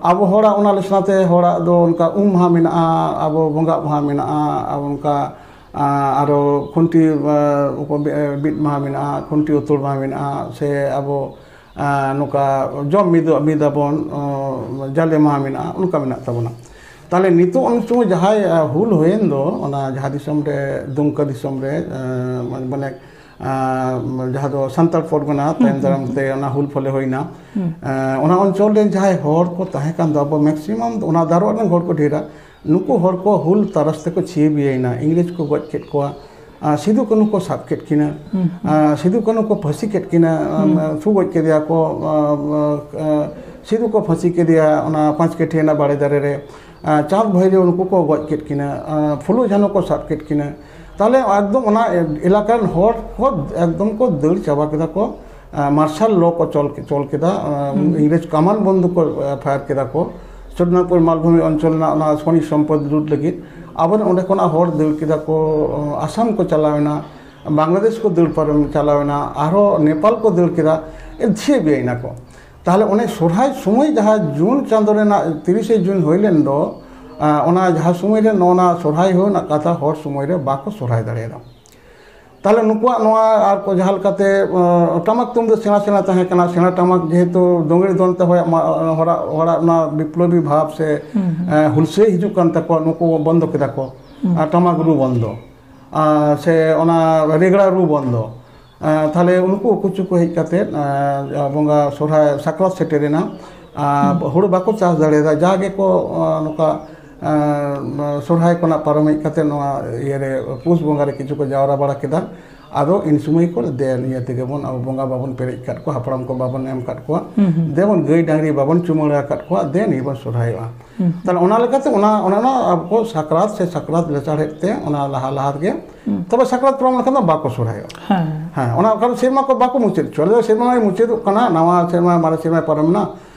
ᱟᱵᱚ ᱦᱚᱲᱟᱜ ᱚᱱᱟ ᱞᱮᱠᱟᱛᱮ ᱦᱚᱲᱟᱜ ᱫᱚ ᱚᱱᱠᱟ ᱩᱢ ᱢᱟᱦᱟ ᱢᱮᱱᱟᱜᱼᱟ, ᱟᱵᱚ ᱵᱚᱸᱜᱟᱜ ᱢᱟᱦᱟ ᱢᱮᱱᱟᱜᱼᱟ, ᱟᱵᱚ ᱚᱱᱠᱟ ᱟᱨᱚ ᱠᱷᱩᱱᱴᱤ ᱵᱤᱫ ᱢᱟᱦᱟ ᱢᱮᱱᱟᱜᱼᱟ, ᱠᱷᱩᱱᱴᱤ ᱩᱛᱩᱲ ᱢᱟᱦᱟ ᱢᱮᱱᱟᱜᱼᱟ, ᱥᱮ ᱟᱵᱚ ᱱᱚᱝᱠᱟ ᱡᱚᱢ ᱢᱤᱫ ᱢᱤᱫᱟᱵᱚᱱ, ᱡᱟᱞᱮ ᱢᱟᱦᱟ ᱢᱮᱱᱟᱜᱼᱟ, ᱚᱱᱠᱟ ᱢᱮᱱᱟᱜ ᱛᱟᱵᱚᱱᱟ᱾ ᱛᱟᱦᱞᱮ ᱱᱤᱛᱚᱜ ᱩᱱ ᱥᱚᱢᱚᱭ ᱡᱟᱦᱟᱸᱭ ᱟᱸ, ᱦᱩᱞ ᱦᱩᱭᱮᱱ ᱫᱚ, ᱚᱱᱟ ᱡᱟᱦᱟᱸ ᱫᱤᱥᱚᱢ ᱨᱮ, ᱫᱩᱢᱠᱟ ᱫᱤᱥᱚᱢ ᱨᱮ, ᱟᱸ, ᱢᱟᱱᱮ, ᱟᱸ, ᱡᱟᱦᱟᱸ ᱫᱚ ᱥᱟᱱᱛᱟᱲ ᱯᱚᱨᱜᱚᱱᱟ, ᱛᱟᱭᱚᱢ ᱫᱟᱨᱟᱢ ᱛᱮ ᱚᱱᱟ ᱦᱩᱞ ᱯᱷᱚᱞᱮ ᱦᱩᱭᱱᱟ᱾ ᱟᱸ, ᱚᱱᱟ ᱚᱧᱪᱚᱞ ᱨᱮᱱ ᱡᱟᱦᱟᱸᱭ ᱦᱚᱲ ᱠᱚ ᱛᱟᱦᱮᱸ ᱠᱟᱱ ᱫᱚ, ᱟᱵᱚ maximum ᱚᱱᱟ ᱫᱟᱨᱣᱟᱲ ᱨᱮᱱ ᱦᱚᱲ ᱠᱚ ᱰᱷᱮᱨᱟ, ᱱᱩᱠᱩ ᱦᱚᱲ ᱠᱚ ᱦᱩᱞ ᱛᱟᱨᱟᱥ ᱛᱮᱠᱚ ᱪᱷᱤᱭᱟᱹ ᱵᱤᱭᱟᱹᱭᱮᱱᱟ, ᱤᱝᱨᱮᱡᱽ ᱠᱚ ᱜᱚᱡ ᱠᱮᱫ ᱠᱚᱣᱟ᱾ ᱟᱨ ᱥᱤᱫᱩ ᱠᱟᱹᱱᱦᱩ ᱠᱚ ᱥᱟᱵ ᱠᱮᱫ ᱠᱤᱱᱟ᱾ ᱟᱨ ᱥᱤᱫᱩ ᱠᱟᱹᱱᱦᱩ ᱠᱚ ᱯᱷᱟᱹᱥᱤ ᱠᱮᱫ ᱠᱤᱱᱟ, ᱟᱨ ᱛᱷᱩ ᱜᱚᱡ ᱠᱮᱫᱮᱭᱟ ᱠᱚ, ᱟᱨ, ᱟᱨ, ᱥᱤᱫᱩ ᱠᱚ ᱯᱷᱟᱹᱥᱤ ᱠᱮᱫᱮᱭᱟ ᱚᱱᱟ ᱯᱟᱸᱪ ᱠᱟᱹᱴᱷᱤᱭᱟᱹ ᱨᱮᱱᱟᱜ ᱵᱟᱲᱮ ᱫᱟᱨᱮ ᱨᱮ᱾ ᱟᱨ ᱪᱟᱸᱫᱽ ᱵᱷᱟᱭᱨᱳ ᱱᱩᱠᱩ ᱠᱚ ᱜᱚᱡ ᱠᱮᱫ ᱠᱤᱱᱟ, ᱟᱨ ᱯᱷᱩᱞᱳ ᱡᱷᱟᱱᱳ ᱠᱚ ᱥᱟᱵ ᱠᱮᱫ ᱠᱤᱱᱟ᱾ ᱛᱟᱦᱞᱮ ᱮᱠᱫᱚᱢ ᱚᱱᱟ ᱮᱞᱟᱠᱟ ᱨᱮᱱ ᱦᱚᱲ ᱠᱚ ᱮᱠᱫᱚᱢ ᱠᱚ ᱫᱟᱹᱲ ᱪᱟᱵᱟ ᱠᱮᱫᱟ ᱠᱚ᱾ ᱟᱨ ᱢᱟᱨᱥᱟᱞ ᱞᱚ ᱠᱚ ᱪᱚᱞ, ᱪᱚᱞ ᱠᱮᱫᱟ᱾ ᱟᱨ ᱤᱝᱨᱮᱡᱽ ᱠᱟᱢᱟᱱ ᱵᱚᱱᱫᱩᱠ ᱠᱚ, ᱟᱨ, ᱯᱷᱟᱭᱟᱨ ᱠᱮᱫᱟ ᱠᱚ ᱪᱚᱱᱫᱨᱚᱯᱩᱨ ᱢᱟᱞᱵᱷᱩᱢᱤ ᱚᱧᱪᱚᱞ ᱨᱮᱱᱟᱜ ᱚᱱᱟ ᱠᱷᱚᱱᱤᱡᱽ ᱥᱚᱢᱯᱚᱫ ᱞᱩᱴ ᱞᱟᱹᱜᱤᱫ᱾ ᱟᱵᱚᱨᱮᱱ ᱚᱸᱰᱮ ᱠᱷᱚᱱᱟᱜ ᱦᱚᱲ ᱫᱟᱹᱲ ᱠᱮᱫᱟ ᱠᱚ, ᱟᱥᱟᱢ ᱠᱚ ᱪᱟᱞᱟᱣᱮᱱᱟ, ᱵᱟᱝᱞᱟᱫᱮᱥ ᱠᱚ ᱫᱟᱹᱲ ᱯᱟᱨᱚᱢ ᱪᱟᱞᱟᱣᱮᱱᱟ, ᱟᱨᱦᱚᱸ ᱱᱮᱯᱟᱞ ᱠᱚ ᱫᱟᱹᱲ ᱠᱮᱫᱟ, ᱪᱷᱤᱭᱟᱹ ᱵᱤᱭᱟᱹᱭᱮᱱᱟ ᱠᱚ᱾ ᱛᱟᱦᱞᱮ ᱚᱱᱮ ᱥᱚᱨᱦᱟᱭ ᱥᱚᱢᱚᱭ ᱡᱟᱦᱟᱸ ᱡᱩᱱ ᱪᱟᱸᱫᱳ ᱨᱮᱱᱟᱜ ᱛᱤᱨᱤᱥᱮ ᱡᱩᱱ ᱦᱩᱭ ᱞᱮᱱ ᱫᱚ, ᱟᱸ, ᱚᱱᱟ ᱡᱟᱦᱟᱸ ᱥᱚᱢᱚᱭ ᱨᱮ ᱱᱚᱣᱟ ᱥᱚᱨᱦᱟᱭ ᱦᱩᱭ ᱨᱮᱱᱟᱜ ᱠᱟᱛᱷᱟ, ᱦᱚᱲ ᱥᱚᱢᱚᱭ ᱨᱮ ᱵᱟᱠᱚ ᱥᱚᱨᱦᱟᱭ ᱫᱟᱲᱮᱭᱟᱫᱟ᱾ ᱛᱟᱦᱞᱮ ᱱᱩᱠᱩᱣᱟᱜ ᱱᱚᱣᱟ ᱟᱨ ᱠᱚ ᱡᱟᱦᱟᱸ ᱞᱮᱠᱟᱛᱮ, ᱟᱸ, ᱴᱟᱢᱟᱠ ᱛᱩᱢᱫᱟᱜ ᱥᱮᱬᱟ ᱥᱮᱬᱟ ᱛᱟᱦᱮᱸ ᱠᱟᱱᱟ, ᱥᱮᱬᱟ ᱴᱟᱢᱟᱠ ᱡᱮᱦᱮᱛᱩ ᱫᱚᱝᱜᱲᱤ ᱫᱚᱱ ᱛᱮ ᱦᱚᱲᱟᱜ ᱢᱟ-, ᱦᱚᱲᱟᱜ, ᱦᱚᱲᱟᱜ ᱚᱱᱟ ᱵᱤᱯᱞᱚᱵᱤ ᱵᱷᱟᱵᱽ ᱥᱮ, ᱟᱸ, ᱦᱩᱞᱥᱟᱹᱭ ᱦᱤᱡᱩᱜ ᱠᱟᱱ ᱛᱟᱠᱚᱣᱟ, ᱱᱩᱠᱩ ᱵᱚᱱᱫᱚ ᱠᱮᱫᱟ ᱠᱚ᱾ ᱟᱨ ᱴᱟᱢᱟᱠ ᱨᱩ ᱵᱚᱱᱫᱚ, ᱟᱨ ᱥᱮ ᱚᱱᱟ ᱨᱮᱜᱽᱲᱟ ᱨᱩ ᱵᱚᱱᱫᱚ᱾ ᱟᱨ ᱛᱟᱦᱞᱮ ᱩᱱᱠᱩ ᱠᱤᱪᱷᱩ ᱠᱚ ᱦᱮᱡ ᱠᱟᱛᱮ, ᱟᱨ ᱵᱚᱸᱜᱟ ᱥᱚᱨᱦᱟᱭ ᱥᱟᱠᱨᱟᱛ ᱥᱮᱴᱮᱨᱮᱱᱟ, ᱟᱨ ᱦᱩᱲᱩ ᱵᱟᱠᱚ ᱪᱟᱥ ᱫᱟᱲᱮᱭᱟᱫᱟ, ᱡᱟ ᱜᱮᱠᱚ, ᱟᱨ ᱱᱚᱝᱠᱟ, ᱟᱨ ᱥᱚᱨᱦᱟᱭ ᱠᱷᱚᱱᱟᱜ ᱯᱟᱨᱚᱢ ᱦᱮᱡ ᱠᱟᱛᱮ ᱱᱚᱣᱟ ᱤᱭᱟᱹᱨᱮ ᱯᱩᱥ ᱵᱚᱸᱜᱟ ᱨᱮ ᱠᱤᱪᱷᱩ ᱠᱚ ᱡᱟᱣᱨᱟ ᱵᱟᱲᱟ ᱠᱮᱫᱟ᱾ ᱟᱫᱚ ᱤᱱ ᱥᱚᱢᱚᱭ ᱠᱚ ᱫᱮ ᱱᱤᱭᱟᱹ ᱛᱮᱜᱮ ᱵᱚᱱ, ᱟᱵᱚ ᱵᱚᱸᱜᱟ ᱵᱟᱵᱚᱱ ᱯᱮᱨᱮᱡ ᱟᱠᱟᱫ ᱠᱚᱣᱟ, ᱦᱟᱯᱲᱟᱢ ᱠᱚ ᱵᱟᱵᱚᱱ ᱮᱢ ᱟᱠᱟᱫ ᱠᱚᱣᱟ, ᱫᱮ ᱵᱚᱱ ᱜᱟᱹᱭ ᱰᱟᱝᱨᱤ ᱵᱟᱵᱚᱱ ᱪᱩᱢᱟᱹᱲᱟ ᱟᱠᱟᱫ ᱠᱚᱣᱟ, ᱫᱮ ᱱᱤᱭᱟᱹ ᱵᱚᱱ ᱥᱚᱨᱦᱟᱭᱚᱜᱼᱟ᱾ ᱛᱟᱦᱞᱮ ᱚᱱᱟ ᱞᱮᱠᱟᱛᱮ ᱚᱱᱟ, ᱚᱱᱟ, ᱚᱱᱟ ᱟᱵᱚ ᱥᱟᱠᱨᱟᱛ ᱥᱮ ᱥᱟᱠᱨᱟᱛ ᱞᱮᱥᱟᱲᱦᱮᱫ ᱛᱮ ᱚᱱᱟ ᱞᱟᱦᱟ, ᱞᱟᱦᱟ ᱨᱮᱜᱮ, ᱛᱚᱵᱮ ᱥᱟᱠᱨᱟᱛ ᱯᱟᱨᱚᱢ ᱞᱮᱠᱷᱟᱱ ᱫᱚ ᱵᱟᱠᱚ ᱥᱚᱨᱦᱟᱭᱚᱜᱼᱟ᱾ ᱦᱮᱸ᱾ ᱦᱮᱸ, ᱚᱱᱟ ᱠᱟᱨᱚᱱ ᱥᱮᱨᱢᱟ ᱠᱚ ᱵᱟᱠᱚ ᱢᱩᱪᱟᱹᱫ ᱦᱚᱪᱚ᱾ ᱟᱞᱮ ᱫᱚ ᱥᱮᱨᱢᱟ ᱢᱩᱪᱟᱹᱫᱚᱜ ᱠᱟᱱᱟ, ᱱᱟᱣᱟ ᱥᱮᱨᱢᱟ, ᱢᱟᱨᱮ ᱥᱮᱨᱢᱟ ᱯᱟᱨᱚᱢᱮᱱᱟ,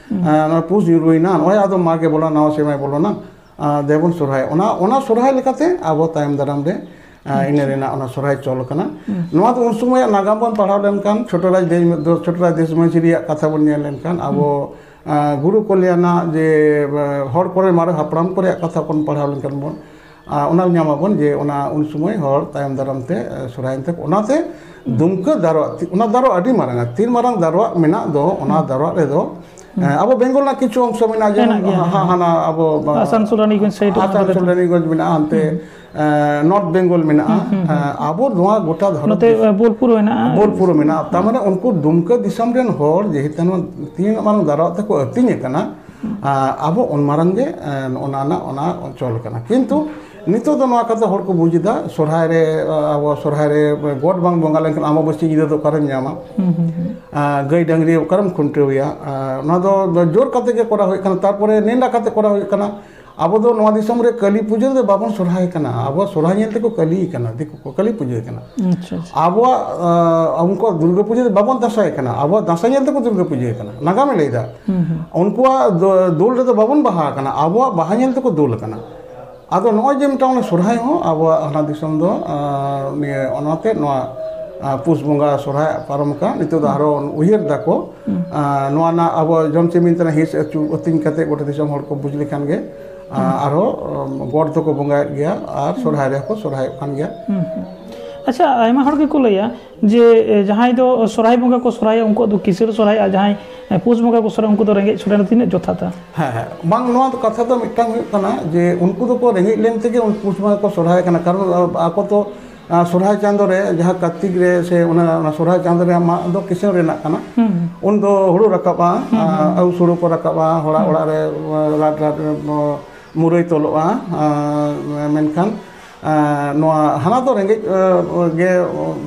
ᱟᱨ ᱱᱚᱣᱟ ᱯᱩᱥ ᱧᱩᱨᱩᱭᱮᱱᱟ, ᱱᱚᱜᱼᱚᱭ ᱟᱫᱚ ᱢᱟᱜᱽ ᱮ ᱵᱚᱞᱚᱱᱟ, ᱱᱟᱣᱟ ᱥᱮᱨᱢᱟᱭ ᱵᱚᱞᱚᱱᱟ, ᱟᱨ ᱫᱮᱵᱚᱱ ᱥᱚᱨᱦᱟᱭ᱾ ᱚᱱᱟ, ᱚᱱᱟ ᱥᱚᱨᱦᱟᱭ ᱞᱮᱠᱟᱛᱮ ᱟᱵᱚ ᱛᱟᱭᱚᱢ ᱫᱟᱨᱟᱢ ᱨᱮ, ᱟᱨ ᱤᱱᱟᱹ ᱨᱮᱱᱟᱜ ᱚᱱᱟ ᱥᱚᱨᱦᱟᱭ ᱪᱚᱞ ᱠᱟᱱᱟ᱾ ᱱᱚᱣᱟ ᱫᱚ ᱩᱱ ᱥᱚᱢᱚᱭᱟᱜ ᱱᱟᱜᱟᱢ ᱵᱚᱱ ᱯᱟᱲᱦᱟᱣ ᱞᱮᱱᱠᱷᱟᱱ, ᱪᱷᱳᱴᱳ ᱨᱟᱡᱽ ᱫᱮᱥ, ᱪᱷᱳᱴᱳ ᱨᱟᱡᱽ ᱫᱮᱥ ᱢᱟᱹᱡᱷᱤ ᱨᱮᱭᱟᱜ ᱠᱟᱛᱷᱟ ᱵᱚᱱ ᱧᱮᱞ ᱞᱮᱱᱠᱷᱟᱱ, ᱟᱵᱚ, ᱟᱨ ᱜᱩᱨᱩ ᱠᱚ ᱞᱟᱹᱭᱟ ᱱᱟᱜ ᱡᱮ, ᱟᱨ ᱦᱚᱲ ᱠᱚᱨᱮ ᱢᱟᱨᱮ ᱦᱟᱯᱲᱟᱢ ᱠᱚ ᱨᱮᱭᱟᱜ ᱠᱟᱛᱷᱟ ᱵᱚᱱ ᱯᱟᱲᱦᱟᱣ ᱞᱮᱱᱠᱷᱟᱱ ᱵᱚᱱ, ᱟᱨ ᱚᱱᱟ ᱧᱟᱢᱟᱵᱚᱱ ᱡᱮ ᱚᱱᱟ ᱩᱱ ᱥᱚᱢᱚᱭ ᱦᱚᱲ ᱛᱟᱭᱚᱢ ᱫᱟᱨᱟᱢ ᱛᱮ, ᱟᱨ ᱥᱚᱨᱦᱟᱭ ᱮᱱᱛᱮ ᱚᱱᱟᱛᱮ ᱫᱩᱢᱠᱟᱹ ᱫᱟᱨᱣᱟ, ᱚᱱᱟ ᱫᱟᱨᱣᱟ ᱟᱹᱰᱤ ᱢᱟᱨᱟᱝᱟ᱾ ᱛᱤᱱ ᱢᱟᱨᱟᱝ ᱫᱟᱨᱣᱟ ᱢᱮᱱᱟᱜ ᱫᱚ, ᱚᱱᱟ ᱫᱟᱨᱣᱟ ᱨᱮᱫᱚ ᱦᱮᱸ, ᱟᱵᱚ ᱵᱮᱝᱜᱚᱞ ᱨᱮᱱᱟᱜ ᱠᱤᱪᱷᱩ ᱚᱝᱥᱚ ᱢᱮᱱᱟᱜᱼᱟ, ᱡᱮᱢᱚᱱ ᱦᱮᱱᱟᱜ ᱜᱮᱭᱟ, ᱦᱟ-, ᱦᱮᱸ᱾ ᱦᱟᱱᱟ ᱟᱵᱚ, ᱟᱥᱟᱱᱥᱳᱞ ᱨᱟᱱᱤᱜᱚᱸᱡᱽ side ᱟᱥᱟᱱᱥᱳᱞ ᱨᱟᱱᱤᱜᱚᱸᱡᱽ ᱢᱮᱱᱟᱜᱼᱟ, ᱦᱟᱱᱛᱮ, ᱦᱩᱸ᱾ ᱮ, ᱱᱚᱨᱛᱷ ᱵᱮᱝᱜᱚᱞ ᱢᱮᱱᱟᱜᱼᱟ᱾ ᱦᱩᱸ, ᱦᱩᱸ, ᱦᱩᱸ᱾ ᱦᱮᱸ, ᱟᱵᱚ ᱱᱚᱣᱟ ᱜᱚᱴᱟ ᱫᱷᱟᱨᱚᱛ ᱱᱚᱛᱮ, ᱫᱤᱥᱚᱢ ᱮ, ᱵᱳᱞᱯᱩᱨ ᱦᱚᱸ ᱦᱮᱱᱟᱜᱼᱟ᱾ ᱵᱳᱞᱯᱩᱨ ᱦᱚᱸ ᱢᱮᱱᱟᱜᱼᱟ᱾ ᱛᱟᱨ ᱢᱟᱱᱮ ᱩᱱᱠᱩ ᱫᱩᱢᱠᱟᱹ ᱫᱤᱥᱚᱢ ᱨᱮᱱ ᱦᱚᱲ ᱡᱮ ᱛᱤᱱᱟᱹᱜ ᱢᱟᱨᱟᱝ ᱫᱟᱨᱟᱣᱟᱜ ᱛᱮᱠᱚ ᱟᱹᱛᱤᱧ ᱟᱠᱟᱱᱟ, ᱦᱩᱸ᱾ ᱟ, ᱟᱵᱚ ᱩᱱ ᱢᱟᱨᱟᱝ ᱜᱮ, ᱮ, ᱚᱱᱟ ᱨᱮᱱᱟᱜ ᱚᱱᱟ ᱚᱧᱪᱚᱞ ᱠᱟᱱᱟ᱾ ᱠᱤᱱᱛᱩ ᱱᱤᱛᱚᱜ ᱫᱚ ᱱᱚᱣᱟ ᱠᱟᱛᱷᱟ ᱦᱚᱲ ᱠᱚ ᱵᱩᱡᱽ ᱮᱫᱟ, ᱥᱚᱨᱦᱟᱭ ᱨᱮ, ᱟ, ᱟᱵᱚ ᱥᱚᱨᱦᱟᱭ ᱨᱮ ᱜᱚᱴ ᱵᱟᱝ ᱵᱚᱸᱜᱟ ᱞᱮᱱᱠᱷᱟᱱ ᱟᱢᱵᱟᱵᱟᱹᱥᱭᱟᱹ ᱧᱤᱫᱟᱹ ᱫᱚ ᱚᱠᱟᱨᱮᱢ ᱧᱟᱢᱟ? ᱦᱩᱸ, ᱦᱩᱸ, ᱦᱩᱸ᱾ ᱟ, ᱜᱟᱹᱭ ᱰᱟᱹᱝᱨᱤ ᱚᱠᱟᱨᱮᱢ ᱠᱷᱩᱱᱴᱟᱹᱣᱮᱭᱟ? ᱟ, ᱱᱚᱣᱟ ᱫᱚ ᱡᱳᱨ ᱠᱟᱛᱮ ᱜᱮ ᱠᱚᱨᱟᱣ ᱦᱩᱭᱩᱜ ᱠᱟᱱᱟ᱾ ᱛᱟᱨᱯᱚᱨᱮ ᱱᱮᱰᱟ ᱠᱟᱛᱮ ᱠᱚᱨᱟᱣ ᱦᱩᱭᱩᱜ ᱠᱟᱱᱟ᱾ ᱟᱵᱚ ᱫᱚ ᱱᱚᱣᱟ ᱫᱤᱥᱚᱢ ᱨᱮ ᱠᱟᱹᱞᱤ ᱯᱩᱡᱟᱹ ᱨᱮᱫᱚ ᱵᱟᱵᱚᱱ ᱥᱚᱨᱦᱟᱭ ᱠᱟᱱᱟ, ᱟᱵᱚᱣᱟᱜ ᱥᱚᱨᱦᱟᱭ ᱧᱮᱞ ᱛᱮᱠᱚ ᱠᱟᱹᱞᱤ ᱠᱟᱱᱟ, ᱫᱤᱠᱩ ᱠᱚ ᱠᱟᱹᱞᱤ ᱯᱩᱡᱟᱹ ᱠᱟᱱᱟ᱾ ᱟᱪᱪᱷᱟ, ᱟᱪᱪᱷᱟ᱾ ᱟᱵᱚᱣᱟᱜ, ᱟ, ᱩᱱᱠᱩᱣᱟᱜ ᱫᱩᱨᱜᱟᱹ ᱯᱩᱡᱟᱹ ᱫᱚ ᱵᱟᱵᱚᱱ ᱫᱟᱸᱥᱟᱭ ᱠᱟᱱᱟ, ᱟᱵᱚᱣᱟᱜ ᱫᱟᱸᱥᱟᱭ ᱧᱮᱞ ᱛᱮᱠᱚ ᱫᱩᱨᱜᱟᱹ ᱯᱩᱡᱟᱹ ᱠᱟᱱᱟ, ᱱᱟᱜᱟᱢᱮ ᱞᱟᱹᱭᱫᱟ᱾ ᱦᱩᱸ, ᱦᱩᱸ᱾ ᱩᱱᱠᱩᱣᱟᱜ ᱫᱚ-, ᱫᱳᱞ ᱨᱮᱫᱚ ᱵᱟᱵᱚᱱ ᱵᱟᱦᱟ ᱠᱟᱱᱟ, ᱟᱵᱚᱣᱟᱜ ᱵᱟᱦᱟ ᱧᱮᱞ ᱛᱮᱠᱚ ᱫᱳᱞ ᱠᱟᱱᱟ᱾ ᱟᱫᱚ ᱱᱚᱜᱼᱚᱭ ᱡᱮ ᱢᱤᱫᱴᱟᱝ ᱚᱱᱟ ᱥᱚᱨᱦᱟᱭ ᱦᱚᱸ ᱟᱵᱚᱣᱟᱜ ᱦᱟᱱᱟ ᱫᱤᱥᱚᱢ ᱫᱚ, ᱟ, ᱱᱤᱭᱟᱹ ᱚᱱᱟᱛᱮ ᱱᱚᱣᱟ, ᱟ, ᱯᱩᱥ ᱵᱚᱸᱜᱟ ᱥᱚᱨᱦᱟᱭ ᱯᱟᱨᱚᱢ ᱟᱠᱟᱱ, ᱱᱤᱛᱚᱜ ᱫᱚ ᱦᱩᱸ᱾ ᱟᱨᱚ ᱩᱭᱦᱟᱹᱨ ᱫᱟᱠᱚ, ᱦᱩᱸ᱾ ᱟ, ᱱᱚᱣᱟ ᱨᱮᱱᱟᱜ ᱟᱵᱚ ᱡᱚᱱ ᱪᱮᱢᱤᱱ ᱛᱮᱱᱟᱜ ᱦᱤᱸᱥ ᱟᱹᱪᱩ ᱟᱹᱛᱤᱧ ᱠᱟᱛᱮ ᱜᱚᱴᱟ ᱫᱤᱥᱚᱢ ᱦᱚᱲ ᱠᱚ ᱵᱩᱡᱽ ᱞᱮᱠᱷᱟᱱ ᱜᱮ, ᱟ, ᱦᱩᱸ᱾ ᱟᱨᱦᱚᱸ, ᱚᱢ, ᱜᱚᱰ ᱫᱚᱠᱚ ᱵᱚᱸᱜᱟᱭᱮᱫ ᱜᱮᱭᱟ ᱟᱨ ᱦᱩᱸ᱾ ᱥᱚᱨᱦᱟᱭ ᱨᱮᱦᱚᱸ ᱠᱚ ᱥᱚᱨᱦᱟᱭᱚᱜ ᱠᱟᱱ ᱜᱮᱭᱟ᱾ ᱦᱩᱸ, ᱦᱩᱸ᱾ ᱟᱪᱪᱷᱟ, ᱟᱭᱢᱟ ᱦᱚᱲ ᱜᱮᱠᱚ ᱞᱟᱹᱭᱟ ᱡᱮ, ᱮ, ᱡᱟᱦᱟᱸᱭ ᱫᱚ ᱥᱚᱨᱦᱟᱭ ᱵᱚᱸᱜᱟ ᱠᱚ ᱥᱚᱨᱦᱟᱭᱚᱜᱼᱟ, ᱩᱱᱠᱩᱣᱟᱜ ᱫᱚ ᱠᱤᱥᱟᱹᱬ ᱥᱚᱨᱦᱟᱭ, ᱟᱨ ᱡᱟᱦᱟᱸᱭ, ᱮ, ᱯᱩᱥ ᱵᱚᱸᱜᱟ ᱠᱚ ᱥᱚᱨᱦᱟᱭᱚᱜᱼᱟ, ᱩᱱᱠᱩ ᱫᱚ ᱨᱮᱸᱜᱮᱡ ᱥᱚᱨᱦᱟᱭ, ᱛᱤᱱᱟᱹᱜ ᱡᱚᱛᱷᱟᱛᱟ? ᱦᱮᱸ, ᱦᱮᱸ᱾ ᱵᱟᱝ, ᱱᱚᱣᱟ ᱫᱚ ᱠᱟᱛᱷᱟ ᱫᱚ ᱢᱤᱫᱴᱟᱝ ᱦᱩᱭᱩᱜ ᱠᱟᱱᱟ ᱡᱮ ᱩᱱᱠᱩ ᱫᱚᱠᱚ ᱨᱮᱸᱜᱮᱡ ᱞᱮᱱ ᱛᱮᱜᱮ ᱩᱱ ᱯᱩᱥ ᱵᱚᱸᱜᱟ ᱠᱚ ᱥᱚᱨᱦᱟᱭ ᱠᱟᱱᱟ, ᱠᱟᱨᱚᱱ, ᱟ-, ᱟᱠᱚ ᱛᱚ ᱟ, ᱥᱚᱨᱦᱟᱭ ᱪᱟᱸᱫᱳ ᱨᱮ, ᱡᱟᱦᱟᱸ ᱠᱟᱨᱛᱤᱠ ᱨᱮ ᱥᱮ ᱚᱱᱟ, ᱚᱱᱟ ᱥᱚᱨᱦᱟᱭ ᱪᱟᱸᱫᱳ ᱨᱮᱭᱟᱜ ᱢᱟᱜ ᱫᱚ ᱠᱤᱥᱟᱹᱬ ᱨᱮᱱᱟᱜ ᱠᱟᱱᱟ᱾ ᱦᱩᱸ᱾ ᱩᱱ ᱫᱚ ᱦᱩᱲᱩ ᱨᱟᱠᱟᱵᱼᱟ, ᱦᱩᱸ, ᱟ, ᱦᱩᱸ, ᱦᱩᱸ᱾ ᱟᱹᱣᱥ ᱦᱩᱲᱩ ᱠᱚ ᱨᱟᱠᱟᱵᱼᱟ, ᱦᱚᱲᱟᱜ ᱦᱩᱸ᱾ ᱚᱲᱟᱜ ᱨᱮ, ᱟ, ᱞᱟᱴ, ᱞᱟᱴ, ᱟ, ᱢᱩᱨᱟᱹᱭ ᱛᱚᱞᱚᱜᱼᱟ᱾ ᱟ, ᱢᱮᱱᱠᱷᱟᱱ, ᱟ, ᱱᱚᱣᱟ ᱦᱟᱱᱟ ᱫᱚ ᱨᱮᱸᱜᱮᱡ, ᱟ, ᱜᱮ,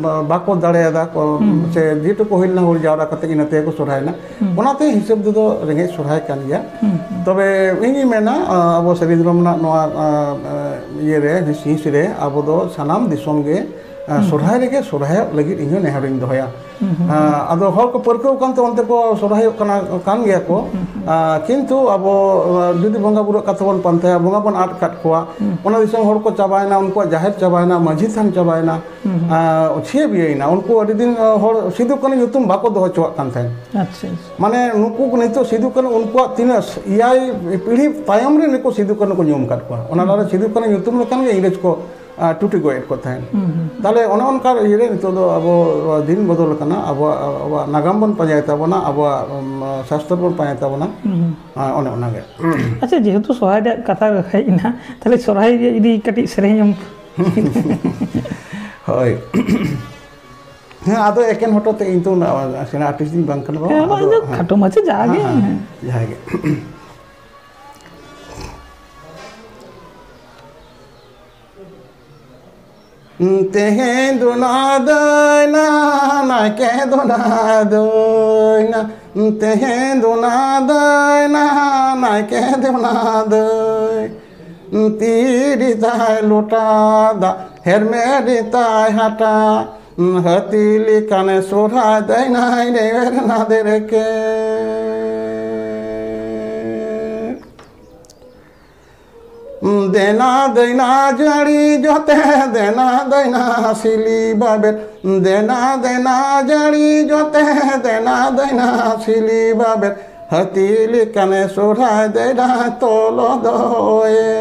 ᱵᱟ-, ᱵᱟᱠᱚ ᱫᱟᱲᱮᱭᱟᱫᱟ ᱠᱚ, ᱦᱩᱸ᱾ ᱥᱮ ᱡᱮᱴᱩᱠᱩ ᱦᱩᱭ ᱞᱮᱱᱟ ᱦᱩᱲᱩ ᱡᱟᱣᱨᱟ ᱠᱟᱛᱮ ᱤᱱᱟᱹ ᱛᱮᱜᱮ ᱠᱚ ᱥᱚᱨᱦᱟᱭᱱᱟ᱾ ᱦᱩᱸ᱾ ᱚᱱᱟᱛᱮ ᱦᱤᱥᱟᱹᱵ ᱛᱮᱫᱚ ᱨᱮᱸᱜᱮᱡ ᱥᱚᱨᱦᱟᱭ ᱠᱟᱱ ᱜᱮᱭᱟ᱾ ᱦᱩᱸ, ᱦᱩᱸ᱾ ᱛᱚᱵᱮ ᱤᱧᱤᱧ ᱢᱮᱱᱟ, ᱟ, ᱟᱵᱚ ᱥᱟᱹᱨᱤ ᱫᱷᱚᱨᱚᱢ ᱨᱮᱱᱟᱜ ᱱᱚᱣᱟ, ᱟ, ᱟ, ᱤᱭᱟᱹ ᱨᱮ, ᱦᱤᱸᱥ, ᱦᱤᱸᱥ ᱨᱮ ᱟᱵᱚ ᱫᱚ ᱥᱟᱱᱟᱢ ᱫᱤᱥᱚᱢ ᱜᱮ, ᱟ, ᱦᱩᱸ, ᱥᱚᱨᱦᱟᱭ ᱦᱩᱸ᱾ ᱨᱮᱜᱮ ᱥᱚᱨᱦᱟᱭᱚᱜ ᱞᱟᱹᱜᱤᱫ ᱤᱧ ᱦᱚᱸ ᱱᱮᱦᱚᱨᱤᱧ ᱫᱚᱦᱚᱭᱟ᱾ ᱦᱩᱸ, ᱦᱩᱸ, ᱟ, ᱦᱩᱸ᱾ ᱟᱫᱚ ᱦᱚᱲ ᱠᱚ ᱯᱟᱹᱨᱠᱟᱹᱣ ᱠᱟᱱᱛᱮ ᱚᱱᱛᱮ ᱠᱚ ᱥᱚᱨᱦᱟᱭᱚᱜ ᱠᱟᱱᱟ, ᱠᱟᱱ ᱜᱮᱭᱟ ᱠᱚ᱾ ᱦᱩᱸ, ᱦᱩᱸ, ᱦᱩᱸ᱾ ᱟ, ᱠᱤᱱᱛᱩ ᱟᱵᱚ, ᱟ, ᱡᱩᱫᱤ ᱵᱚᱸᱜᱟ ᱵᱩᱨᱩᱣᱟᱜ ᱠᱟᱛᱷᱟ ᱵᱚᱱ ᱯᱟᱱᱛᱮᱭᱟ, ᱵᱚᱸᱜᱟ ᱵᱚᱱ ᱟᱫ ᱠᱟᱫ ᱠᱚᱣᱟ, ᱦᱩᱸ᱾ ᱚᱱᱟ ᱫᱤᱥᱚᱢ ᱦᱚᱲ ᱠᱚ ᱪᱟᱵᱟᱭᱮᱱᱟ, ᱩᱱᱠᱩᱣᱟᱜ ᱡᱟᱦᱮᱨ ᱪᱟᱵᱟᱭᱮᱱᱟ, ᱢᱟᱹᱡᱷᱤ ᱛᱷᱟᱱ ᱪᱟᱵᱟᱭᱮᱱᱟ, ᱦᱩᱸ, ᱦᱩᱸ᱾ ᱟ, ᱪᱷᱤᱭᱟᱹ ᱵᱤᱭᱟᱹᱭᱮᱱᱟ᱾ ᱩᱱᱠᱩ ᱟᱹᱰᱤ ᱫᱤᱱ, ᱟ, ᱦᱚᱲ ᱥᱤᱫᱩ ᱠᱟᱹᱱᱩ ᱧᱩᱛᱩᱢ ᱵᱟᱠᱚ ᱫᱚᱦᱚ ᱦᱚᱪᱚᱣᱟᱜ ᱠᱟᱱ ᱛᱟᱦᱮᱸᱫ᱾ ᱟᱪᱪᱷᱟ, ᱟᱪᱪᱷᱟ᱾ ᱢᱟᱱᱮ ᱱᱩᱠᱩ ᱱᱤᱛᱚᱜ ᱥᱤᱫᱩ ᱠᱟᱹᱱᱩ ᱩᱱᱠᱩᱣᱟᱜ ᱛᱤᱱᱟᱹᱜ ᱮᱭᱟᱭ ᱯᱤᱲᱦᱤ ᱛᱟᱭᱚᱢ ᱨᱮ ᱱᱩᱠᱩ ᱥᱤᱫᱩ ᱠᱟᱹᱱᱩ ᱠᱚ ᱧᱩᱢ ᱟᱠᱟᱫ ᱠᱚᱣᱟ᱾ ᱚᱱᱟ ᱦᱩᱸ᱾ ᱞᱟᱦᱟ ᱨᱮ ᱥᱤᱫᱩ ᱠᱟᱹᱱᱩ ᱧᱩᱛᱩᱢ ᱞᱮᱠᱷᱟᱱ ᱜᱮ ᱤᱝᱨᱮᱡᱽ ᱠᱚ, ᱟᱨ ᱴᱩᱴᱤ ᱜᱚᱡ ᱮᱫ ᱠᱚ ᱛᱟᱦᱮᱸᱫ᱾ ᱦᱩᱸ, ᱦᱩᱸ᱾ ᱛᱟᱦᱞᱮ ᱚᱱᱮ ᱚᱱᱠᱟ ᱤᱭᱟᱹᱨᱮ ᱱᱤᱛᱚᱜ ᱫᱚ ᱟᱵᱚ ᱫᱤᱱ ᱵᱚᱫᱚᱞ ᱟᱠᱟᱱᱟ, ᱟᱵᱚᱣᱟᱜ, ᱟᱵᱚᱣᱟᱜ ᱱᱟᱜᱟᱢ ᱵᱚᱱ ᱯᱟᱸᱡᱟᱭ ᱛᱟᱵᱚᱱᱟ, ᱟᱵᱚᱣᱟᱜ, ᱩᱢ, ᱥᱟᱥᱛᱚᱨ ᱵᱚᱱ ᱯᱟᱸᱡᱟᱭ ᱛᱟᱵᱚᱱᱟ᱾ ᱦᱩᱸ, ᱦᱩᱸ᱾ ᱟᱨ ᱚᱱᱮ ᱚᱱᱟᱜᱮ᱾ ᱟᱪᱪᱷᱟ, ᱡᱮᱦᱮᱛᱩ ᱥᱚᱨᱦᱟᱭ ᱨᱮᱭᱟᱜ ᱠᱟᱛᱷᱟ ᱦᱮᱡ ᱮᱱᱟ, ᱛᱟᱦᱞᱮ ᱥᱚᱨᱦᱟᱭ ᱨᱮᱭᱟᱜ ᱡᱩᱫᱤ ᱠᱟᱹᱴᱤᱡ ᱥᱮᱨᱮᱧ ᱮᱢ ᱦᱳᱭ᱾ ᱦᱮᱸ, ᱟᱫᱚ ᱮᱠᱮᱱ ᱦᱚᱴᱚ ᱛᱮ ᱤᱧ ᱛᱚ ᱩᱱᱟᱹᱜ ᱥᱮᱬᱟ artist ᱫᱚᱧ ᱵᱟᱝ ᱠᱟᱱᱟ ᱵᱟᱵᱟ᱾ ᱦᱮᱸ, ᱵᱟᱝ, ᱟᱫᱚ ᱤᱧ ᱫᱚ ᱦᱮᱸ, ᱠᱷᱟᱴᱚ ᱢᱟᱪᱷᱟ ᱡᱟᱜᱮ᱾ ᱦᱮᱸ, ᱦᱮᱸ, ᱡᱟᱦᱟᱸ ᱜᱮ᱾ ᱛᱮᱦᱮᱧ ᱫᱚ ᱱᱟᱫᱟᱭᱱᱟ, ᱱᱟᱭᱠᱮ ᱫᱚ ᱱᱟᱫᱟᱭᱱᱟ᱾ ᱛᱮᱦᱮᱧ ᱫᱚ ᱱᱟᱫᱟᱭᱱᱟ, ᱱᱟᱭᱠᱮ ᱫᱚ ᱱᱟᱫᱟᱭ᱾ ᱛᱤ ᱨᱮᱛᱟᱭ ᱞᱚᱴᱟ ᱫᱟᱜ, ᱦᱮᱨᱢᱮᱫ ᱨᱮᱛᱟᱭ ᱦᱟᱴᱟᱜ᱾ ᱦᱟᱹᱛᱤ ᱞᱮᱠᱟᱱᱮ ᱥᱚᱨᱦᱟᱭ ᱫᱟᱭᱱᱟᱭ ᱨᱮ ᱱᱟᱫᱮᱨ ᱠᱮ᱾ ᱫᱮᱱᱟ ᱫᱟᱹᱭᱱᱟ ᱡᱟᱹᱲᱤ ᱡᱚᱛᱮ, ᱫᱮᱱᱟ ᱫᱟᱹᱭᱱᱟ ᱥᱤᱞᱤ ᱵᱟᱵᱮᱨ᱾ ᱫᱮᱱᱟ ᱫᱟᱹᱭᱱᱟ ᱡᱟᱹᱲᱤ ᱡᱚᱛᱮ, ᱫᱮᱱᱟ ᱫᱟᱹᱭᱱᱟ ᱥᱤᱞᱤ ᱵᱟᱵᱮᱨ᱾ ᱦᱟᱹᱛᱤ ᱞᱮᱠᱟᱱᱮ ᱥᱚᱨᱦᱟᱭ ᱫᱟᱹᱭᱱᱟ ᱛᱚᱞᱚ ᱫᱚᱦᱚᱭᱮ᱾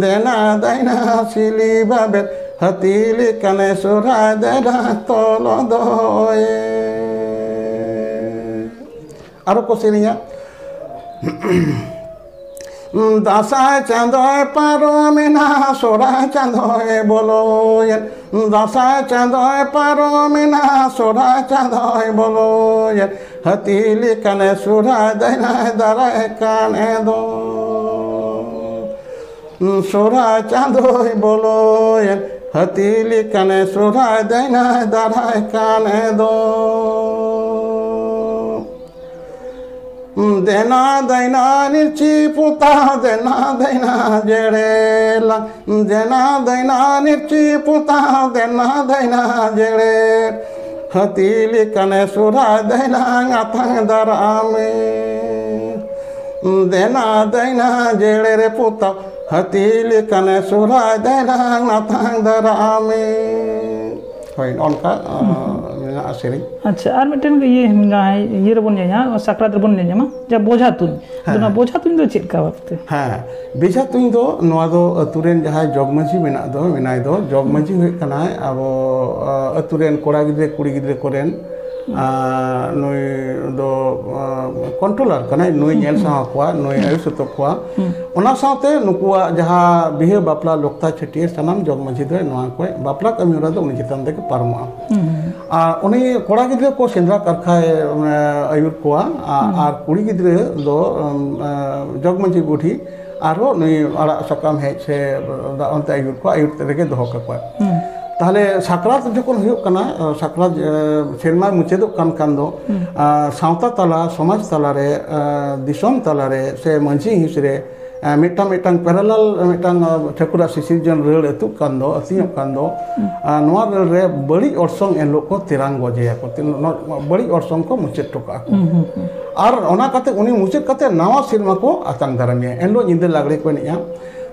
ᱫᱮᱱᱟ ᱫᱟᱹᱭᱱᱟ ᱥᱤᱞᱤ ᱵᱟᱵᱮᱨ, ᱦᱟᱹᱛᱤ ᱞᱮᱠᱟᱱᱮ ᱥᱚᱨᱦᱟᱭ ᱫᱟᱹᱭᱱᱟ ᱛᱚᱞᱚ ᱫᱚᱦᱚᱭᱮ᱾ ᱟᱨᱚ ᱠᱚ ᱥᱮᱨᱮᱧᱟ᱾ ᱫᱟᱸᱥᱟᱭ ᱪᱟᱸᱫᱚᱭ ᱯᱟᱨᱚᱢᱮᱱᱟ, ᱥᱚᱨᱦᱟᱭ ᱪᱟᱸᱫᱚᱭ ᱵᱚᱞᱚᱭᱮᱱ᱾ ᱫᱟᱸᱥᱟᱭ ᱪᱟᱸᱫᱚᱭ ᱯᱟᱨᱚᱢᱮᱱᱟ, ᱥᱚᱨᱦᱟᱭ ᱪᱟᱸᱫᱚᱭ ᱵᱚᱞᱚᱭᱮᱱ᱾ ᱦᱟᱹᱛᱤ ᱞᱮᱠᱟᱱᱮ ᱥᱚᱨᱦᱟᱭ ᱫᱟᱭᱱᱟᱭ ᱫᱟᱨᱟᱭ ᱠᱟᱱ ᱮᱫᱚ᱾ ᱥᱚᱨᱦᱟᱭ ᱪᱟᱸᱫᱚᱭ ᱵᱚᱞᱚᱭᱮᱱ, ᱦᱟᱹᱛᱤ ᱞᱮᱠᱟᱱᱮ ᱥᱚᱨᱦᱟᱭ ᱫᱟᱭᱱᱟᱭ ᱫᱟᱨᱟᱭ ᱠᱟᱱ ᱮᱫᱚ᱾ ᱫᱮᱱᱟ ᱫᱟᱭᱱᱟ ᱱᱤᱨᱪᱤ ᱯᱚᱛᱟᱣ, ᱫᱮᱱᱟ ᱫᱟᱭᱱᱟ ᱡᱮᱲᱮᱞᱟ, ᱫᱮᱱᱟ ᱫᱟᱭᱱᱟ ᱱᱤᱨᱪᱤ ᱯᱚᱛᱟᱣ, ᱫᱮᱱᱟ ᱫᱟᱭᱱᱟ ᱡᱮᱲᱮᱞ᱾ ᱦᱟᱹᱛᱤ ᱞᱮᱠᱟᱱᱮ ᱥᱚᱨᱦᱟᱭ ᱫᱟᱭᱱᱟ ᱟᱛᱟᱝ ᱫᱟᱨᱟᱢᱮ᱾ ᱫᱮᱱᱟ ᱫᱟᱭᱱᱟ ᱡᱮᱲᱮᱨ ᱯᱚᱛᱟᱣ, ᱦᱟᱹᱛᱤ ᱞᱮᱠᱟᱱᱮ ᱥᱚᱨᱦᱟᱭ ᱫᱟᱭᱱᱟ ᱟᱛᱟᱝ ᱫᱟᱨᱟᱢᱮ᱾ ᱦᱳᱭ, ᱚᱱᱠᱟ ᱟᱸ, ᱢᱮᱱᱟᱜᱼᱟ ᱥᱮᱨᱮᱧ᱾ ᱟᱪᱪᱷᱟ, ᱟᱨ ᱢᱤᱫᱴᱮᱱ ᱤᱭᱟᱹ ᱢᱮᱱᱟᱜᱼᱟ, ᱤᱭᱟᱹ ᱨᱮᱵᱚᱱ ᱧᱮᱞ ᱧᱟᱢᱟ, ᱥᱟᱠᱨᱟᱛ ᱨᱮᱵᱚᱱ ᱧᱮᱞ ᱧᱟᱢᱟ, ᱡᱟ ᱵᱚᱡᱷᱟ ᱛᱩᱧ᱾ ᱟᱫᱚ ᱚᱱᱟ ᱵᱚᱡᱷᱟ ᱛᱩᱧ ᱫᱚ ᱪᱮᱫ ᱞᱮᱠᱟ ᱵᱷᱟᱵᱛᱮ? ᱦᱮᱸ, ᱵᱮᱡᱷᱟ ᱛᱩᱧ ᱫᱚ ᱱᱚᱣᱟ ᱫᱚ ᱟᱹᱛᱩ ᱨᱮᱱ ᱡᱟᱦᱟᱸᱭ ᱡᱚᱜᱽ ᱢᱟᱹᱡᱷᱤ ᱢᱮᱱᱟᱜ ᱫᱚ, ᱢᱮᱱᱟᱭ ᱫᱚ, ᱡᱚᱜᱽ ᱢᱟᱹᱡᱷᱤ ᱦᱩᱭᱩᱜ ᱠᱟᱱᱟᱭ ᱟᱵᱚ ᱟᱸ, ᱟᱹᱛᱩ ᱨᱮᱱ ᱠᱚᱲᱟ ᱜᱤᱫᱽᱨᱟᱹ ᱠᱩᱲᱤ ᱜᱤᱫᱽᱨᱟᱹ ᱠᱚᱨᱮᱱ᱾ ᱟᱨ ᱱᱩᱭ ᱫᱚ ᱠᱚᱱᱴᱨᱳᱞᱟᱨ ᱠᱟᱱᱟᱭ, ᱱᱩᱭ ᱧᱮᱞ ᱥᱟᱦᱟᱣ ᱠᱚᱣᱟ, ᱱᱩᱭ ᱟᱹᱭᱩᱨ ᱥᱩᱛᱩᱜ ᱠᱚᱣᱟ᱾ ᱚᱱᱟ ᱥᱟᱶᱛᱮ ᱱᱩᱠᱩᱣᱟᱜ ᱡᱟᱦᱟᱸ ᱵᱤᱦᱟᱹ ᱵᱟᱯᱞᱟ ᱞᱚᱠᱛᱟ ᱪᱷᱟᱹᱴᱭᱟᱹᱨ ᱥᱟᱱᱟᱢ ᱡᱚᱜᱽ ᱢᱟᱹᱡᱷᱤ ᱫᱚ ᱱᱚᱣᱟ ᱠᱚ ᱵᱟᱯᱞᱟ ᱠᱟᱹᱢᱤ ᱦᱚᱨᱟ ᱫᱚ ᱩᱱᱤ ᱪᱮᱛᱟᱱ ᱛᱮᱜᱮ ᱯᱟᱨᱚᱢᱚᱜᱼᱟ᱾ ᱟᱨ ᱩᱱᱤ ᱠᱚᱲᱟ ᱜᱤᱫᱽᱨᱟᱹ ᱠᱚ ᱥᱮᱸᱫᱽᱨᱟ ᱠᱟᱨᱠᱷᱟᱭ ᱟᱹᱭᱩᱨ ᱠᱚᱣᱟ᱾ ᱟᱨ ᱠᱩᱲᱤ ᱜᱤᱫᱽᱨᱟᱹ ᱫᱚ ᱡᱚᱜᱽ ᱢᱟᱹᱡᱷᱤ ᱵᱩᱰᱷᱤ ᱟᱨᱦᱚᱸ ᱱᱩᱭ ᱟᱲᱟᱜ ᱥᱟᱠᱟᱢ ᱦᱮᱡ ᱥᱮ ᱚᱱᱛᱮ ᱟᱹᱭᱩᱨ ᱠᱚ ᱟᱹᱭᱩᱨ ᱛᱮ ᱨᱮᱜᱮ ᱫᱚᱦᱚ ᱠᱟᱠᱚᱣᱟ᱾ ᱛᱟᱦᱞᱮ ᱥᱟᱠᱨᱟᱛ ᱡᱚᱠᱷᱚᱱ ᱦᱩᱭᱩᱜ ᱠᱟᱱᱟ, ᱥᱟᱠᱨᱟᱛ ᱥᱮᱨᱢᱟ ᱢᱩᱪᱟᱹᱫᱚᱜ ᱠᱟᱱ ᱠᱷᱟᱱ ᱫᱚ ᱥᱟᱶᱛᱟ ᱛᱟᱞᱟ, ᱥᱚᱢᱟᱡᱽ ᱛᱟᱞᱟᱨᱮ, ᱫᱤᱥᱚᱢ ᱛᱟᱞᱟᱨᱮ ᱥᱮ ᱢᱟᱹᱡᱷᱤ ᱦᱤᱸᱥ ᱨᱮ ᱢᱤᱫᱴᱟᱝ ᱢᱤᱫᱴᱟᱝ ᱯᱮᱨᱟᱞᱟᱞ ᱢᱤᱫᱴᱟᱝ ᱴᱷᱟᱹᱠᱩᱨᱟᱜ ᱥᱤᱥᱤᱨᱡᱚᱱ ᱨᱟᱹᱲ ᱟᱹᱛᱩᱜ ᱠᱟᱱ ᱫᱚ, ᱟᱹᱛᱤᱧᱚᱜ ᱠᱟᱱ ᱫᱚ, ᱱᱚᱣᱟ ᱨᱟᱹᱲ ᱨᱮ ᱵᱟᱹᱲᱤᱡ ᱚᱨᱥᱚᱝ ᱮᱱᱦᱤᱞᱳᱜ ᱠᱚ ᱛᱮᱨᱟᱝ ᱜᱚᱡᱮᱭᱟᱠᱚ, ᱵᱟᱹᱲᱤᱡ ᱚᱨᱥᱚᱝ ᱠᱚ ᱢᱩᱪᱟᱹᱫ ᱦᱚᱴᱚ ᱠᱟᱜᱼᱟ ᱠᱚ᱾ ᱟᱨ ᱚᱱᱟ ᱠᱟᱛᱮ ᱩᱱᱤ ᱢᱩᱪᱟᱹᱫ ᱠᱟᱛᱮ ᱱᱟᱣᱟ ᱥᱮᱨᱢᱟ ᱠᱚ ᱟᱛᱟᱝ ᱫᱟᱨᱟᱢᱮᱭᱟ᱾ ᱮᱱᱦᱤᱞᱳᱜ ᱧᱤᱫᱟᱹ ᱞᱟᱜᱽᱲᱮ ᱠᱚ ᱮᱱᱮᱡᱼᱟ᱾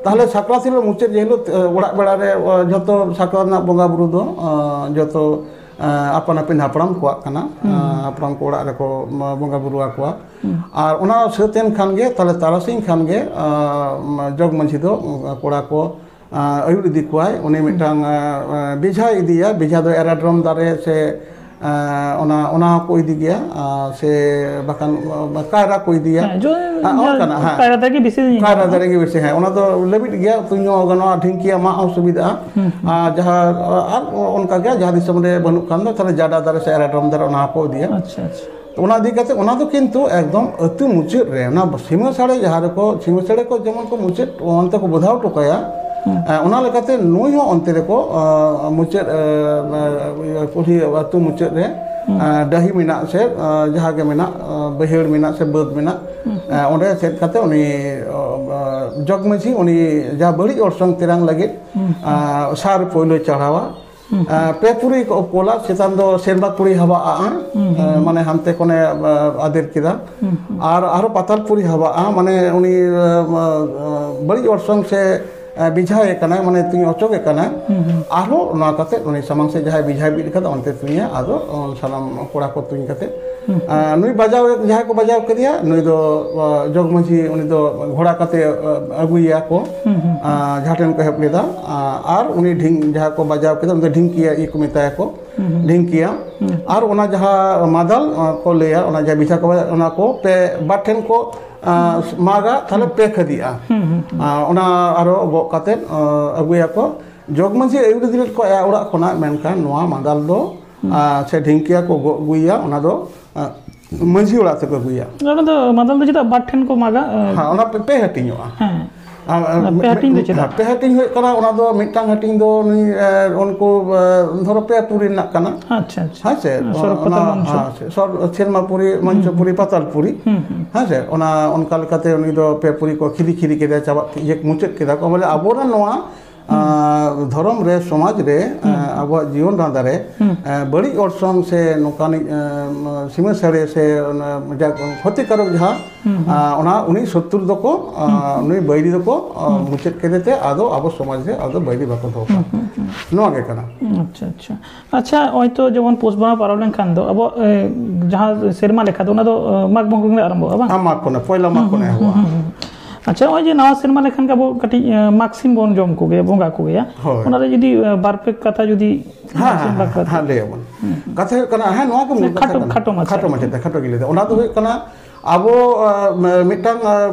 ᱛᱟᱦᱞᱮ ᱥᱟᱠᱨᱟᱛ ᱦᱤᱞᱳᱜ ᱢᱩᱪᱟᱹᱫ ᱡᱮ ᱦᱤᱞᱳᱜ ᱚᱲᱟᱜ ᱵᱮᱲᱟ ᱨᱮ ᱡᱷᱚᱛᱚ ᱥᱟᱠᱨᱟᱛ ᱨᱮᱱᱟᱜ ᱵᱚᱸᱜᱟ ᱵᱩᱨᱩ ᱫᱚ ᱡᱷᱚᱛᱚ ᱟᱯᱟᱱ ᱟᱹᱯᱤᱱ ᱦᱟᱯᱲᱟᱢ ᱠᱚᱣᱟᱜ ᱠᱟᱱᱟ᱾ ᱦᱟᱯᱲᱟᱢ ᱠᱚ ᱚᱲᱟᱜ ᱨᱮᱠᱚ ᱵᱚᱸᱜᱟ ᱵᱩᱨᱩ ᱟᱠᱚᱣᱟ᱾ ᱟᱨ ᱚᱱᱟ ᱥᱟᱹᱛ ᱮᱱ ᱠᱷᱟᱱ ᱜᱮ, ᱛᱟᱦᱞᱮ ᱛᱟᱨᱟᱥᱤᱧ ᱠᱷᱟᱱ ᱜᱮ ᱡᱚᱜᱽ ᱢᱟᱹᱡᱷᱤ ᱫᱚ ᱠᱚᱲᱟ ᱠᱚ ᱟᱹᱭᱩᱨ ᱤᱫᱤ ᱠᱚᱣᱟᱭ᱾ ᱩᱱᱤ ᱢᱤᱫᱴᱟᱝ ᱵᱮᱡᱷᱟᱭ ᱤᱫᱤᱭᱟ᱾ ᱵᱮᱡᱷᱟ ᱫᱚ ᱮᱨᱟᱰᱨᱚᱢ ᱫᱟᱨᱮ ᱥᱮ ᱚᱱᱟ ᱚᱱᱟ ᱦᱚᱸᱠᱚ ᱤᱫᱤ ᱜᱮᱭᱟ, ᱥᱮ ᱵᱟᱠᱷᱟᱱ ᱠᱟᱭᱨᱟ ᱠᱚ ᱤᱫᱤᱭᱟ᱾ ᱦᱮᱸ, ᱡᱚ-, ᱚᱱᱠᱟᱱᱟᱜ, ᱦᱮᱸ᱾ ᱠᱟᱭᱨᱟ ᱫᱟᱨᱮ ᱜᱮ ᱵᱮᱥᱤ ᱧᱮᱞᱚᱜᱼᱟ᱾ ᱠᱟᱭᱨᱟ ᱫᱟᱨᱮ ᱜᱮ ᱵᱮᱥᱤ, ᱦᱮᱸ, ᱚᱱᱟ ᱫᱚ ᱞᱟᱹᱵᱤᱫ ᱜᱮᱭᱟ, ᱛᱩᱧ ᱦᱚᱸ ᱜᱟᱱᱚᱜᱼᱟ, ᱰᱷᱤᱝᱠᱤ ᱟᱢᱟᱜ ᱦᱚᱸ ᱥᱩᱵᱤᱫᱷᱟᱜᱼᱟ᱾ ᱟᱨ ᱡᱟᱦᱟᱸ ᱟᱨ ᱚᱱᱠᱟ ᱜᱮ ᱡᱟᱦᱟᱸ ᱫᱤᱥᱚᱢ ᱨᱮ ᱵᱟᱹᱱᱩᱜ ᱠᱷᱟᱱ ᱫᱚ ᱛᱟᱦᱞᱮ ᱡᱟᱰᱟ ᱫᱟᱨᱮ ᱥᱮ ᱮᱨᱟᱰᱨᱚᱢ ᱫᱟᱨᱮ ᱚᱱᱟ ᱦᱚᱸᱠᱚ ᱤᱫᱤᱭᱟ᱾ ᱟᱪᱪᱷᱟ, ᱟᱪᱪᱷᱟ᱾ ᱚᱱᱟ ᱤᱫᱤ ᱠᱟᱛᱮ ᱚᱱᱟ ᱫᱚ ᱠᱤᱱᱛᱩ ᱮᱠᱫᱚᱢ ᱟᱹᱛᱩ ᱢᱩᱪᱟᱹᱫ ᱨᱮ, ᱚᱱᱟ ᱥᱤᱢᱟᱹ ᱥᱟᱹᱲᱮ ᱡᱟᱦᱟᱸ ᱨᱮᱠᱚ, ᱥᱤᱢᱟᱹ ᱥᱟᱹᱲᱮ ᱠᱚ ᱡᱮᱢᱚᱱ ᱠᱚ ᱢᱩᱪᱟᱹᱫ ᱚᱱᱛᱮ ᱠᱚ ᱵᱚᱫᱷᱟᱣ ᱦᱚᱴᱚ ᱠᱟᱭᱟ, ᱚᱱᱟ ᱞᱮᱠᱟᱛᱮ ᱱᱩᱭ ᱦᱚᱸ ᱚᱱᱛᱮ ᱨᱮᱠᱚ ᱢᱩᱪᱟᱹᱫ ᱠᱩᱞᱦᱤ ᱟᱹᱛᱩ ᱢᱩᱪᱟᱹᱫ ᱨᱮ ᱰᱟᱹᱦᱤ ᱢᱮᱱᱟᱜ ᱥᱮ ᱡᱟᱦᱟᱸ ᱜᱮ ᱢᱮᱱᱟᱜ, ᱵᱟᱹᱭᱦᱟᱹᱲ ᱢᱮᱱᱟᱜ ᱥᱮ ᱵᱟᱹᱫᱽ ᱢᱮᱱᱟᱜ, ᱚᱸᱰᱮ ᱥᱮᱫ ᱠᱟᱛᱮ ᱩᱱᱤ ᱡᱚᱜᱽ ᱢᱟᱹᱡᱷᱤ ᱩᱱᱤ ᱡᱟᱦᱟᱸ ᱵᱟᱹᱲᱤᱡ ᱚᱨᱥᱚᱝ ᱛᱮᱨᱟᱝ ᱞᱟᱹᱜᱤᱫ ᱥᱟᱨ ᱯᱳᱭᱞᱳᱭ ᱪᱟᱲᱦᱟᱣᱟ᱾ ᱯᱮ ᱯᱩᱨᱤ ᱠᱚ ᱠᱳᱞᱟ, ᱪᱮᱛᱟᱱ ᱫᱚ ᱥᱮᱨᱢᱟ ᱯᱩᱨᱤ ᱦᱟᱵᱟᱜᱼᱟ᱾ ᱢᱟᱱᱮ ᱦᱟᱱᱛᱮ ᱠᱷᱚᱱᱮ ᱟᱫᱮᱨ ᱠᱮᱫᱟ᱾ ᱟᱨ ᱟᱨᱦᱚᱸ ᱯᱟᱛᱟᱞ ᱯᱩᱨᱤ ᱦᱟᱵᱟᱜᱼᱟ, ᱢᱟᱱᱮ ᱩᱱᱤ ᱵᱟᱹᱲᱤᱡ ᱚᱨᱥᱚᱝ ᱥᱮ ᱵᱮᱡᱷᱟᱭᱮ ᱠᱟᱱᱟᱭ, ᱢᱟᱱᱮ ᱛᱩᱧ ᱚᱪᱚᱜᱮ ᱠᱟᱱᱟᱭ᱾ ᱟᱨᱦᱚᱸ ᱱᱚᱣᱟ ᱠᱟᱛᱮ ᱩᱱᱤ ᱥᱟᱢᱟᱝ ᱥᱮᱫ ᱡᱟᱦᱟᱸᱭ ᱵᱮᱡᱷᱟᱭ ᱵᱤᱫ ᱠᱟᱫᱟ ᱚᱱᱛᱮ ᱛᱩᱧᱟ, ᱟᱫᱚ ᱥᱟᱱᱟᱢ ᱠᱚᱲᱟ ᱠᱚ ᱛᱩᱧ ᱠᱟᱛᱮ ᱱᱩᱭ ᱵᱟᱡᱟᱣ, ᱡᱟᱦᱟᱸᱭ ᱠᱚ ᱵᱟᱡᱟᱣ ᱠᱮᱫᱮᱭᱟ ᱱᱩᱭ ᱫᱚ ᱡᱚᱜᱽ ᱢᱟᱹᱡᱷᱤ, ᱩᱱᱤ ᱫᱚ ᱜᱷᱚᱲᱟ ᱠᱟᱛᱮ ᱟᱹᱜᱩᱭᱮᱭᱟ ᱠᱚ᱾ ᱡᱟᱦᱟᱸ ᱴᱷᱮᱱ ᱠᱚ ᱮᱦᱚᱵ ᱞᱮᱫᱟ᱾ ᱟᱨ ᱩᱱᱤ ᱰᱷᱤᱝ, ᱡᱟᱦᱟᱸ ᱠᱚ ᱵᱟᱡᱟᱣ ᱠᱮᱫᱟ ᱩᱱᱤ ᱫᱚ ᱰᱷᱤᱝᱠᱤᱭᱟ ᱤᱭᱟᱹ ᱠᱚ ᱢᱮᱛᱟᱭᱟ ᱠᱚ, ᱰᱷᱤᱝᱠᱤᱭᱟ᱾ ᱟᱨ ᱚᱱᱟ ᱡᱟᱦᱟᱸ ᱢᱟᱫᱟᱞ ᱠᱚ ᱞᱟᱹᱭᱟ, ᱚᱱᱟ ᱡᱟᱦᱟᱸ ᱵᱮᱡᱷᱟ ᱠᱚ ᱵᱟᱡᱟᱣ, ᱚᱱᱟ ᱠᱚ ᱯᱮ, ᱵᱟᱨ ᱴᱷᱮᱱ ᱠᱚ ᱢᱟᱜᱟ, ᱛᱟᱦᱞᱮ ᱯᱮ ᱠᱷᱟᱹᱫᱤᱜᱼᱟ᱾ ᱚᱱᱟ ᱟᱨᱚ ᱜᱚᱜ ᱠᱟᱛᱮ ᱟᱹᱜᱩᱭᱟᱠᱚ᱾ ᱡᱚᱜᱽ ᱢᱟᱹᱡᱷᱤ ᱟᱹᱭᱩᱨ ᱤᱫᱤ ᱞᱮᱫ ᱠᱚᱣᱟ ᱟᱭᱟᱜ ᱚᱲᱟᱜ ᱠᱷᱚᱱᱟᱜ, ᱢᱮᱱᱠᱷᱟᱱ ᱱᱚᱣᱟ ᱢᱟᱫᱟᱞ ᱫᱚ ᱥᱮ ᱰᱷᱤᱝᱠᱤᱭᱟ ᱠᱚ ᱜᱚᱜ ᱟᱹᱜᱩᱭᱟ, ᱚᱱᱟ ᱫᱚ ᱢᱟᱹᱡᱷᱤ ᱚᱲᱟᱜ ᱛᱮᱠᱚ ᱟᱹᱜᱩᱭᱟ᱾ ᱚᱱᱟ ᱫᱚ ᱢᱟᱫᱟᱞ ᱫᱚ ᱪᱮᱫᱟᱜ ᱵᱟᱨ ᱴᱷᱮᱱ ᱠᱚ ᱢᱟᱜᱟ? ᱦᱮᱸ, ᱚᱱᱟ ᱯᱮ, ᱯᱮ ᱦᱟᱹᱴᱤᱧᱚᱜᱼᱟ᱾ ᱦᱮᱸ᱾ ᱟᱨ ᱯᱮ ᱦᱟᱹᱴᱤᱧ ᱫᱚ ᱪᱮᱫᱟᱜ? ᱯᱮ ᱦᱟᱹᱴᱤᱧ ᱦᱩᱭᱩᱜ ᱠᱟᱱᱟ, ᱚᱱᱟ ᱫᱚ ᱢᱤᱫᱴᱟᱝ ᱦᱟᱹᱴᱤᱧ ᱫᱚ ᱱᱩᱭ, ᱮ, ᱩᱱᱠᱩ, ᱮ, ᱫᱷᱚᱨᱚ ᱯᱮ ᱯᱩᱨᱤ ᱨᱮᱱᱟᱜ ᱠᱟᱱᱟ᱾ ᱟᱪᱪᱷᱟ, ᱟᱪᱪᱷᱟ᱾ ᱦᱮᱸ ᱥᱮ? ᱥᱚᱨᱚᱜᱽ ᱯᱟᱛᱟᱞ ᱢᱚᱧᱪᱚ᱾ ᱦᱮᱸ ᱥᱮ, ᱥᱚᱨ-, ᱥᱮᱨᱢᱟ ᱯᱩᱨᱤ, ᱢᱚᱧᱪᱚ ᱯᱩᱨᱤ, ᱯᱟᱛᱟᱞ ᱯᱩᱨᱤ᱾ ᱦᱮᱸ ᱥᱮ? ᱚᱱᱟ ᱚᱱᱠᱟ ᱞᱮᱠᱟᱛᱮ ᱩᱱᱤ ᱫᱚ ᱯᱮ ᱯᱩᱨᱤ ᱠᱚ ᱠᱷᱤᱫᱤ ᱠᱷᱤᱫᱤ ᱠᱮᱫᱮᱭᱟ, ᱪᱟᱵᱟ, ᱤᱭᱟᱹ, ᱢᱩᱪᱟᱹᱫ ᱠᱮᱫᱟ ᱠᱚ᱾ ᱵᱚᱞᱮ ᱟᱵᱚᱨᱮᱱ ᱱᱚᱣᱟ ᱟᱨ ᱫᱷᱚᱨᱚᱢ ᱨᱮ, ᱥᱚᱢᱟᱡᱽ ᱨᱮ, ᱟᱵᱚᱣᱟᱜ ᱡᱤᱭᱚᱱ ᱰᱟᱸᱰᱟ ᱨᱮ, ᱵᱟᱹᱲᱤᱡ ᱚᱨᱥᱚᱝ ᱥᱮ ᱱᱚᱝᱠᱟᱱᱤᱡ, ᱥᱤᱢᱟᱹ ᱥᱟᱹᱲᱮ ᱥᱮ ᱚᱱᱟ ᱡᱟ ᱠᱷᱚᱛᱤᱠᱟᱨᱚᱠ ᱡᱟᱦᱟᱸ, ᱚᱱᱟ ᱩᱱᱤ ᱥᱚᱛᱨᱩ ᱫᱚᱠᱚ, ᱩᱱᱤ ᱵᱟᱹᱭᱨᱤ ᱫᱚᱠᱚ ᱢᱩᱪᱟᱹᱫ ᱠᱮᱫᱮ ᱛᱮ ᱟᱫᱚ ᱟᱵᱚ ᱥᱚᱢᱟᱡᱽ ᱨᱮ ᱟᱫᱚ ᱵᱟᱹᱭᱨᱤ ᱵᱟᱠᱚ ᱫᱚᱦᱚ ᱠᱚᱣᱟ᱾ ᱱᱚᱣᱟ ᱜᱮ ᱠᱟᱱᱟ᱾ ᱟᱪᱪᱷᱟ, ᱟᱪᱪᱷᱟ᱾ ᱟᱪᱪᱷᱟ, ᱦᱚᱭᱛᱳ ᱡᱮᱢᱚᱱ ᱯᱩᱥ ᱵᱚᱸᱜᱟ ᱯᱟᱨᱚᱢ ᱞᱮᱱᱠᱷᱟᱱ ᱫᱚ ᱟᱵᱚ, ᱮ, ᱡᱟᱦᱟᱸ ᱥᱮᱨᱢᱟ ᱞᱮᱠᱷᱟ ᱫᱚ ᱚᱱᱟ ᱫᱚ, ᱮ, ᱢᱟᱜᱽ ᱵᱚᱸᱜᱟ ᱠᱷᱚᱱ ᱜᱮ ᱟᱨᱟᱢᱵᱷᱚᱜᱼᱟ, ᱵᱟᱝ? ᱟᱨ ᱢᱟᱜᱽ ᱠᱷᱚᱱ, ᱯᱚᱭᱞᱟ ᱢᱟᱜᱽ ᱠᱷᱚᱱ ᱮᱦᱚᱵᱚᱜᱼᱟ᱾ ᱟᱪᱪᱷᱟ, ᱱᱚᱜᱼᱚᱭ ᱡᱮ ᱱᱟᱣᱟ ᱥᱮᱨᱢᱟ ᱞᱮᱠᱷᱟᱱ ᱜᱮ ᱟᱵᱚ ᱠᱟᱹᱴᱤᱡ, ᱮ, ᱢᱟᱜᱽ ᱥᱤᱢ ᱵᱚᱱ ᱡᱚᱢ ᱠᱚᱜᱮᱭᱟ, ᱵᱚᱸᱜᱟ ᱠᱚᱜᱮᱭᱟ᱾ ᱦᱳᱭ᱾ ᱚᱱᱟᱨᱮ ᱡᱩᱫᱤ, ᱮ, ᱵᱟᱨ ᱯᱮ ᱠᱟᱛᱷᱟ ᱡᱩᱫᱤ ᱦᱮᱸ, ᱢᱟᱜᱽ ᱥᱤᱢ ᱦᱮᱸ, ᱵᱟᱠᱷᱨᱟ ᱦᱮᱸ, ᱛᱮ᱾ ᱦᱮᱸ, ᱞᱟᱹᱭ ᱟᱵᱚᱱ᱾ ᱠᱟᱛᱷᱟ ᱦᱩᱭᱩᱜ ᱠᱟᱱᱟ, ᱦᱮᱸ, ᱱᱚᱣᱟ ᱠᱚ ᱢᱩᱞ ᱠᱷᱟᱴᱚ, ᱠᱟᱛᱷᱟ ᱠᱟᱱᱟ᱾ ᱠᱷᱟᱴᱚ ᱢᱟᱪᱷᱟ ᱠᱷᱟᱴᱚ ᱛᱮ᱾ ᱢᱟᱪᱷᱟᱛᱮ, ᱠᱷᱟᱴᱚ ᱜᱮ ᱞᱟᱹᱭ ᱫᱟ᱾ ᱚᱱᱟ ᱫᱚ ᱦᱩᱭᱩᱜ ᱠᱟᱱᱟ, ᱟᱵᱚ, ᱟ, ᱢᱤᱫᱴᱟᱝ, ᱟ,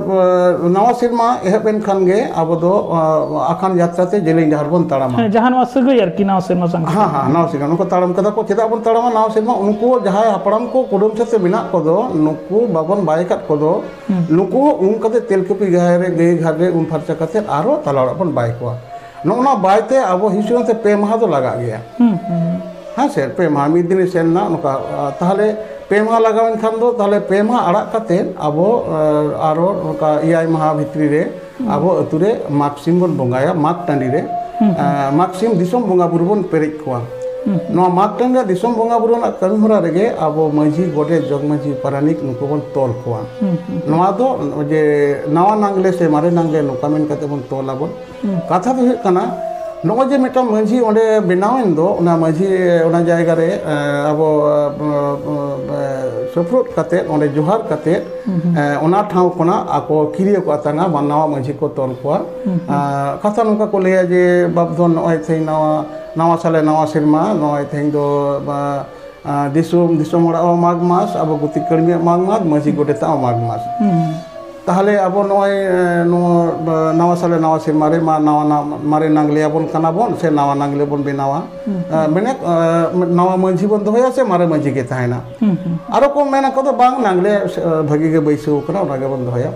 ᱱᱟᱣᱟ ᱥᱮᱨᱢᱟ ᱮᱦᱚᱵ ᱮᱱ ᱠᱷᱟᱱ ᱜᱮ ᱟᱵᱚ ᱫᱚ, ᱟ, ᱟᱠᱷᱟᱱ ᱡᱟᱛᱨᱟ ᱛᱮ ᱡᱮᱞᱮᱧ ᱰᱟᱦᱟᱨ ᱵᱚᱱ ᱛᱟᱲᱟᱢᱟ᱾ ᱦᱮᱸ, ᱡᱟᱦᱟᱸ ᱱᱚᱣᱟ ᱥᱟᱹᱜᱟᱹᱭ ᱟᱨᱠᱤ ᱱᱟᱣᱟ ᱥᱮᱨᱢᱟ ᱥᱟᱶ᱾ ᱦᱮᱸ, ᱦᱮᱸ, ᱱᱟᱣᱟ ᱥᱮᱨᱢᱟ᱾ ᱱᱩᱠᱩ ᱛᱟᱲᱟᱢ ᱠᱟᱫᱟ ᱠᱚ, ᱪᱮᱫᱟᱜ ᱵᱚᱱ ᱛᱟᱲᱟᱢᱟ ᱱᱟᱣᱟ ᱥᱮᱨᱢᱟ? ᱩᱱᱠᱩ ᱡᱟᱦᱟᱸᱭ ᱦᱟᱯᱲᱟᱢ ᱠᱚ ᱠᱩᱰᱟᱹᱢ ᱥᱮᱫ ᱛᱮ ᱢᱮᱱᱟᱜ ᱠᱚᱫᱚ, ᱱᱩᱠᱩ ᱵᱟᱵᱚᱱ ᱵᱟᱭ ᱠᱟᱫ ᱠᱚᱫᱚ, ᱱᱩᱠᱩ ᱩᱢ ᱠᱟᱛᱮ ᱛᱮᱞ ᱠᱟᱹᱯᱤ ᱜᱟᱹᱭ ᱨᱮ, ᱜᱟᱹᱭ ᱜᱷᱟᱴ ᱨᱮ ᱩᱢ ᱯᱷᱟᱨᱪᱟ ᱠᱟᱛᱮ ᱟᱨᱚ ᱛᱟᱞᱟ ᱚᱲᱟᱜ ᱵᱚᱱ ᱵᱟᱭ ᱠᱚᱣᱟ᱾ ᱱᱚᱜᱼᱚ ᱱᱚᱣᱟ ᱵᱟᱭ ᱛᱮ ᱟᱵᱚ ᱦᱤᱥᱟᱹᱵ ᱛᱮ ᱯᱮ ᱢᱟᱦᱟ ᱫᱚ ᱞᱟᱜᱟᱜ ᱜᱮᱭᱟ᱾ ᱦᱩᱸ, ᱦᱩᱸ᱾ ᱦᱮᱸ ᱥᱮ, ᱯᱮ ᱢᱟᱦᱟ, ᱢᱤᱫ ᱫᱤᱱ ᱥᱮᱱ ᱮᱱᱟ, ᱱᱚᱝᱠᱟ, ᱟ, ᱛᱟᱦᱞᱮ ᱯᱮ ᱢᱟᱦᱟ ᱞᱟᱜᱟᱣ ᱮᱱ ᱠᱷᱟᱱ ᱫᱚ, ᱛᱟᱦᱞᱮ ᱯᱮ ᱢᱟᱦᱟ ᱟᱲᱟᱜ ᱠᱟᱛᱮ ᱟᱵᱚ, ᱟ, ᱟᱨᱚ ᱱᱚᱝᱠᱟ ᱮᱭᱟᱭ ᱢᱟᱦᱟ ᱵᱷᱤᱛᱨᱤ ᱨᱮ ᱟᱵᱚ ᱟᱹᱛᱩ ᱨᱮ ᱢᱟᱜᱽ ᱥᱤᱢ ᱵᱚᱱ ᱵᱚᱸᱜᱟᱭᱟ, ᱢᱟᱜᱽ ᱴᱟᱺᱰᱤ ᱨᱮ, ᱦᱩᱸ, ᱦᱩᱸ᱾ ᱟ, ᱢᱟᱜᱽ ᱥᱤᱢ ᱫᱤᱥᱚᱢ ᱵᱚᱸᱜᱟ ᱵᱩᱨᱩ ᱵᱚᱱ ᱯᱮᱨᱮᱡ ᱠᱚᱣᱟ᱾ ᱱᱚᱣᱟ ᱢᱟᱜᱽ ᱴᱟᱺᱰᱤ ᱨᱮᱭᱟᱜ ᱫᱤᱥᱚᱢ ᱵᱚᱸᱜᱟ ᱵᱩᱨᱩ ᱨᱮᱱᱟᱜ ᱠᱟᱹᱢᱤ ᱦᱚᱨᱟ ᱨᱮᱜᱮ ᱟᱵᱚ ᱢᱟᱹᱡᱷᱤ, ᱜᱚᱰᱮᱛ, ᱡᱚᱜᱽ ᱢᱟᱹᱡᱷᱤ, ᱯᱟᱨᱟᱱᱤᱠ ᱱᱩᱠᱩ ᱵᱚᱱ ᱛᱚᱞ ᱠᱚᱣᱟ᱾ ᱱᱚᱣᱟ ᱫᱚ ᱡᱮ ᱱᱟᱣᱟ ᱱᱟᱝᱜᱽᱞᱮ ᱥᱮ ᱢᱟᱨᱮ ᱱᱟᱝᱜᱽᱞᱮ ᱱᱚᱝᱠᱟ ᱢᱮᱱ ᱠᱟᱛᱮ ᱵᱚᱱ ᱛᱚᱞ ᱟᱵᱚᱱ᱾ ᱠᱟᱛᱷᱟ ᱫᱚ ᱦᱩᱭᱩᱜ ᱠᱟᱱᱟ, ᱱᱚᱜᱼᱚᱭ ᱡᱮ ᱢᱤᱫᱴᱟᱝ ᱢᱟᱹᱡᱷᱤ ᱚᱸᱰᱮ ᱵᱮᱱᱟᱣᱮᱱ ᱫᱚ, ᱚᱱᱟ ᱢᱟᱹᱡᱷᱤ, ᱚᱱᱟ ᱡᱟᱭᱜᱟ ᱨᱮ, ᱮ, ᱟᱵᱚ, ᱮ, ᱮ, ᱥᱩᱯᱨᱩᱫ ᱠᱟᱛᱮ, ᱚᱸᱰᱮ ᱡᱚᱦᱟᱨ ᱠᱟᱛᱮ, ᱮ, ᱚᱱᱟ ᱴᱷᱟᱶ ᱠᱷᱚᱱᱟᱜ ᱟᱠᱚ ᱠᱤᱨᱤᱭᱟᱹ ᱠᱚ ᱟᱛᱟᱝᱟ, ᱵᱟ ᱱᱟᱣᱟ ᱢᱟᱹᱡᱷᱤ ᱠᱚ ᱛᱚᱞ ᱠᱚᱣᱟ᱾ ᱮ, ᱠᱟᱛᱷᱟ ᱱᱚᱝᱠᱟ ᱠᱚ ᱞᱟᱹᱭᱟ ᱡᱮ, ᱵᱟᱯ ᱫᱷᱚᱱ, ᱱᱚᱜᱼᱚᱭ ᱛᱮᱦᱮᱧ ᱱᱟᱣᱟ, ᱱᱟᱣᱟ ᱥᱟᱞᱮ ᱱᱟᱣᱟ ᱥᱮᱨᱢᱟ, ᱱᱚᱜᱼᱚᱭ ᱛᱮᱦᱮᱧ ᱫᱚ, ᱵᱟ, ᱟᱨ ᱫᱤᱥᱚᱢ, ᱫᱤᱥᱚᱢ ᱦᱚᱲᱟᱜ ᱦᱚᱸ ᱢᱟᱜᱽ ᱢᱟᱥ, ᱟᱵᱚ ᱜᱩᱛᱤ ᱠᱟᱹᱲᱢᱤᱭᱟᱜ ᱢᱟᱜᱽ ᱢᱟᱥ, ᱢᱟᱹᱡᱷᱤ ᱜᱚᱰᱮᱛᱟᱜ ᱦᱚᱸ ᱢᱟᱜᱽ ᱢᱟᱥ᱾ ᱛᱟᱦᱚᱞᱮ ᱟᱵᱚ ᱱᱚᱜᱼᱚᱭ, ᱮ, ᱱᱚᱣᱟ, ᱱᱟᱣᱟ ᱥᱟᱞᱮ ᱱᱟᱣᱟ ᱥᱮᱨᱢᱟ ᱨᱮ ᱢᱟ ᱱᱟᱣᱟ, ᱱᱟ-, ᱢᱟᱨᱮ ᱱᱟᱝᱜᱽᱞᱮ ᱟᱵᱚᱱ ᱠᱟᱱᱟ ᱵᱚᱱ ᱥᱮ ᱱᱟᱣᱟ ᱱᱟᱝᱜᱽᱞᱮ ᱵᱚᱱ ᱵᱮᱱᱟᱣᱟ? ᱮ, ᱢᱮᱱᱮᱫ, ᱮ, ᱱᱟᱣᱟ ᱢᱟᱹᱡᱷᱤ ᱵᱚᱱ ᱫᱚᱦᱚᱭᱟ ᱥᱮ ᱢᱟᱨᱮ ᱢᱟᱹᱡᱷᱤ ᱜᱮ ᱛᱟᱦᱮᱱᱟ? ᱟᱨᱚ ᱠᱚ ᱢᱮᱱᱟ ᱠᱚ ᱫᱚ ᱵᱟᱝ, ᱱᱟᱝᱜᱽᱞᱮ, ᱮ, ᱵᱷᱟᱹᱜᱤ ᱜᱮ ᱵᱟᱹᱭᱥᱟᱹᱣ ᱠᱟᱱᱟ, ᱚᱱᱟ ᱜᱮᱵᱚᱱ ᱫᱚᱦᱚᱭᱟ᱾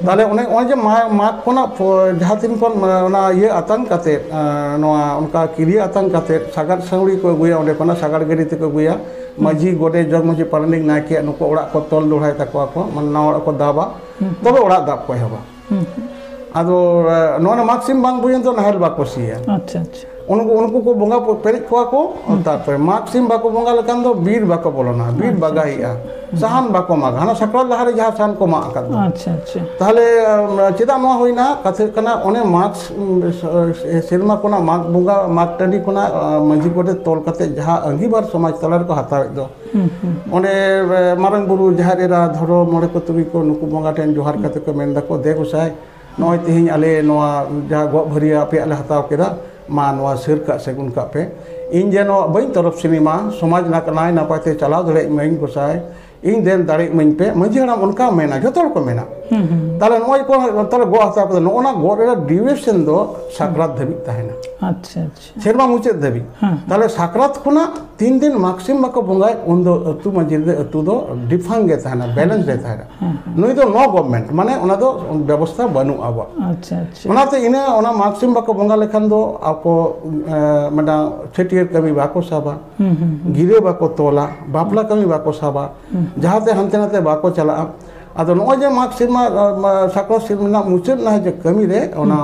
ᱛᱟᱦᱚᱞᱮ ᱚᱱᱮ, ᱚᱱᱮ ᱡᱮ ᱢᱟ-, ᱢᱟᱜᱽ ᱠᱷᱚᱱᱟᱜ ᱯᱚ-, ᱡᱟᱦᱟᱸ ᱛᱤᱱ ᱠᱷᱚᱱ, ᱮ, ᱚᱱᱟ ᱤᱭᱟᱹ ᱟᱛᱟᱝ ᱠᱟᱛᱮᱫ, ᱮ, ᱱᱚᱣᱟ ᱚᱱᱠᱟ ᱠᱤᱨᱤᱭᱟᱹ ᱟᱛᱟᱝ ᱠᱟᱛᱮᱫ, ᱥᱟᱜᱟᱫ ᱥᱟᱹᱣᱲᱤ ᱠᱚ ᱟᱹᱜᱩᱭᱟ, ᱚᱸᱰᱮ ᱠᱷᱚᱱᱟᱜ ᱥᱟᱜᱟᱲ ᱜᱟᱹᱰᱤ ᱛᱮᱠᱚ ᱟᱹᱜᱩᱭᱟ᱾ ᱢᱟᱹᱡᱷᱤ, ᱜᱚᱰᱮᱛ, ᱡᱚᱜᱽ ᱢᱟᱹᱡᱷᱤ, ᱯᱟᱨᱟᱱᱤᱠ, ᱱᱟᱭᱠᱮᱭᱟᱜ ᱱᱩᱠᱩ ᱚᱲᱟᱜ ᱠᱚ ᱛᱚᱞ ᱫᱚᱦᱲᱟᱭ ᱛᱟᱠᱚᱣᱟ ᱠᱚ, ᱢᱟᱱᱮ ᱱᱟᱣᱟ ᱚᱲᱟᱜ ᱠᱚ ᱫᱟᱵᱟ᱾ ᱛᱚᱵᱮ ᱚᱲᱟᱜ ᱫᱟᱵ ᱠᱚ ᱮᱦᱚᱵᱟ᱾ ᱟᱫᱚ, ᱮ, ᱱᱚᱣᱟ ᱢᱟᱜᱽ ᱥᱤᱢ ᱵᱟᱝ ᱯᱩᱡᱟᱹ ᱫᱚ ᱱᱟᱦᱮᱞ ᱵᱟᱠᱚ ᱥᱤᱭᱟ᱾ ᱟᱪᱪᱷᱟ, ᱟᱪᱪᱷᱟ᱾ ᱩᱱᱠᱩ, ᱩᱱᱠᱩ ᱠᱚ ᱵᱚᱸᱜᱟ ᱯᱮ-, ᱯᱮᱨᱮᱡ ᱠᱚᱣᱟ ᱠᱚ, ᱛᱟᱨᱯᱚᱨᱮ ᱢᱟᱜᱽ ᱥᱤᱢ ᱵᱟᱠᱚ ᱵᱚᱸᱜᱟ ᱞᱮᱠᱷᱟᱱ ᱫᱚ ᱵᱤᱨ ᱵᱟᱠᱚ ᱵᱚᱞᱚᱱᱟ, ᱵᱤᱨ ᱟᱪᱪᱷᱟ, ᱵᱟᱜᱟᱭᱮᱜᱼᱟ᱾ ᱥᱟᱦᱟᱱ ᱵᱟᱠᱚ ᱢᱟᱜᱟ, ᱦᱟᱱᱟ ᱥᱟᱠᱨᱟᱛ ᱞᱟᱦᱟᱨᱮ ᱡᱟᱦᱟᱸ ᱥᱟᱦᱟᱱ ᱠᱚ ᱢᱟᱜ ᱟᱠᱟᱫ ᱫᱚ᱾ ᱟᱪᱪᱷᱟ, ᱟᱪᱪᱷᱟ᱾ ᱛᱟᱦᱚᱞᱮ, ᱮ, ᱪᱮᱫᱟᱜ ᱱᱚᱣᱟ ᱦᱩᱭᱱᱟ? ᱠᱟᱛᱷᱟ ᱦᱩᱭᱩᱜ ᱠᱟᱱᱟ, ᱚᱱᱮ ᱢᱟᱜᱽ ᱥᱮᱨᱢᱟ ᱠᱷᱚᱱᱟᱜ ᱢᱟᱜᱽ ᱵᱚᱸᱜᱟ, ᱢᱟᱜᱽ ᱴᱟᱺᱰᱤ ᱠᱷᱚᱱᱟᱜ, ᱮ, ᱢᱟᱹᱡᱷᱤ ᱜᱚᱰᱮᱛ ᱛᱚᱞ ᱠᱟᱛᱮ ᱡᱟᱦᱟᱸ ᱟᱺᱜᱤᱵᱷᱟᱨ ᱥᱚᱢᱟᱡᱽ ᱛᱟᱞᱟ ᱨᱮᱠᱚ ᱦᱟᱛᱟᱣᱮᱫ ᱫᱚ, ᱚᱸᱰᱮ, ᱮ, ᱢᱟᱨᱟᱝ ᱵᱩᱨᱩ, ᱡᱟᱦᱮᱨ ᱮᱨᱟ, ᱫᱷᱚᱨᱚᱢ ᱢᱚᱬᱮ ᱠᱚ, ᱛᱩᱨᱩᱭ ᱠᱚ, ᱱᱩᱠᱩ ᱵᱚᱸᱜᱟ ᱴᱷᱮᱱ ᱡᱚᱦᱟᱨ ᱠᱟᱛᱮ ᱠᱚ ᱢᱮᱱ ᱫᱟᱠᱚ, "ᱫᱮ ᱜᱚᱸᱥᱟᱭ, ᱱᱚᱜᱼᱚᱭ ᱛᱮᱦᱮᱧ ᱟᱞᱮ ᱱᱚᱣᱟ ᱡᱟᱦᱟᱸ ᱜᱚᱜ ᱵᱷᱟᱹᱨᱭᱟᱹ ᱟᱯᱮᱭᱟᱜ ᱞᱮ ᱦᱟᱛᱟᱣ ᱠᱮᱫᱟ, ᱢᱟ ᱱᱚᱣᱟ ᱥᱟᱹᱨ ᱠᱟᱜ ᱥᱟᱹᱜᱩᱱ ᱠᱟᱜ ᱯᱮ᱾ ᱤᱧ ᱡᱮᱱᱚ ᱵᱟᱹᱧ ᱛᱚᱨᱚᱯ ᱥᱤᱱᱤ ᱢᱟ, ᱥᱚᱢᱟᱡᱽ ᱱᱟᱭ ᱱᱟᱯᱟᱭ ᱛᱮ ᱪᱟᱞᱟᱣ ᱫᱟᱲᱮᱭᱟᱜ ᱢᱟᱹᱧ ᱜᱚᱸᱥᱟᱭ, ᱤᱧ ᱫᱮᱱ ᱫᱟᱲᱮᱭᱟᱜ ᱢᱟᱹᱧ ᱯᱮ", ᱢᱟᱹᱡᱷᱤ ᱦᱟᱲᱟᱢ ᱚᱱᱠᱟ ᱢᱮᱱᱟ, ᱡᱚᱛᱚ ᱦᱚᱲ ᱠᱚ ᱢᱮᱱᱟ᱾ ᱛᱟᱦᱞᱮ ᱱᱚᱜᱼᱚᱭ ᱠᱚ, ᱛᱟᱦᱞᱮ ᱜᱚᱜ ᱦᱟᱛᱟᱣ ᱠᱟᱛᱮ ᱱᱚᱜᱼᱚ ᱱᱟ ᱜᱚᱜ ᱨᱮᱱᱟᱜ ᱰᱤᱭᱩᱨᱮᱥᱚᱱ ᱫᱚ ᱥᱟᱠᱨᱟᱛ ᱫᱷᱟᱹᱵᱤᱡ ᱛᱟᱦᱮᱱᱟ᱾ ᱟᱪᱪᱷᱟ, ᱟᱪᱪᱷᱟ᱾ ᱥᱮᱨᱢᱟ ᱢᱩᱪᱟᱹᱫ ᱫᱷᱟᱹᱵᱤᱡ᱾ ᱛᱟᱦᱞᱮ ᱥᱟᱠᱨᱟᱛ ᱠᱷᱚᱱᱟᱜ ᱛᱤᱱ ᱫᱤᱱ ᱢᱟᱜᱽ ᱥᱤᱢ ᱵᱟᱠᱚ ᱵᱚᱸᱜᱟᱭ, ᱩᱱᱫᱚ ᱟᱹᱛᱩ ᱢᱟᱹᱡᱷᱤ ᱨᱮ ᱟᱹᱛᱩ ᱫᱚ ᱰᱤᱯᱷᱟᱝ ᱜᱮ ᱛᱟᱦᱮᱱᱟ, ᱵᱮᱞᱮᱱᱥ ᱨᱮ ᱛᱟᱦᱮᱱᱟ᱾ ᱱᱩᱭ ᱫᱚ ᱱᱚ ᱜᱚᱵᱷᱢᱮᱱᱴ, ᱢᱟᱱᱮ ᱚᱱᱟ ᱫᱚ ᱵᱮᱵᱚᱥᱛᱷᱟ ᱵᱟᱹᱱᱩᱜᱼᱟ ᱟᱵᱚᱣᱟᱜ᱾ ᱟᱪᱪᱷᱟ, ᱟᱪᱪᱷᱟ᱾ ᱚᱱᱟᱛᱮ ᱤᱱᱟᱹ ᱚᱱᱟ ᱢᱟᱜᱽ ᱥᱤᱢ ᱵᱟᱠᱚ ᱵᱚᱸᱜᱟ ᱞᱮᱠᱷᱟᱱ ᱫᱚ ᱟᱠᱚ, ᱮ, ᱢᱤᱫᱴᱟᱝ ᱪᱷᱟᱹᱴᱭᱟᱹᱨ ᱠᱟᱹᱢᱤ ᱵᱟᱠᱚ ᱥᱟᱵᱟ, ᱜᱤᱨᱟᱹ ᱵᱟᱠᱚ ᱛᱚᱞᱟ, ᱵᱟᱯᱞᱟ ᱠᱟᱹᱢᱤ ᱵᱟᱠᱚ ᱥᱟᱵᱟ, ᱡᱟᱦᱟᱸᱛᱮ ᱦᱟᱱᱛᱮ ᱱᱟᱛᱮ ᱵᱟᱠᱚ ᱪᱟᱞᱟᱜᱼᱟ᱾ ᱟᱫᱚ ᱱᱚᱜᱼᱚᱭ ᱡᱮ ᱢᱟᱜᱽ ᱥᱤᱢ, ᱮ, ᱥᱟᱠᱨᱟᱛ ᱥᱤᱢ ᱨᱮᱱᱟᱜ ᱢᱩᱪᱟᱹᱫ ᱱᱟ ᱡᱮ ᱠᱟᱹᱢᱤ ᱨᱮ ᱚᱱᱟ,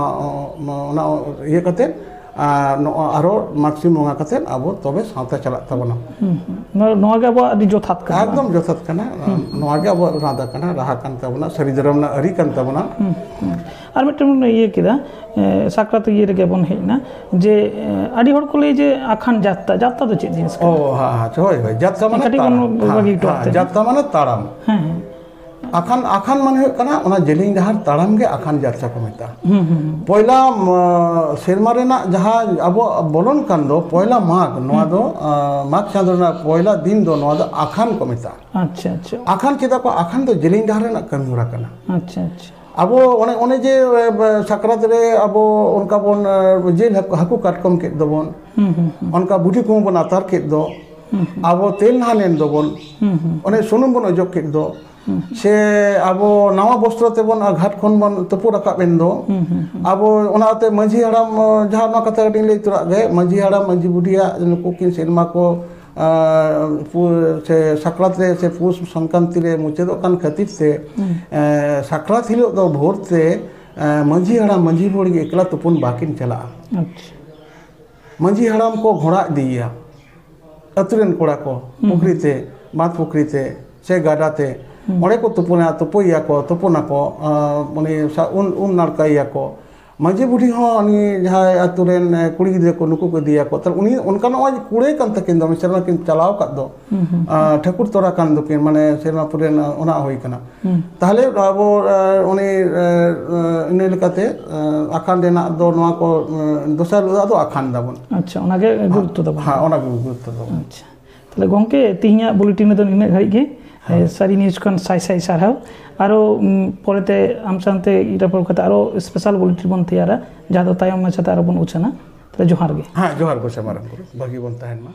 ᱚᱱᱟ ᱤᱭᱟᱹ ᱠᱟᱛᱮ ᱟᱨ ᱱᱚᱜᱼᱚᱭ ᱟᱨᱚ ᱢᱟᱜᱽ ᱥᱤᱢ ᱵᱚᱸᱜᱟ ᱠᱟᱛᱮᱫ ᱟᱵᱚ ᱛᱚᱵᱮ ᱥᱟᱶᱛᱟ ᱪᱟᱞᱟᱜ ᱛᱟᱵᱚᱱᱟ᱾ ᱦᱩᱸ, ᱦᱩᱸ᱾ ᱱᱚᱣᱟ, ᱱᱚᱣᱟ ᱜᱮ ᱟᱵᱚᱣᱟᱜ ᱟᱹᱰᱤ ᱡᱚᱛᱷᱟᱛ ᱠᱟᱱᱟ᱾ ᱮᱠᱫᱚᱢ ᱡᱚᱛᱷᱟᱛ ᱠᱟᱱᱟ᱾ ᱦᱩᱸ᱾ ᱱᱚᱣᱟ ᱜᱮ ᱟᱵᱚᱣᱟᱜ ᱨᱟᱸᱫᱟ ᱠᱟᱱᱟ, ᱨᱟᱦᱟ ᱠᱟᱱ ᱛᱟᱵᱚᱱᱟ, ᱥᱟᱹᱨᱤ ᱫᱷᱚᱨᱚᱢ ᱨᱮᱱᱟᱜ ᱟᱹᱨᱤ ᱠᱟᱱ ᱛᱟᱵᱚᱱᱟ᱾ ᱦᱩᱸ, ᱦᱩᱸ᱾ ᱟᱨ ᱢᱤᱫᱴᱮᱱ ᱵᱚᱱ ᱤᱭᱟᱹ ᱠᱮᱫᱟ, ᱮ, ᱥᱟᱠᱨᱟᱛ ᱤᱭᱟᱹ ᱨᱮᱜᱮ ᱵᱚᱱ ᱦᱮᱡ ᱮᱱᱟ, ᱡᱮ, ᱮ, ᱟᱹᱰᱤ ᱦᱚᱲ ᱠᱚ ᱞᱟᱹᱭ ᱡᱮ ᱟᱠᱷᱟᱱ ᱡᱟᱛᱛᱟ, ᱡᱟᱛᱛᱟ ᱫᱚ ᱪᱮᱫ ᱡᱤᱱᱤᱥ ᱠᱟᱱᱟ? ᱚ, ᱦᱮᱸ, ᱦᱮᱸ, ᱦᱳᱭ, ᱦᱳᱭ, ᱡᱟᱛᱛᱟ ᱢᱟᱱᱮ ᱠᱟᱹᱴᱤᱡ ᱵᱚᱱ ᱛᱟᱲᱟᱢ᱾ ᱵᱷᱟᱹᱜᱤ ᱦᱮᱸ, ᱦᱚᱴᱚ ᱦᱮᱸ, ᱠᱟᱜ ᱛᱮ᱾ ᱡᱟᱛᱛᱟ ᱢᱟᱱᱮ ᱛᱟᱲᱟᱢ᱾ ᱦᱮᱸ, ᱦᱮᱸ᱾ ᱟᱠᱷᱟᱱ, ᱟᱠᱷᱟᱱ ᱢᱟᱱᱮ ᱦᱩᱭᱩᱜ ᱠᱟᱱᱟ ᱚᱱᱟ ᱡᱮᱞᱮᱧ ᱰᱟᱦᱟᱨ ᱛᱟᱲᱟᱢ ᱜᱮ ᱟᱠᱷᱟᱱ ᱡᱟᱛᱛᱟ ᱠᱚ ᱢᱮᱛᱟᱜᱼᱟ᱾ ᱦᱩᱸ, ᱦᱩᱸ, ᱦᱩᱸ᱾ ᱯᱚᱭᱞᱟ, ᱢ, ᱥᱮᱨᱢᱟ ᱨᱮᱱᱟᱜ ᱡᱟᱦᱟᱸ ᱟᱵᱚᱣᱟᱜ ᱵᱚᱞᱚᱱ ᱠᱟᱱ ᱫᱚ ᱯᱚᱭᱞᱟ ᱢᱟᱜᱽ, ᱱᱚᱣᱟ ᱦᱩᱸ᱾ ᱫᱚ, ᱟ, ᱢᱟᱜᱽ ᱪᱟᱸᱫᱳ ᱨᱮᱱᱟᱜ ᱯᱚᱭᱞᱟ ᱫᱤᱱ ᱫᱚ ᱱᱚᱣᱟ ᱫᱚ ᱟᱠᱷᱟᱱ ᱠᱚ ᱢᱮᱛᱟᱜᱼᱟ᱾ ᱟᱪᱪᱷᱟ, ᱟᱪᱪᱷᱟ᱾ ᱟᱠᱷᱟᱱ ᱪᱮᱫᱟᱜ ᱠᱚ ᱟᱠᱷᱟᱱ ᱫᱚ ᱡᱮᱞᱮᱧ ᱰᱟᱦᱟᱨ ᱨᱮᱱᱟᱜ ᱠᱟᱹᱢᱤ ᱦᱚᱨᱟ ᱠᱟᱱᱟ᱾ ᱟᱪᱪᱷᱟ, ᱟᱪᱪᱷᱟ᱾ ᱟᱵᱚ ᱚᱱᱮ, ᱚᱱᱮ ᱡᱮ, ᱮ, ᱥᱟᱠᱨᱟᱛ ᱨᱮ ᱟᱵᱚ ᱚᱱᱠᱟ ᱵᱚᱱ, ᱮ, ᱡᱤᱞ ᱦᱟᱹᱠᱩ, ᱦᱟᱹᱠᱩ ᱠᱟᱴᱠᱚᱢ ᱠᱮᱫ ᱫᱚᱵᱚᱱ, ᱦᱩᱸ, ᱦᱩᱸ, ᱦᱩᱸ᱾ ᱚᱱᱠᱟ ᱵᱩᱰᱷᱤ ᱠᱚᱦᱚᱸ ᱵᱚᱱ ᱟᱛᱟᱨ ᱠᱮᱫ ᱫᱚ, ᱦᱩᱸ, ᱦᱩᱸ᱾ ᱟᱵᱚ ᱛᱮᱞ ᱱᱟᱦᱟᱱ ᱮᱱ ᱫᱚᱵᱚᱱ, ᱦᱩᱸ, ᱦᱩᱸ᱾ ᱚᱱᱮ ᱥᱩᱱᱩᱢ ᱵᱚᱱ ᱚᱡᱚᱜ ᱠᱮᱫ ᱫᱚ, ᱦᱩᱸ, ᱦᱩᱸ᱾ ᱥᱮ ᱟᱵᱚ ᱱᱟᱣᱟ ᱵᱚᱥᱛᱨᱚ ᱛᱮᱵᱚᱱ ᱜᱷᱟᱴ ᱠᱷᱚᱱ ᱵᱚᱱ ᱛᱩᱯᱩ ᱨᱟᱠᱟᱵ ᱮᱱ ᱫᱚ, ᱦᱩᱸ, ᱦᱩᱸ, ᱦᱩᱸ᱾ ᱟᱵᱚ ᱚᱱᱟᱛᱮ ᱢᱟᱹᱡᱷᱤ ᱦᱟᱲᱟᱢ, ᱮ, ᱡᱟᱦᱟᱸ ᱱᱚᱣᱟ ᱠᱟᱛᱷᱟ ᱠᱟᱹᱴᱤᱡ ᱞᱟᱹᱭ ᱛᱚᱨᱟᱜ ᱜᱮ, ᱢᱟᱹᱡᱷᱤ ᱦᱟᱲᱟᱢ, ᱢᱟᱹᱡᱷᱤ ᱵᱩᱰᱷᱤᱭᱟᱜ ᱱᱩᱠᱩ ᱠᱤᱱ ᱥᱮᱨᱢᱟ ᱠᱚ, ᱟ, ᱯᱩ-, ᱥᱮ ᱥᱟᱠᱨᱟᱛ ᱨᱮ ᱥᱮ ᱯᱩᱥ ᱥᱚᱝᱠᱨᱟᱱᱛᱤ ᱨᱮ ᱢᱩᱪᱟᱹᱫᱚᱜ ᱠᱟᱱ ᱠᱷᱟᱹᱛᱤᱨ ᱛᱮ, ᱦᱩᱸ᱾ ᱮ, ᱥᱟᱠᱨᱟᱛ ᱦᱤᱞᱳᱜ ᱫᱚ ᱵᱷᱳᱨ ᱛᱮ, ᱮ, ᱢᱟᱹᱡᱷᱤ ᱦᱟᱲᱟᱢ, ᱢᱟᱹᱡᱷᱤ ᱵᱩᱲᱦᱤ ᱮᱠᱞᱟ ᱛᱩᱯᱩᱱ ᱵᱟᱹᱠᱤᱱ ᱪᱟᱞᱟᱜᱼᱟ᱾ ᱟᱪᱪᱷᱟ᱾ ᱢᱟᱹᱡᱷᱤ ᱦᱟᱲᱟᱢ ᱠᱚ ᱜᱷᱚᱲᱟ ᱤᱫᱤᱭᱮᱭᱟ, ᱟᱹᱛᱩ ᱨᱮᱱ ᱠᱚᱲᱟ ᱠᱚ, ᱦᱩᱸ, ᱯᱩᱠᱷᱨᱤ ᱦᱩᱸ᱾ ᱛᱮ, ᱵᱟᱸᱫᱽ ᱯᱩᱠᱷᱨᱤ ᱛᱮ, ᱥᱮ ᱜᱟᱰᱟ ᱛᱮ, ᱦᱩᱸ᱾ ᱚᱸᱰᱮ ᱠᱚ ᱛᱩᱯᱩᱱᱟ, ᱛᱩᱯᱩᱭᱮᱭᱟ ᱠᱚ, ᱛᱩᱯᱩᱱᱟᱠᱚ, ᱟ, ᱩᱱᱤ ᱥᱟ-, ᱩᱢ, ᱩᱢ ᱱᱟᱲᱠᱟᱭᱮᱭᱟ ᱠᱚ᱾ ᱢᱟᱹᱡᱷᱤ ᱵᱩᱰᱷᱤ ᱦᱚᱸ ᱩᱱᱤ ᱡᱟᱦᱟᱸᱭ ᱟᱹᱛᱩ ᱨᱮᱱ, ᱮ, ᱠᱩᱲᱤ ᱜᱤᱫᱽᱨᱟᱹ ᱠᱚ, ᱱᱩᱠᱩ ᱠᱚ ᱤᱫᱤᱭᱟᱠᱚ᱾ ᱛᱟᱦᱞᱮ ᱩᱱᱤ ᱚᱱᱠᱟ ᱱᱚᱜᱼᱚᱭ ᱠᱩᱲᱟᱹᱭ ᱠᱟᱱ ᱛᱟᱹᱠᱤᱱ ᱫᱚ, ᱢᱤᱫ ᱥᱮᱨᱢᱟ ᱠᱤᱱ ᱪᱟᱞᱟᱣ ᱟᱠᱟᱫ ᱫᱚ, ᱦᱩᱸ, ᱦᱩᱸ, ᱦᱩᱸ᱾ ᱟ, ᱴᱷᱟᱹᱠᱩᱨ ᱛᱚᱨᱟ ᱠᱟᱱ ᱫᱚᱠᱤᱱ, ᱢᱟᱱᱮ ᱥᱮᱨᱢᱟ ᱯᱩᱨᱟᱹᱣ ᱨᱮᱱᱟᱜ ᱚᱱᱟ ᱦᱩᱭ ᱠᱟᱱᱟ᱾ ᱦᱩᱸ᱾ ᱛᱟᱦᱞᱮ ᱟᱵᱚ, ᱮ, ᱩᱱᱤ, ᱮ, ᱮ, ᱤᱱᱟᱹ ᱞᱮᱠᱟᱛᱮ, ᱮ, ᱟᱠᱷᱟᱱ ᱨᱮᱱᱟᱜ ᱫᱚ ᱱᱚᱣᱟ ᱠᱚ, ᱮ, ᱫᱚᱥᱟᱨ ᱦᱤᱞᱳᱜ ᱫᱚ ᱟᱫᱚ ᱟᱠᱷᱟᱱ ᱫᱟᱵᱚᱱ᱾ ᱟᱪᱪᱷᱟ, ᱚᱱᱟᱜᱮ ᱜᱩᱨᱩᱛᱛᱚ ᱛᱟᱵᱚᱱ᱾ ᱦᱮᱸ, ᱚᱱᱟᱜᱮ ᱜᱩᱨᱩᱛᱛᱚ ᱛᱟᱵᱚᱱ᱾ ᱟᱪᱪᱷᱟ᱾ ᱛᱟᱦᱞᱮ ᱜᱚᱝᱠᱮ, ᱛᱤᱦᱤᱧᱟᱜ ᱵᱩᱞᱮᱴᱤᱱ ᱨᱮᱫᱚ ᱱᱤᱱᱟᱹᱜ ᱜᱷᱟᱹᱲᱤᱡ ᱜᱮ᱾ ᱦᱮᱸ᱾ ᱮ, ᱥᱟᱹᱨᱤ ᱱᱤᱭᱩᱡᱽ ᱠᱷᱚᱱ ᱥᱟᱭ ᱥᱟᱭ ᱥᱟᱨᱦᱟᱣ᱾ ᱟᱨᱚ, ᱩᱢ, ᱯᱚᱨᱮᱛᱮ ᱟᱢ ᱥᱟᱶᱛᱮ ᱨᱚᱯᱚᱲ ᱠᱟᱛᱮ ᱟᱨᱚ ᱥᱯᱮᱥᱟᱞ ᱵᱩᱞᱮᱴᱤᱱ ᱵᱚᱱ ᱛᱮᱭᱟᱨᱟ, ᱡᱟᱦᱟᱸ ᱫᱚ ᱛᱟᱭᱚᱢ ᱢᱟᱪᱷᱟᱛᱮ ᱟᱨᱚ ᱵᱚᱱ ᱩᱪᱷᱟᱹᱱᱟ᱾ ᱛᱟᱦᱞᱮ ᱡᱚᱦᱟᱨ ᱜᱮ᱾ ᱦᱮᱸ, ᱡᱚᱦᱟᱨ ᱜᱮ, ᱥᱮ ᱢᱟᱨᱟᱝ ᱵᱩᱨᱩ᱾ ᱵᱷᱟᱹᱜᱤ ᱵᱚᱱ ᱛᱟᱦᱮᱱ ᱢᱟ᱾